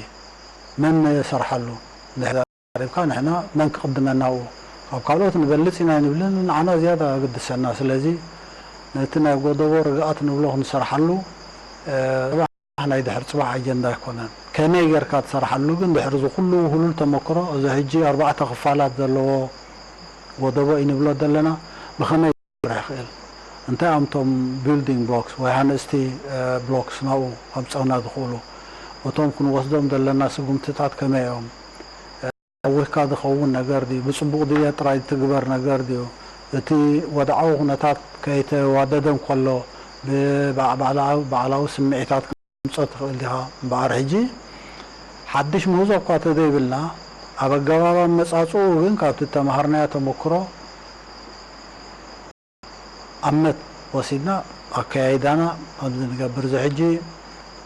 መን ሰርሓሉ? እንድሕር ተዛሪብካ ንሕና መን ክቕድመና ኣብኡ? ካብ ካልኦት ንበልጽ ኢና ኣይንብልን፣ ንዓና ዝያዳ ግድሰና። ስለዚ ነቲ ናይ ጎደቦ ርግኣት ንብሎ ክንሰርሓሉ፣ እ፣ ናይ ድሕሪ ጽባሕ ኣጀንዳ ኣይኮነን። ከመይ ጌርካ ትሰርሓሉ ግን ድሕሪ እዚ ኩሉ ውህሉል ተመክሮ፣ እዚ ሕጂ ኣርባዕተ ክፋላት ዘለዎ ጎደቦ እዩ ንብሎ ዘለና፣ ብኸመይ ክስራሕ ይኽእል? እንታይ እዮም እቶም ቢልዲንግ ብሎክስ ወይ ሃነጽቲ፣ እ፣ ብሎክስ ናብኡ ከምጸኡና ዝኽእሉ? እቶም ክንወስዶም ዘለና ስጉምትታት ከመይ እዮም? ኣዊህካ ዝኸውን ነገር ድዩ? ብጽቡቕ ድልየት ጥራይ ዝትግበር ነገር ድዩ? እቲ ወድዓዊ ኩነታት ከይተዋደደ እንከሎ፣ ብባዕ-፣ ባዕላዊ፣ ባዕላዊ ስምዒታት ክትምጾ ትኽእል ዲኻ? እምበኣር፣ ሕጂ ሓድሽ ምህዞ እኳ ተዘይብልና፣ ኣብ ኣገባብ ኣመጻጽኡ ግን ካብቲ እተማሃርናዮ ተመክሮ፣ ኣመት ወሲድና ኣከያይዳና ከምዚ ንገብር። እዚ ሕጂ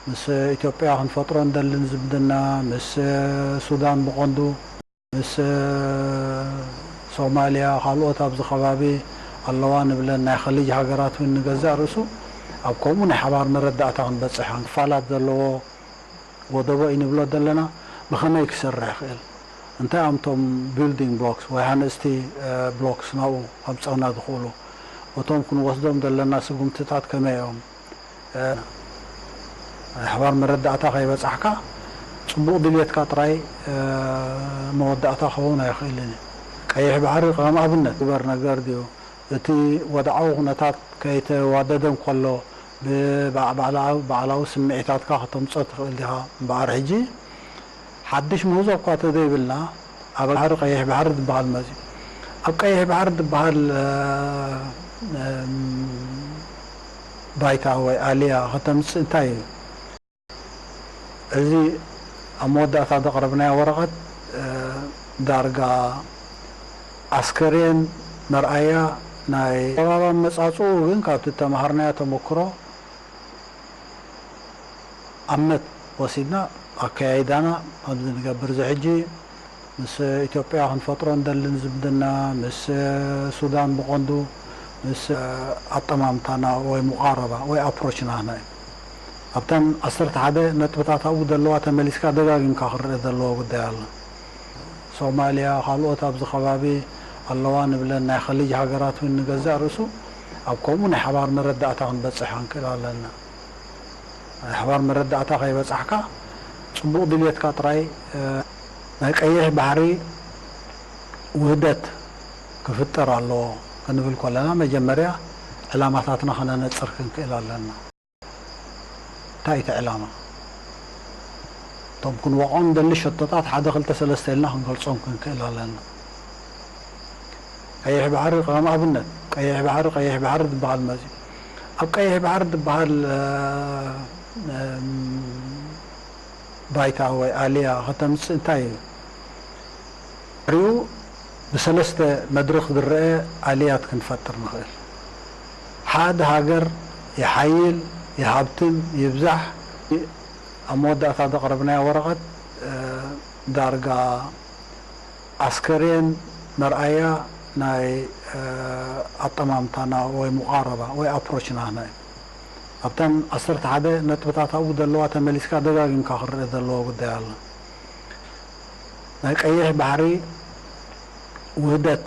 ምስ ኢትዮጵያ ክንፈጥሮ እንደልን ዝምድና፣ ምስ ሱዳን ብቐንዱ፣ ምስ ሶማልያ፣ ካልኦት ኣብዚ ከባቢ ኣለዋ ንብለን ናይ ኸሊጅ ሃገራት እውን ንገዛእ ርእሱ ኣብ ከምኡ ናይ ሓባር መረዳእታ ክንበጽሕ፣ ክፋላት ዘለዎ ጎደቦ እዩ ንብሎ ዘለና፣ ብኸመይ ክሰርሕ ይኽእል? እንታይ እዮም እቶም ቢልዲንግ ብሎክስ ወይ ሃነጽቲ፣ እ፣ ብሎክስ ናብኡ ከምጸኡና ዝኽእሉ? እቶም ክንወስዶም ዘለና ስጉምትታት ከመይ እዮም? እ፣ ናይ ሓባር መረዳእታ ከይበጻሕካ፣ ጽቡቕ ድልየትካ ጥራይ፣ እ፣ መወዳእታ ክኸውን ኣይኽእልን እዩ። ቀይሕ ባሕሪ ከም ኣብነት ግበር ነገር ድዩ? እቲ ወድዓዊ ኩነታት ከይተዋደደ እንከሎ፣ ብባዕ-፣ ባዕላዊ፣ ባዕላዊ ስምዒታትካ ከተምጽኦ ትኽእል ዲኻ? እምበኣር፣ ሕጂ ሓድሽ ምህዞ እኳ ተዘይብልና፣ ኣብ ባሕሪ፣ ቀይሕ ባሕሪ ዝበሃል መጺኡ። ኣብ ቀይሕ ባሕሪ ዝበሃል፣ እ፣ እም፣ ባይታ ወይ ኣልያ ከተምጽእ እንታይ እዩ? እዚ ኣብ መወዳእታ ዘቕረብናዮ ወረቐት፣ እ፣ ዳርጋ ኣስከሬን መርኣያ ናይ ኣገባብ ኣመጻጽኡ ግን ካብቲ እተማሃርናዮ ተመክሮ ኣመት ወሲድና ኣከያይዳና ከምዚ ንገብር። እዚ ሕጂ ምስ ኢትዮጵያ ክንፈጥሮ እንደልን ዝምድና፣ ምስ ሱዳን ብቐንዱ፣ ምስ ኣጠማምታና ወይ ሙቓረባ ወይ ኣፕሮች ናህና እዩ። ኣብተን ዓሰርተ ሓደ ነጥብታት ኣብኡ ዘለዋ ተመሊስካ ደጋጊምካ ክረአ ዘለዎ ጉዳይ ኣሎ። ሶማልያ፣ ካልኦት ኣብዚ ከባቢ ኣለዋ ንብለን ናይ ኸሊጅ ሃገራት እውን ንገዛእ ርእሱ ኣብ ከምኡ ናይ ሓባር መረዳእታ ክንበጽሕ ክንክእል ኣለና። ናይ ሓባር መረዳእታ ከይበጻሕካ፣ ጽቡቕ ድልየትካ ጥራይ፣ እ፣ ናይ ቀይሕ ባሕሪ ውህደት ክፍጠር ኣለዎ ክንብል ከለና፣ መጀመርያ ዕላማታትና ከነነጽር ክንክእል ኣለና። እንታይ እዩ እቲ ዕላማ? እቶም ክንወቕዖም እንደሊ ሸቶታት ሓደ፣ ክልተ፣ ሰለስተ ኢልና ክንገልጾም ክንክእል ኣለና። ቀይሕ ባሕሪ ከም ኣብነት፣ ቀይሕ ባሕሪ፣ ቀይሕ ባሕሪ ዝበሃል መጺኡ። ኣብ ቀይሕ ባሕሪ ዝበሃል፣ እ፣ እም፣ ባይታ ወይ ኣልያ ከተምጽእ እንታይ እዩ? ድሕሪኡ ብሰለስተ መድረኽ ዝረአ ኣልያት ክንፈጥር ንኽእል። ሓደ ሃገር ይሓይል፣ ይሃብትም፣ ይብዛሕ፣ ኣብ መወዳእታ ዘቕረብናዮ ወረቐት፣ እ፣ ዳርጋ ኣስከሬን መርኣያ ናይ ኣጠማምታና ወይ ሙቓረባ ወይ ኣፕሮች ናህና እዩ። ኣብተን ዓሰርተ ሓደ ነጥብታት ኣብኡ ዘለዋ ተመሊስካ ደጋጊምካ ክረአ ዘለዎ ጉዳይ ኣሎ። ናይ ቀይሕ ባሕሪ ውህደት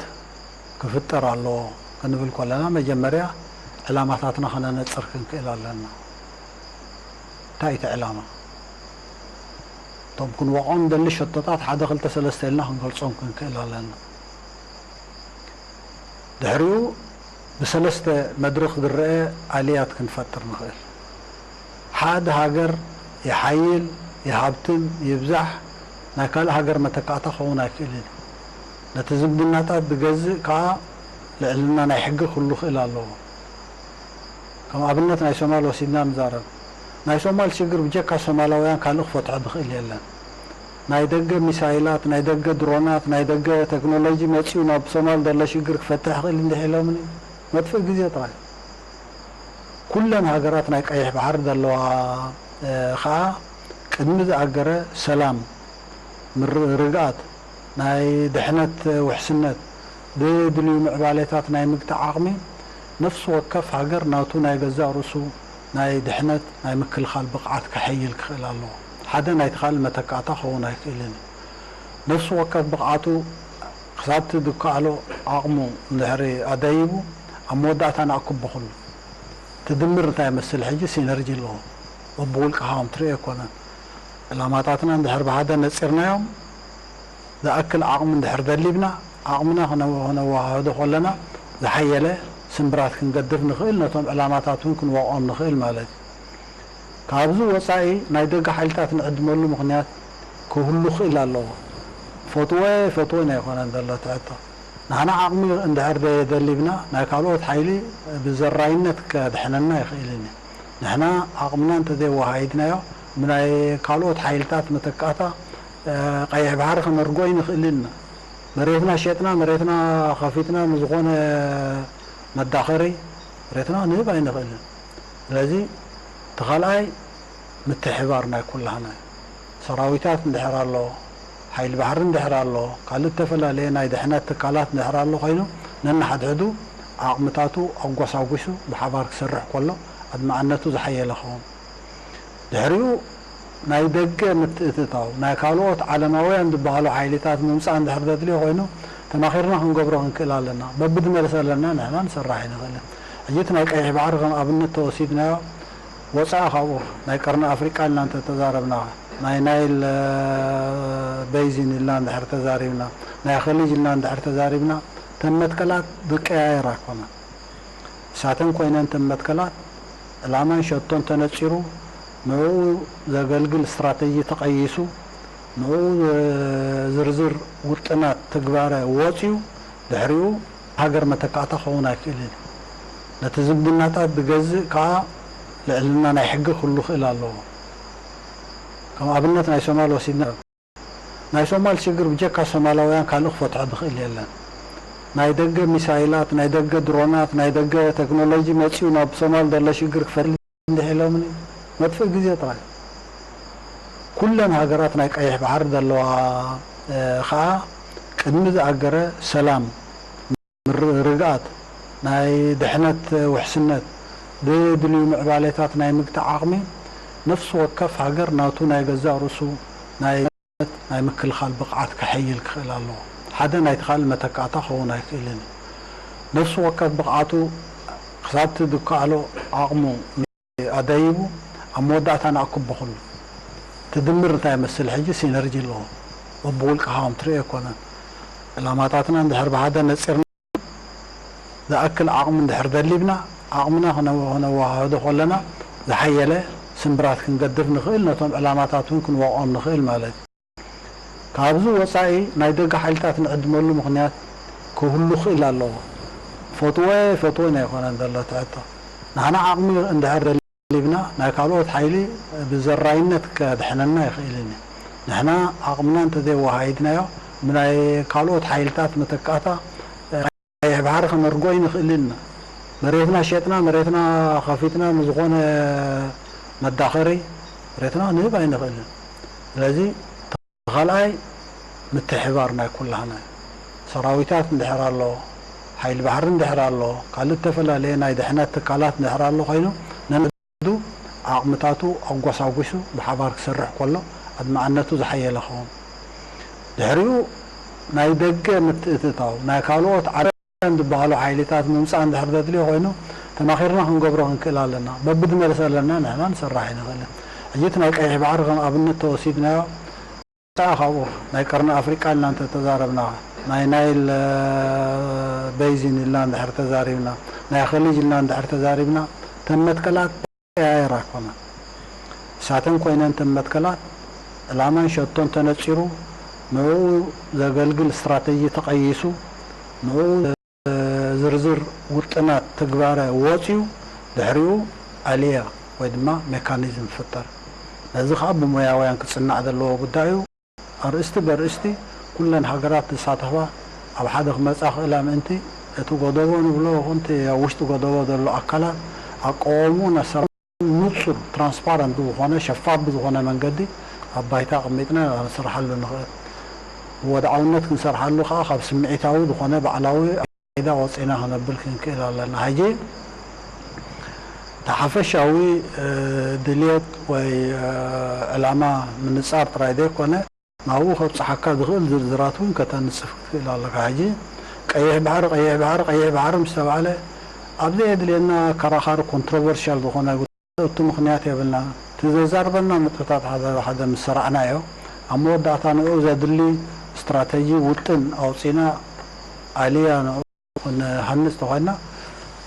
ክፍጠር ኣለዎ ክንብል ከለና መጀመርያ ዕላማታትና ከነነፅር ክንክእል ኣለና። እንታይ እቲ ዕላማ? እቶም ክንወቕዖም ደሊ ሸቶታት ሓደ ክልተ ሰለስተ ኢልና ክንገልፆም ክንክእል ኣለና። ድሕሪኡ ብሰለስተ መድረኽ ዝረአ ኣልያት ክንፈጥር ንኽእል። ሓደ ሃገር ይሓይል፣ ይሃብትም፣ ይብዛሕ፣ ናይ ካልእ ሃገር መተካእታ ክኸውን ኣይክእልን እዩ። ነቲ ዝምድናታት ዝገዝእ ከኣ ልዕልና ናይ ሕጊ ክህሉ ክእል ኣለዎ። ከም ኣብነት ናይ ሶማል ወሲድና ንዛረብ። ናይ ሶማል ሽግር ብጀካ ሶማላውያን ካልእ ክፈትሖ ዝኽእል የለን። ናይ ደገ ሚሳይላት፣ ናይ ደገ ድሮናት፣ ናይ ደገ ቴክኖሎጂ መጺኡ ናብ ሶማል ዘሎ ሽግር ክፈትሕ ይኽእል እንዲሕ ኢሎምን እዩ። መጥፍእ ግዜ ጥራይ። ኩለን ሃገራት ናይ ቀይሕ ባሕሪ ዘለዋ ከኣ ቅድሚ ዝኣገረ ሰላም፣ ምርግኣት፣ ናይ ድሕነት ውሕስነት፣ ድድልዩ ምዕባሌታት ናይ ምግታእ ዓቕሚ ነፍሲ ወከፍ ሃገር ናቱ ናይ ገዛእ ርእሱ ናይ ድሕነት ናይ ምክልኻል ብቕዓት ከሐይል ክኽእል ኣለዎ። ሓደ ናይቲ ካልእ መተካእታ ክኸውን ኣይክእልን እዩ። ነፍሲ ወከፍ ብቕዓቱ ክሳብቲ ዝከኣሎ ዓቕሙ እንድሕሪ ኣደይቡ ኣብ መወዳእታ ንኣክቦ ኩሉ ትድምር እንታይ ይመስል ሕጂ ሲነርጂ ኣለዎ። በብውልቅኻ ከም ትርእዮ ኣይኮነን። ዕላማታትና እንድሕር ብሓደ ነጺርናዮም ዝኣክል ዓቕሚ እንድሕር ደሊብና ዓቕምና ክነወ- ክነወሃህዶ ከለና ዝሓየለ ስምብራት ክንገድፍ ንኽእል፣ ነቶም ዕላማታት እውን ክንወቕዖም ንኽእል ማለት እዩ። ካብዚ ወጻኢ ናይ ደገ ሓይልታት ንዕድመሉ ምኽንያት ክህሉ ክእል ኣለዎ። ፈትወ ፈትወ ናይ ኮነን ዘሎ ትሕቶ ንሕና ዓቕሚ እንድሕር ደሊብና ናይ ካልኦት ሓይሊ ብዘራይነት ከድሕነና ይኽእልን እዩ። ንሕና ዓቕምና እንተዘይወሃሂድናዮ ብናይ ካልኦት ሓይልታት መተካእታ ቀይሕ ባሕሪ ከነርጎ ይንኽእል ኢና። መሬትና ሸጥና መሬትና ከፊትና ንዝኾነ መዳኸሪ መሬትና ንህብ ኣይንኽእልን። ስለዚ እቲ ካልኣይ ምትሕባር ናይ ኩላህና እዩ። ሰራዊታት እንድሕር ኣሎ፣ ሓይሊ ባሕሪ እንድሕር ኣሎ፣ ካልእ እተፈላለየ ናይ ድሕነት ትካላት እንድሕር ኣሎ ኮይኑ ነንሓድሕዱ ዓቕምታቱ ኣጎሳጒሱ ብሓባር ክሰርሕ ከሎ ኣድማዕነቱ ዝሓየለ ኸውን። ድሕሪኡ ናይ ደገ ምትእትታው ናይ ካልኦት ዓለማውያን ዝበሃሉ ሓይልታት ምምፃእ እንድሕር ዘድልዮ ኮይኑ ተማኺርና ክንገብሮ ክንክእል ኣለና። በብድመልሰለና ንሕና ንሰራሕ ኣይንኽእልን። ሕጂ እቲ ናይ ቀይሕ ባሕሪ ከም ኣብነት ተወሲድናዮ ወፃኢ ካብኡ ናይ ቀርኒ ኣፍሪቃ ኢልና እንተተዛረብና ናይ ናይል በይዚን ኢልና እንድሕር ተዛሪብና ናይ ኸሊጅ ኢልና እንድሕር ተዛሪብና ተን መትከላት ዝቀያየር ኣይኮነን። እሳተን ኮይነን ተን መትከላት ዕላማን ሸቶን ተነጺሩ ንዕኡ ዘገልግል ስትራተጂ ተቐይሱ ንዕኡ ዝርዝር ውጥናት ትግባረ ወጺኡ ድሕሪኡ ሃገር መተካእታ ክኸውን ኣይክእልን እዩ። ነቲ ዝምድናታት ዝገዝእ ከኣ ልዕልና ናይ ሕጊ ክህሉ ክእል ኣለዎ። ከም ኣብነት ናይ ሶማል ወሲድና ናይ ሶማል ሽግር ብጀካ ሶማላውያን ካልእ ክፈትሖ ዝኽእል የለን። ናይ ደገ ሚሳይላት፣ ናይ ደገ ድሮናት፣ ናይ ደገ ቴክኖሎጂ መጺኡ ናብ ሶማል ዘሎ ሽግር ክፈትሕ እንዲሕ ኢሎምን እዩ። መጥፍእ ግዜ ጥራይ። ኩለን ሃገራት ናይ ቀይሕ ባሕሪ ዘለዋ ከኣ ቅድሚ ዝኣገረ ሰላም፣ ምርግኣት፣ ናይ ድሕነት ውሕስነት፣ ድድልዩ ምዕባሌታት ናይ ምግታእ ዓቕሚ ነፍሲ ወከፍ ሃገር ናቱ ናይ ገዛእ ርእሱ ናይ ናይ ምክልኻል ብቕዓት ከሐይል ክኽእል ኣለዎ። ሓደ ናይቲ ካልእ መተካእታ ክኸውን ኣይክእልን እዩ። ነፍሲ ወከፍ ብቕዓቱ ክሳብቲ ዝከኣሎ ዓቕሙ ኣደይቡ ኣብ መወዳእታ ንኣክቦ ኩሉ ትድምር እንታይ ይመስል ሕጂ ሲነርጂ ኣለዎ። በብውልቅኻ ከም ትርእዮ ኣይኮነን። ዕላማታትና እንድሕር ብሓደ ነፂርና ዝኣክል ዓቕሚ እንድሕር ደሊብና ዓቕምና ክነወ- ክነወሃህዶ ከለና ዝሓየለ ስምብራት ክንገድፍ ንኽእል፣ ነቶም ዕላማታት እውን ክንወቕዖም ንኽእል ማለት እዩ። ካብዚ ወፃኢ ናይ ደገ ሓይልታት ንዕድመሉ ምኽንያት ክህሉ ክእል ኣለዎ። ፈትወ ፈትወ ናይ ኮነን ዘሎ ትሕቶ ንሕና ዓቕሚ እንድሕር ደሊብና ናይ ካልኦት ሓይሊ ብዘራይነት ከድሕነና ይኽእልን እዩ። ንሕና ዓቕምና እንተዘይወሃሂድናዮ ብናይ ካልኦት ሓይልታት መተካእታ ቀይሕ ባሕሪ ከነርጎ ኣይንኽእልን ኢና። መሬትና ሸጥና መሬትና ከፊትና ንዝኾነ መዳኸሪ መሬትና ንህብ ኣይንኽእልን። ስለዚ እቲ ካልኣይ ምትሕባር ናይ ኩላህና እዩ። ሰራዊታት እንድሕር ኣሎ ሓይሊ ባሕሪ እንድሕር ኣሎ፣ ካልእ እተፈላለየ ናይ ድሕነት ትካላት እንድሕር ኣሎ ኮይኑ፣ ነንሕዱ ዓቕምታቱ ኣጓሳጒሱ ብሓባር ክሰርሕ ከሎ ኣድማዕነቱ ዝሓየለ ክኸውን። ድሕሪኡ ናይ ደገ ምትእትታው፣ ናይ ካልኦት ዓረን ዝበሃሉ ሓይሊታት ምምጻእ እንድሕር ዘድልዮ ኮይኑ፣ ተማኺርና ክንገብሮ ክንክእል ኣለና። በብድመልሰ ኣለና ንሕና ንሰርሕ ኣይንኽእልን። ሕጂ እቲ ናይ ቀይሕ ባሕሪ ከም ኣብነት ተወሲድናዮ፣ ወጻኢ ካብኡ ናይ ቀርኒ ኣፍሪቃ ኢልና እንተ ተዛረብና፣ ናይ ናይል፣ እ፣ ቤይዚን ኢልና እንድሕር ተዛሪብና፣ ናይ ኸሊጅ ኢልና እንድሕር ተዛሪብና፣ እተን መትከላት ቀያየራ ኣይኮናን። እሳተን ኮይነን እተን መትከላት፣ ዕላማን ሸቶን ተነጺሩ፣ ንዕኡ ዘገልግል ስትራተጂ ተቐይሱ፣ ንዕኡ ዝርዝር ውጥናት ትግባረ ወጺኡ፣ ድሕሪኡ ኣልያ ወይ ድማ ሜካኒዝም ይፍጠር። ነዚ ኸኣ ብሞያውያን ክጽናዕ ዘለዎ ጉዳይ እዩ። ኣርእስቲ በርእስቲ ኩለን ሃገራት ዝሳተፋ ኣብ ሓደ ክመጻ ክእላ ምእንቲ፣ እቲ ጎደቦ ንብሎ ይኹን እቲ ኣብ ውሽጢ ጎደቦ ዘሎ ኣካላት ኣቃውምኡ ነሰር ንጹር፣ ትራንስፓረንት ብዝኾነ፣ ሸፋፍ ብዝኾነ መንገዲ ኣብ ባይታ ኣቐሚጥና ክንሰርሓሉ ንኽእል። ብወድዓውነት ክንሰርሓሉ ከኣ ካብ ስምዒታዊ ዝኾነ ባዕላዊ ኣካይዳ ወጺእና ክነብል ክንክእል ኣለና። ሕጂ እቲ ሓፈሻዊ፣ እ፣ ድልየት ወይ፣ እ፣ ዕላማ ምንጻር ጥራይ ዘይኮነ፣ ናብኡ ከብጽሓካ ዝኽእል ዝርዝራት እውን ከተንጽፍ ክትክእል ኣለካ። ሕጂ ቀይሕ ባሕሪ፣ ቀይሕ ባሕሪ፣ ቀይሕ ባሕሪ ምስ ተባህለ፣ ኣብ ዘየድልየና ኣከራኻሪ ኮንትሮቨርሻል ዝኾነ ጉዳይ እቱ ምኽንያት የብልና። እቲ ዘዛርበና ነጥብታት ሓደ ሓደ ምስ ሰራዕናዮ፣ ኣብ መወዳእታ ንዕኡ ዘድሊ ስትራተጂ ውጥን ኣውጺና ኣልያ ንዕኡ ክንሃንጽ ተኾይና፣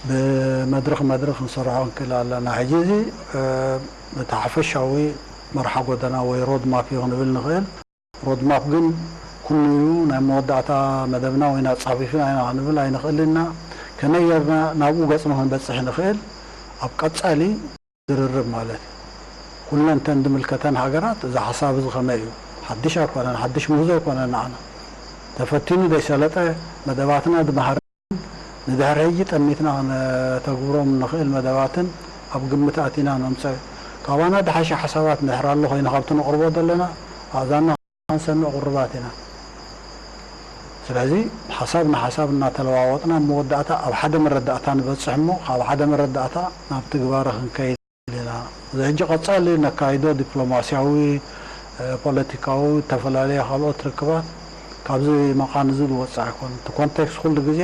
ብመድረኽ መድረኽ ክንሰርሖ ክንክእል ኣለና። ሕጂ እዚ፣ እ፣ እቲ ሓፈሻዊ መርሓ ጎደና ወይ ሮድ ማፕ እዩ ክንብል ንኽእል። ሮድ ማፕ ግን ኩሉ እዩ፣ ናይ መወዳእታ መደብና ወይ ኣጻፊፍና ኢና ክንብል ኣይንኽእልን ኢና። ከመይ ጌርና ናብኡ ገጽና ክንበጽሕ ንኽእል? ኣብ ቀጻሊ ዝርርብ ማለት እዩ። ኩለን እተን ዝምልከተን ሃገራት እዚ ሓሳብ እዚ ከመይ እዩ? ሓድሽ ኣይኮነን፣ ሓድሽ ምህዞ ኣይኮነን ንዓና። ተፈቲኑ ዘይሰለጠ መደባትና ዝመሃር ንድሕሪ ሕጂ ጠሚትና ክነተግብሮም እንኽእል መደባትን ኣብ ግምት ኣቲና ነምጽኦ። ካባና ዝሓሸ ሓሳባት እንድሕር ኣሎ ኮይኑ ካብቲ ነቕርቦ ዘለና ኣእዛንና ክንሰምዕ ቁሩባት ኢና። ስለዚ ሓሳብ ንሓሳብ እናተለዋወጥና ኣብ መወዳእታ ኣብ ሓደ መረዳእታ ንበጽሕ እሞ ካብ ሓደ መረዳእታ ናብ ትግባረ ክንከይድ ኢና። እዚ ሕጂ ቀጻሊ ነካይዶ ዲፕሎማስያዊ፣ እ፣ ፖለቲካዊ፣ ዝተፈላለየ ካልኦት ርክባት ካብዚ መቓን እዚ ዝወጽእ ኣይኮነን። እቲ ኮንቴክስት ኩሉ ግዜ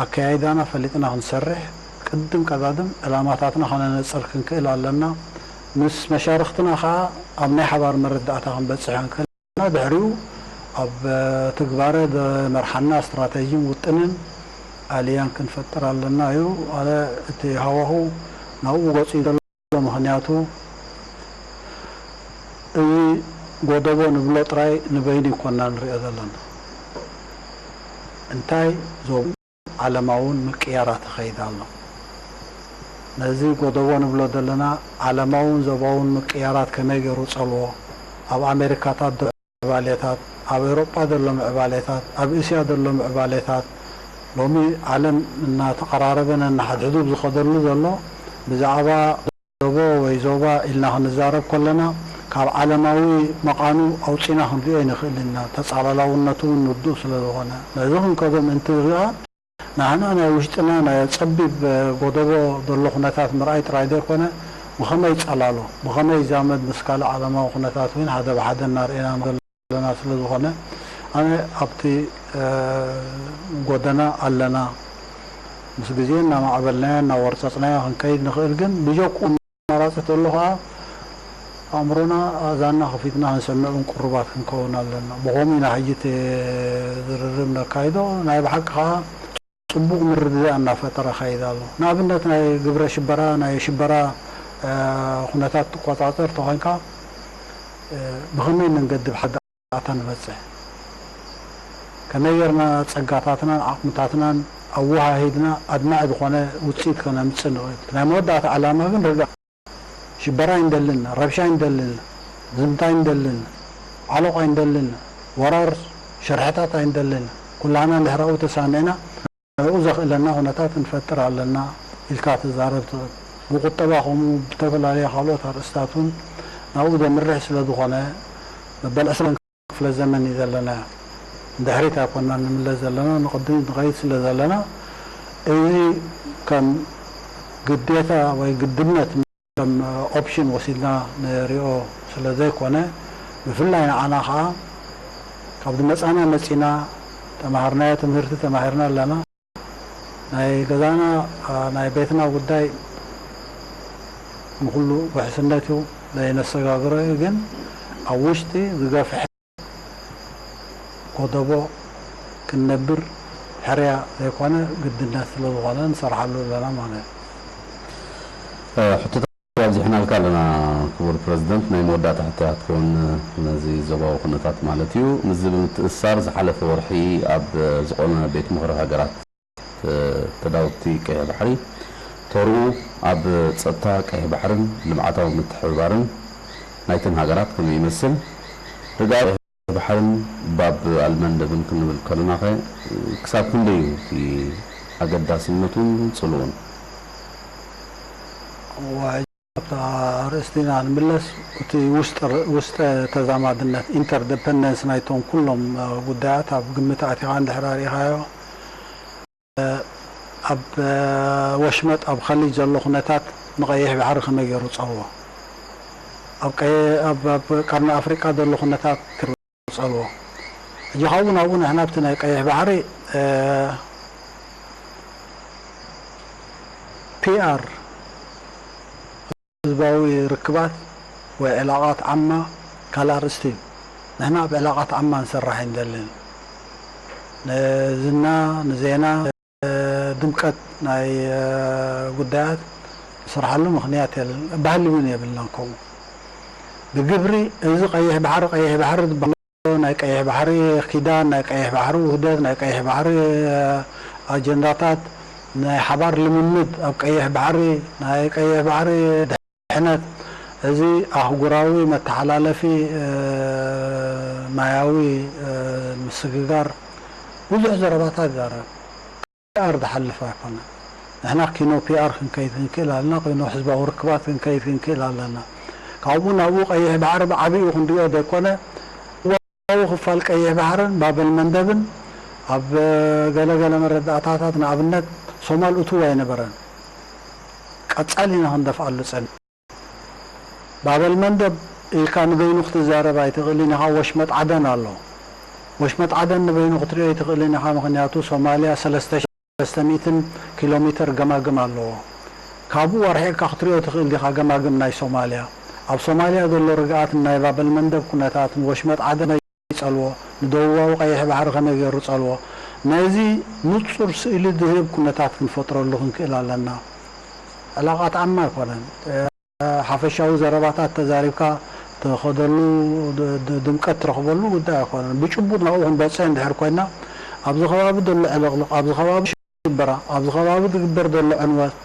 ኣከያይዳና ፈሊጥና ክንሰርሕ፣ ቅድም ቀዳድም ዕላማታትና ከነነጽር ክንክእል ኣለና። ምስ መሻርኽትና ከኣ ኣብ ናይ ሓባር መረዳእታ ክንበጽሕ ክንክእል ኣለና። ድሕሪኡ ኣብ ትግባረ ዘመርሓና ስትራተጂን ውጥንን ኣልያን ክንፈጥር ኣለና እዩ። ኣነ እቲ ሃዋህው ናብኡ ገጹ እዩ ዘሎ። ምኽንያቱ እዚ ጎደቦ ንብሎ ጥራይ ንበይኑ ይኮና ንሪኦ ዘለና። እንታይ ዞም ዓለማውን ምቅያራት ይኸይድ ኣሎ። ነዚ ጎደቦ ንብሎ ዘለና ዓለማውን ዞባውን ምቅያራት ከመይ ገይሩ ጸልዎ? ኣብ ኣሜሪካታት ዶ ምዕባሌታት፣ ኣብ ኤውሮጳ ዘሎ ምዕባሌታት፣ ኣብ እስያ ዘሎ ምዕባሌታት፣ ሎሚ ዓለም እናተቐራረበ ነንሓድሕዱ ዝኸደሉ ዘሎ ብዛዕባ ዞቦ ወይ ዞባ ኢልና ክንዛረብ ከለና፣ ካብ ዓለማዊ መቓኑ ኣውጺና ክንሪኦ ኣይንኽእልን ኢና። ተጻላላውነቱ እውን ንርዱእ ስለ ዝኾነ፣ ነዚ ክንከዶ ምእንቲ ርኣ፣ ንሕና ናይ ውሽጥና ናይ ጸቢብ ጎደቦ ዘሎ ኩነታት ምርኣይ ጥራይ ዘይኮነ፣ ብኸመይ ይጸላሎ፣ ብኸመይ ይዛመድ ምስ ካልእ ዓለማዊ ኩነታት እውን ሓደ ብሓደ እናርኣና ዘለና ስለ ዝኾነ፣ ኣነ ኣብቲ፣ እ፣ ጎደና ኣለና። ምስ ግዜ እናማዕበልናዮ፣ እናወርጸጽናዮ ክንከይድ ንኽእል፣ ግን ብጀክኡ ኣማራጺ ተሎ ኸኣ ኣእምሮና፣ ኣእዛንና ከፊትና ክንሰምዕ እውን ቅሩባት ክንከውን ኣለና። ብኸምኡ ኢና ሕጂ እቲ ዝርርብ ነካይዶ። ናይ ብሓቂ ኸኣ ጽቡቕ ምርድዳእ እናፈጠረ ይኸይድ ኣሎ። ንኣብነት ናይ ግብረ ሽበራ፣ ናይ ሽበራ፣ እ፣ ኩነታት ትቆጻጸር ተኾይንካ፣ እ፣ ብኸመይ መንገዲ ብሓደ ኣታ ንበጽሕ? ከመይ ጌርና ጸጋታትናን ዓቕምታትናን ኣወሃሂድና ኣድማዒ ዝኾነ ውጽኢት ከነምጽእ ንኽእል? ናይ መወዳእታ ዕላማ ግን ርግኣት። ሽበራ ኣይንደልን፣ ረብሻ ኣይንደልን፣ ዝምታ ኣይንደልን፣ ዓሎቕ ኣይንደልን፣ ወራር ሽርሕታት ኣይንደልን። ኩላህና እንድሕር ኣብኡ ተሳሚዕና፣ ንዕኡ ዘኽእለና ኩነታት ክንፈጥር ኣለና ኢልካ ትዛረብ ትኽእል። ብቁጠባ ከምኡ ብተፈላለየ ካልኦት ኣርእስታት እውን ናብኡ ዘምርሕ ስለ ዝኾነ፣ መበል ዕስራን ክፍለ ዘመን እዩ ዘለናዮ። ንድሕሪት ኣይኮናን ንምለስ ዘለና፣ ንቕድሚት ንኸይድ ስለ ዘለና፣ እዚ ከም ግዴታ ወይ ግድነት ከም ኦፕሽን ወሲድና ንሪኦ ስለ ዘይኮነ፣ ብፍላይ ንዓና ኸዓ ካብ ዝመጻና መጺና፣ ተማሃርናዮ ትምህርቲ ተማሂርና ኣለና። ናይ ገዛና፣ ኣ፣ ናይ ቤትና ጉዳይ ንኹሉ ውሕስነት እዩ፣ ዘይነሰጋግሮ እዩ። ግን ኣብ ውሽጢ ዝገፍሐ ጎደቦ ክንነብር ሕርያ ዘይኮነ ግድነት ስለ ዝኾነ ንሰርሓሉ ኣለና ማለት እዩ። ሕቶታት ኣብዚሕናልካ ኣለና። ክቡር ፕረዚደንት፣ ናይ መወዳእታ ሕቶያ ክትከውን ነዚ ዞባዊ ኩነታት ማለት እዩ። ምስዚ ብምትእስሳር ዝሓለፈ ወርሒ ኣብ ዝኾነ ቤት ምኽሪ ሃገራት ተዳውብቲ ቀይሕ ባሕሪ ተርኡ ኣብ ጸጥታ ቀይሕ ባሕርን ልምዓታዊ ምትሕብባርን ናይተን ሃገራት ከመይ ይመስል? ርግኣት ባሕርን ባብ ኣልመንደብን ክንብል ከለናኸ ክሳብ ክንደይ እዩ እቲ ኣገዳስነቱን ጽልኡን? እዋ፣ ኣብታ ኣርእስቲና ንምለስ፣ እቲ ውስጠ ተዛማድነት፣ ኢንተርደፐንደንስ ናይቶም ኩሎም ጉዳያት ኣብ ግምት ኣቲኻ እንድሕር ኣሪእኻዮ፣ ኣብ ወሽመጥ ኣብ ኸሊጅ ዘሎ ኩነታት ንቐይሕ ባሕሪ ከመይ ገይሩ ጸልዎ፣ ኣብ ቀርኒ ኣፍሪቃ ዘሎ ኩነታት ጸልዎ። ሕጂ ካብኡ ናብኡ ንሕና ኣብቲ ናይ ቀይሕ ባሕሪ ፒኣር ህዝባዊ ርክባት ወይ ዕላቓት ዓማ ካልእ ኣርእስቲ እዩ። ንሕና ኣብ ዕላቓት ዓማ ንሰርሕ ኣይንደልን። ንዝና፣ ንዜና፣ ድምቀት ናይ ጉዳያት ንሰርሓሉ ምኽንያት የለን። ባህሊ እውን የብልናን ከምኡ። ብግብሪ እዚ ቀይሕ ባሕሪ፣ ቀይሕ ባሕሪ ዝበሃል ናይ ቀይሕ ባሕሪ ኪዳን፣ ናይ ቀይሕ ባሕሪ ውህደት፣ ናይ ቀይሕ ባሕሪ ኣጀንዳታት፣ ናይ ሓባር ልምምድ ኣብ ቀይሕ ባሕሪ፣ ናይ ቀይሕ ባሕሪ ድሕነት፣ እዚ ኣህጉራዊ መተሓላለፊ ማያዊ ምስግጋር ብዙሕ ዘረባታት ይዛረብ። ፒኣር ዝሓልፍ ኣይኮነን። ንሕና ኪኖ ፒኣር ክንከይድ ክንክእል ኣለና፣ ኪኖ ህዝባዊ ርክባት ክንከይድ ክንክእል ኣለና። ካብኡ ናብኡ ቀይሕ ባሕሪ ብዓቢኡ ክንሪኦ ዘይኮነ፣ ደቡባዊ ክፋል ቀይሕ ባሕርን ባበል መንደብን ኣብ ገለ ገለ መረዳእታታት ንኣብነት ሶማል እትው ኣይነበረን። ቀጻሊ ኢና ክንደፍኣሉ ጸኒሕና። ባበል መንደብ ኢልካ ንበይኑ ክትዛረብ ኣይትኽእልን ኢኻ። ወሽመጥ ዓደን ኣሎ። ወሽመጥ ዓደን ንበይኑ ክትሪኦ ኣይትኽእልን ኢኻ። ምኽንያቱ ሶማልያ ሰለስተ ሺሕ ሰለስተ ሚእትን ኪሎ ሜትር ገማግም ኣለዎ። ካብኡ ኣርሒቕካ ክትሪኦ ትኽእል ዲኻ ገማግም ናይ ሶማልያ? ኣብ ሶማልያ ዘሎ ርግኣትን ናይ ባበል መንደብ ኩነታትን ወሽመጥ ዓደን ይጸልዎ፣ ንደቡባዊ ቀይሕ ባሕሪ ከመይ ገይሩ ጸልዎ? ነዚ ንጹር ስእሊ ዝህብ ኩነታት ክንፈጥረሉ ክንክእል ኣለና። ዕላቓት ዓማ ኣይኮነን። ሓፈሻዊ ዘረባታት ተዛሪብካ ትኸደሉ፣ ድምቀት ትረኽበሉ ጉዳይ ኣይኮነን። ብጭቡጥ ናብኡ ክንበጽሕ እንድሕር ኮይና፣ ኣብዚ ከባቢ ዘሎ ዕልቕልቕ፣ ኣብዚ ከባቢ ሽበራ፣ ኣብዚ ከባቢ ዝግበር ዘሎ ዕንወት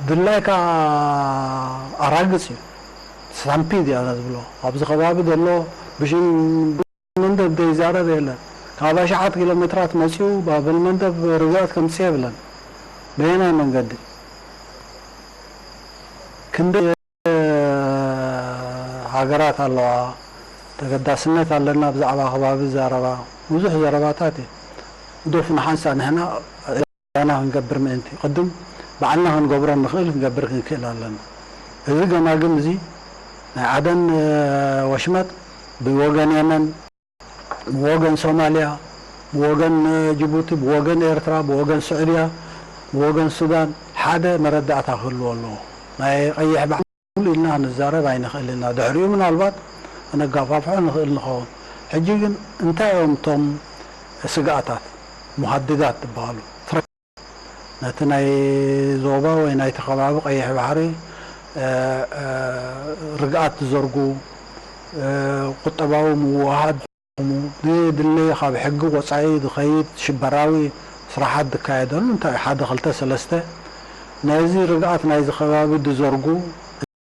ድላይካ ኣራግጽ እዩ። ስታምፒድ ኢና ዝብሎ። ኣብዚ ከባቢ ዘሎ ብሽም መንደብ ዘይዛረብ የለን። ካብ ኣሽሓት ኪሎ ሜትራት መጺኡ ባበል መንደብ ርግኣት ከምጽእ የብለን። በየናይ መንገዲ? ክንደይ ሃገራት ኣለዋ፣ ተገዳስነት ኣለና ብዛዕባ ከባቢ ዘረባ። ብዙሕ ዘረባታት እዩ። ግደፉ ንሓንሳእ ንሕና ባዕልና ክንገብር ምእንቲ፣ ቅድም ባዕልና ክንገብሮ ንኽእል ክንገብር ክንክእል ኣለና። እዚ ገማግም እዚ ናይ ዓደን ወሽመጥ ብወገን የመን፣ ብወገን ሶማልያ፣ ብወገን ጅቡቲ፣ ብወገን ኤርትራ፣ ብወገን ስዑድያ፣ ብወገን ሱዳን ሓደ መረዳእታ ክህልዎ ኣለዎ። ናይ ቀይሕ ባሕሪ ኢልና ክንዛረብ ኣይንኽእል ኢና። ድሕሪኡ ምናልባት ከነጋፋፍሖ ንኽእል ንኸውን። ሕጂ ግን እንታይ እዮም እቶም ስግኣታት፣ ሙሃድዳት ዝበሃሉ? ነቲ ናይ ዞባ ወይ ናይቲ ከባቢ ቀይሕ ባሕሪ ርግኣት ዝዘርጉ፣ ቁጠባዊ ምውህሃድ፣ ብዘየድለየ ካብ ሕጊ ወጻኢ ዝኸይድ ሽበራዊ ስራሓት ዝካየደሉ እንታይ ሓደ ክልተ ሰለስተ ነዚ ርግኣት ናይዚ ከባቢ ዝዘርጉ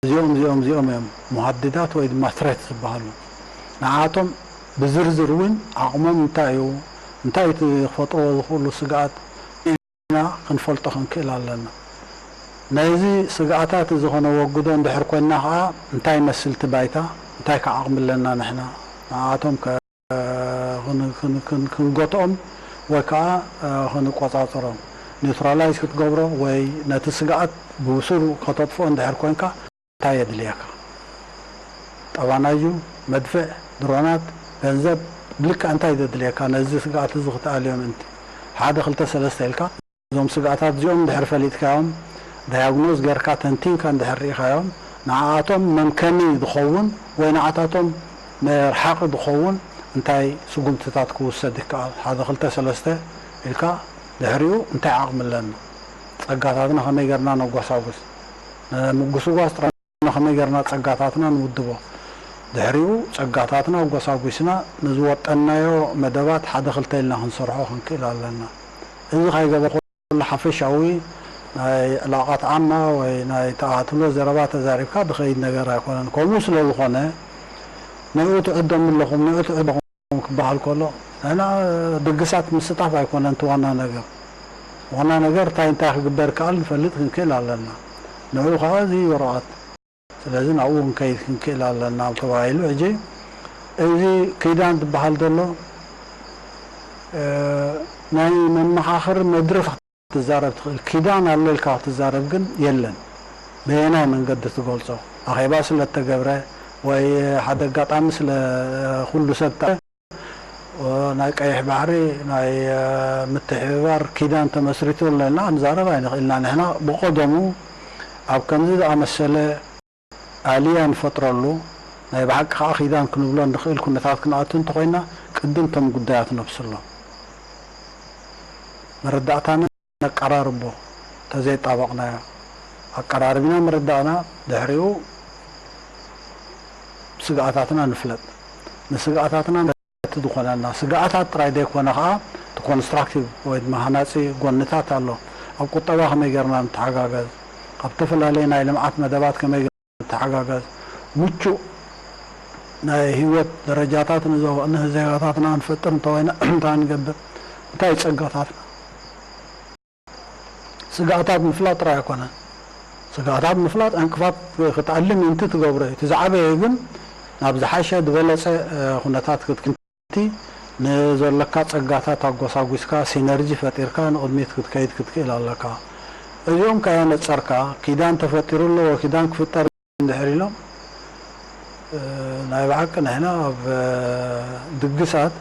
እዚኦም እዚኦም እዚኦም እዮም ሙሃድዳት ወይ ድማ ትሬት ዝበሃሉ። ንዓቶም ብዝርዝር እውን ዓቕሞም እንታይ እዩ፣ እንታይ እቲ ክፈጥርዎ ዝኽእሉ ስግኣት ኢና ክንፈልጦ ክንክእል ኣለና። ነዚ ስግኣታት እዚ ከነወግዶ እንድሕር ኮይና ከዓ እንታይ ይመስል እቲ ባይታ፣ እንታይ ከ ዓቕሚ ኣለና ንሕና ንዓኣቶም ከ ክንጎትኦም ወይ ከዓ ክንቆፃፀሮም፣ ኒውትራላይዝ ክትገብሮ ወይ ነቲ ስግኣት ብስሩ ከተጥፍኦ እንድሕር ኮይንካ እንታይ የድልየካ? ጠባናዩ፣ መድፍዕ፣ ድሮናት፣ ገንዘብ፣ ብልክዕ እንታይ ዘድልየካ ነዚ ስግኣት እዚ ክትኣልዮ ምእንቲ? ሓደ ክልተ ሰለስተ ኢልካ እዞም ስግኣታት እዚኦም እንድሕር ፈሊጥካዮም፣ ዳያግኖዝ ጌርካ ተንቲንካ እንድሕር ርኢኻዮም፣ ንዓኣቶም መምከኒ ዝኸውን ወይ ንዓታቶም መርሓቒ ዝኸውን እንታይ ስጉምትታት ክውሰድ ይከኣል? ሓደ ክልተ ሰለስተ ኢልካ ድሕሪኡ እንታይ ዓቕሚ ኣለና? ጸጋታትና ከመይ ጌርና ነጓሳጉስ? ንምጉስጓስ ጥራይ ከመይ ጌርና ጸጋታትና ንውድቦ? ድሕሪኡ ጸጋታትና ኣጎሳጒስና ንዝወጠንናዮ መደባት ሓደ ክልተ ኢልና ክንሰርሖ ክንክእል ኣለና። እዚ ካይገበርኩ ሓፈሻዊ ናይ ዕላቓት ዓማ ወይ ናይ ተኣትሎ ዘረባ ተዛሪብካ ዝኸይድ ነገር ኣይኮነን። ከምኡ ስለ ዝኾነ ንዑ ትዕደሙ ኣለኹም፣ ንዑ ትዕደሙ ክበሃል ከሎ፣ ንሕና ድግሳት ምስታፍ ኣይኮነን እቲ ዋና ነገር። ዋና ነገር እንታይ እንታይ ክግበር ይከኣል ንፈልጥ ክንክእል ኣለና። ንዑ ከዓ እዚ ወረቐት፣ ስለዚ ናብኡ ክንከይድ ክንክእል ኣለና ተባሂሉ። ሕጂ እዚ ኪዳን ዝበሃል ዘሎ፣ እ፣ ናይ መመኻኽሪ መድረኽ ክትዛረብ ትኽእል። ኪዳን ኣሎ ኢልካ ክትዛረብ ግን የለን። በየናይ መንገዲ ትገልጾ? ኣኼባ ስለ እተገብረ ወይ ሓደ ኣጋጣሚ ስለ ኩሉ ሰብ ተ-፣ ናይ ቀይሕ ባሕሪ ናይ ምትሕብባር ኪዳን ተመስሪቱ ኣሎ ኢልና ክንዛረብ ኣይንኽእልና። ንሕና ብቐደሙ ኣብ ከምዚ ዝኣመሰለ ኣልያ ንፈጥረሉ፣ ናይ ብሓቂ ከኣ ኪዳን ክንብሎ ንኽእል ኩነታት ክንኣቱ እንተኾይና፣ ቅድም እቶም ጉዳያት ነብስሎም። መረዳእታና ነቀራርቦ፣ እንተዘይጣበቕናዮ። ኣቀራሪብና ምርዳእና፣ ድሕሪኡ ስግኣታትና ንፍለጥ። ንስግኣታትና መፍለጢ ዝኾነና፣ ስግኣታት ጥራይ ዘይኮነ ከኣ፣ እቲ ኮንስትራክቲቭ ወይ ድማ ሃናጺ ጎንታት ኣሎ። ኣብ ቁጠባ ከመይ ጌርና ንተሓጋገዝ፣ ኣብ ዝተፈላለየ ናይ ልምዓት መደባት ከመይ ንተሓጋገዝ፣ ምቹእ ናይ ህይወት ደረጃታት ንዘ-፣ ንዜጋታትና ንፈጥር እንተኾይና እንታይ ንገብር? እንታይ ጸጋታትና? ስግኣታት ምፍላጥ ጥራይ ኣይኮነን። ስግኣታት ምፍላጥ ዕንቅፋት ክትኣሊ ምእንቲ ትገብሮ እዩ። እቲ ዝዓበየ ግን ናብ ዝሓሸ ዝበለጸ፣ እ፣ ኩነታት ክትክንቲ ንዘለካ ጸጋታት ኣጎሳጒስካ ሲነርጂ ፈጢርካ ንቕድሚት ክትከይድ ክትክእል ኣለካ። እዚኦም ከየነጸርካ ኪዳን ተፈጢሩ ኣሎ ወይ ኪዳን ክፍጠር እንድሕር ኢሎም፣ እ፣ ናይ ብሓቂ ንሕና ኣብ፣ እ፣ ድግሳት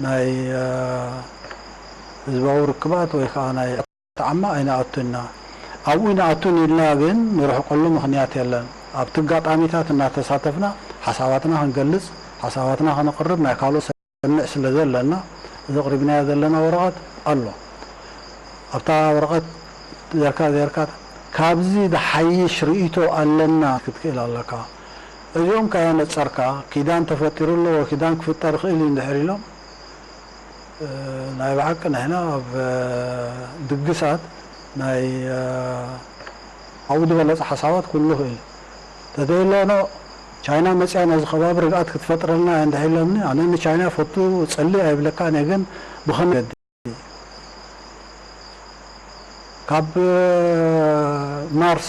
ናይ፣ እ፣ ህዝባዊ ርክባት ወይ ከዓ ናይ ዓማ ኣይንኣቱን ኢና። ኣብኡ ኣይንኣቱን ኢልና ግን ንርሕቀሉ ምኽንያት የለን። ኣብቲ ኣጋጣሚታት እናተሳተፍና ሓሳባትና ክንገልጽ፣ ሓሳባትና ከነቕርብ ናይ ካልኦት ሰምዕ ስለ ዘለና፣ እዚ ኣቕሪብናዮ ዘለና ወረቐት ኣሎ። ኣብታ ወረቐት ጌርካ ጌርካ ካብዚ ዝሓይሽ ርእይቶ ኣለና ክትክእል ኣለካ። እዚኦም ከየነጸርካ ኪዳን ተፈጢሩ ኣሎ ወይ ኪዳን ክፍጠር ይኽእል እዩ እንድሕር ኢሎም፣ እ፣ ናይ ብሓቂ ንሕና ኣብ፣ እ፣ ድግሳት ናይ፣ እ፣ ኣብኡ ዝበለጸ ሓሳባት ክህሉ ይኽእል። ተዘይሎኖ ቻይና መጽያ ነዚ ከባቢ ርግኣት ክትፈጥረልና እያ እንድሕር ኢሎምኒ፣ ኣነ ንቻይና ፈቱ ጸልእ ኣይብለካን እየ፣ ግን ብኸመይ መገዲ? ካብ ማርስ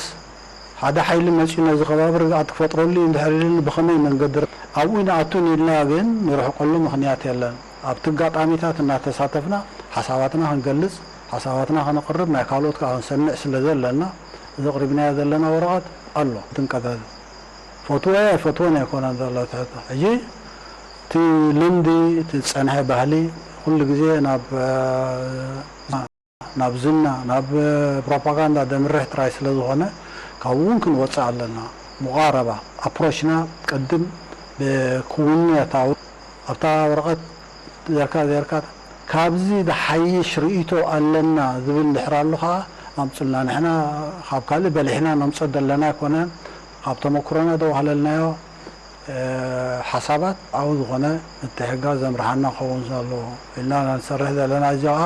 ሓደ ሓይሊ መጺኡ ነዚ ከባቢ ርግኣት ክፈጥረሉ እዩ እንድሕር ኢሉኒ ብኸመይ መንገዲ ር-፣ ኣብኡ ኣይንኣቱን ኢልና ግን ንርሕቀሉ ምኽንያት የለን። ኣብቲ ኣጋጣሚታት እናተሳተፍና ሓሳባትና ክንገልጽ፣ ሓሳባትና ከነቕርብ፣ ናይ ካልኦት ከኣ ክንሰምዕ ስለ ዘለና እዚ ኣቕሪብናዮ ዘለና ወረቐት ኣሎ። ትንቀዛዘ ፈትወ ኣይፈትወን ኣይኮነን ዘሎ እቲ ሕቶ። ሕጂ እቲ ልምዲ፣ እቲ ዝጸንሐ ባህሊ ኩሉ ግዜ ናብ፣ እ፣ ናብ ዝና፣ ናብ ፕሮፓጋንዳ ደምርሕ ጥራይ ስለ ዝኾነ፣ ካብኡ እውን ክንወጽእ ኣለና። ሙቓረባ፣ ኣፕሮችና ቅድም ብክውንነታዊ፣ ኣብታ ወረቐት ጌርካ ጌርካ፣ ካብዚ ዝሓይሽ ርእይቶ ኣለና ዝብል እንድሕር ኣሎ ኸኣ ኣምጹልና። ንሕና ካብ ካልእ በሊሕና ነምጾ ዘለና ኣይኮነን። ካብ ተመክሮና ዘዋህለልናዮ እ፣ ሓሳባት ኣብኡ ዝኾነ ምትሕግጋዝ ዘምርሓና ክኸውን ኣለዎ ኢልና ኢና ንሰርሕ ዘለና። እዚ ኸዓ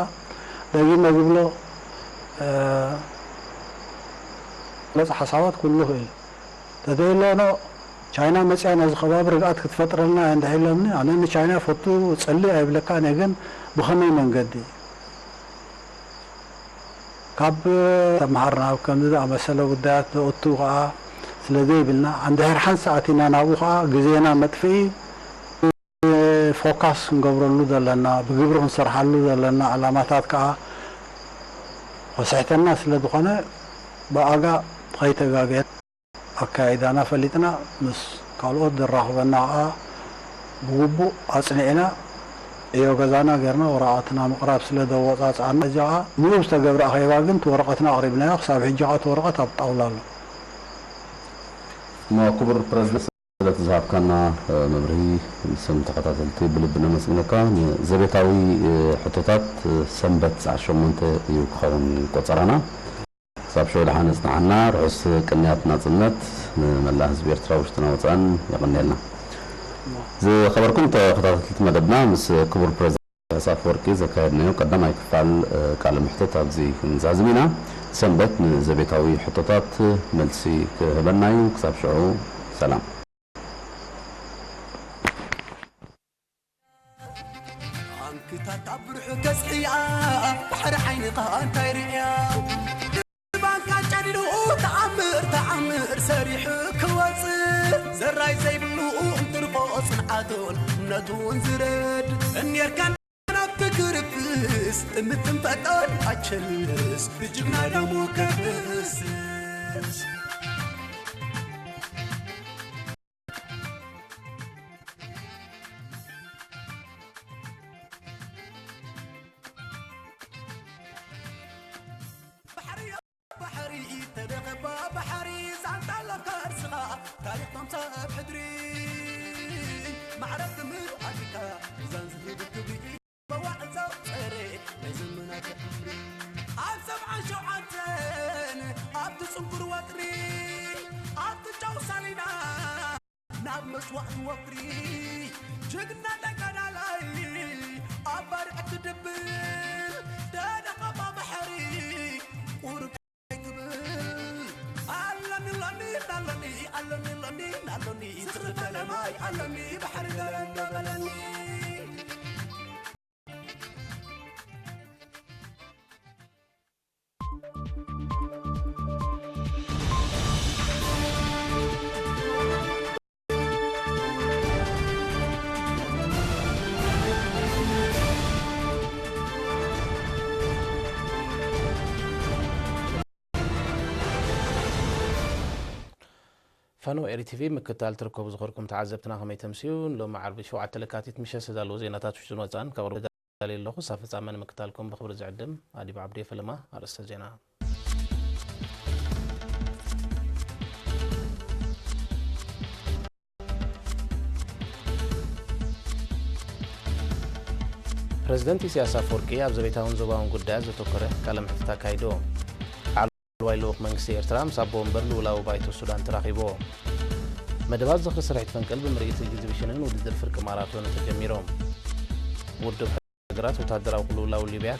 ደጊመ ዝብሎ፣ እ፣ መጽ ሓሳባት ኩሉ ይኽእል። ተዘይሎኖ ቻይና መጽያ ነዚ ከባቢ ርግኣት ክትፈጥረልና እያ እንድሕር ኢሎምኒ፣ ኣነ ንቻይና ፈቱ ጸልእ ኣይብለካን እየ፣ ግን ብኸመይ መንገዲ? ካብ ተምሃርና ኣብ ከምዚ ዝኣመሰለ ጉዳያት ዘእቱ ከኣ ስለ ዘይብልና፣ እንድሕር ሓንሳእ ኣቲና ናብኡ ከኣ ግዜና መጥፍኢ፣ ፎካስ ክንገብረሉ ዘለና፣ ብግብሪ ክንሰርሓሉ ዘለና ዕላማታት ከዓ ክስሕተና ስለ ዝኾነ፣ ብኣጋ ከይተጋገየት ኣካይዳና ፈሊጥና፣ ምስ ካልኦት ዘራኽበና ከዓ ብግቡእ ኣጽኒዕና፣ ዕዮ ገዛና ጌርና ወረቓቕትና ምቕራብ ስለ ዘወጻጽኣና፣ እዚ ከዓ ንቡብ ዝተገብረ ኣኼባ ግን እቲ ወረቐትና ኣቕሪብናዮ። ክሳብ ሕጂ ከዓ እቲ ወረቐት ኣብ ጣውላ ኣሎ። እሞ ክቡር ፕረዚደንት፣ ስለቲ ዝሃብካና መብርሂ፣ ንስም ተኸታተልቲ ብልቢ ነመስግነካ። ንዘቤታዊ ሕቶታት ሰንበት ሰዓት ሸሞንተ እዩ ክኸውን ቆጸራና። ክሳብ ሽዑ ደሓን ኣጽንሓና። ርሑስ ቅንያት ናጽነት ንመላእ ህዝቢ ኤርትራ ውሽጥና ወጻእን የቐንየልና። ዝኸበርኩም ተኸታተልቲ መደብና፣ ምስ ክቡር ፕረዚደንት ኢሳያስ ኣፈወርቂ ዘካየድናዮ ቀዳማይ ክፋል ቃለ መሕትት ኣብዚ ክንዛዝም ኢና። ሰንበት ንዘቤታዊ ሕቶታት መልሲ ክህበና እዩ። ክሳብ ሽዑ ሰላም። ኣንክታት ኣብ ብርሑ ገዝሕያ ባሕሪ ዓይንኻ እንታይ ርእያ? ባንካ ጨዲሉ ተኣምር ተኣምር ሰሪሑ ክወፅእ ዘራይ ዘይብሉ እንትርፎ ፅንዓቱን እምነቱን ዝረድ እኔርካ ናብቲ ክርብስ እምትንፈጠን ኣቸልስ ብጅግና ደሙ ከብስስ ባሕሪ ተደኸባ ባሕሪ ዛንታ ኣለካ እርስኻ ታሪኽ ቶም ሰብ ሕድሪ ማዕረ ክምር ኣድካ እዛን ዝህብ ክብሪ በዋዕዛ ጸሬ ናይ ዘመናት ዕምሪ ኣብ ሰብዓን ሸውዓተን ኣብቲ ጽንኩር ወጥሪ ኣብቲ ጫው ሳሊና ናብ መስዋእቲ ወፍሪ ጅግና ተጋዳላይ ኣብ ባርዕ ትድብል ተደኸባ ባሕሪ ቁርብ ኣይትብል ኣለኒ ኣለኒ ኣለኒ ኣለኒ ኣለኒ ኣለኒ ዝኽሪ ፈለማይ ኣለኒ ባሕሪ ገረብ በለኒ ፈነው ኤሪ ቲቪ ምክትታል ትርከቡ ዝኸድኩም ተዓዘብትና ከመይ ተምስዩ? ንሎሚ ዓርቢ ሸውዓተ ለካቲት ምሸት ዝተዳለዉ ዜናታት ውሽጥን ወጻእን ከቕርብ እዳልየ ኣለኹ። ሳብ ፍጻመ ንምክትታልኩም ብኽብሪ ዝዕድም ኣዲብ ዓብዲ። ፈለማ ኣርእስተ ዜና። ፕረዚደንት ኢሳያስ ኣፈወርቂ ኣብ ዘቤታውን ዞባውን ጉዳያት ዘተኮረ ቃለ መሕትት ኣካይዱ። ላዕለዋይ ልኡኽ መንግስቲ ኤርትራ ምስ ኣቦ ወንበር ልኡላዊ ባይቶ ሱዳን ተራኺቡ። መደባት ዝኽሪ ስርሒት ፈንቅል ብምርኢት ኤግዚቢሽንን ውድድር ፍርቂ ማራቶንን ተጀሚሩ። ውድብ ሕቡራት ሃገራት ወተሃደራዊ ቅልውላው ሊብያ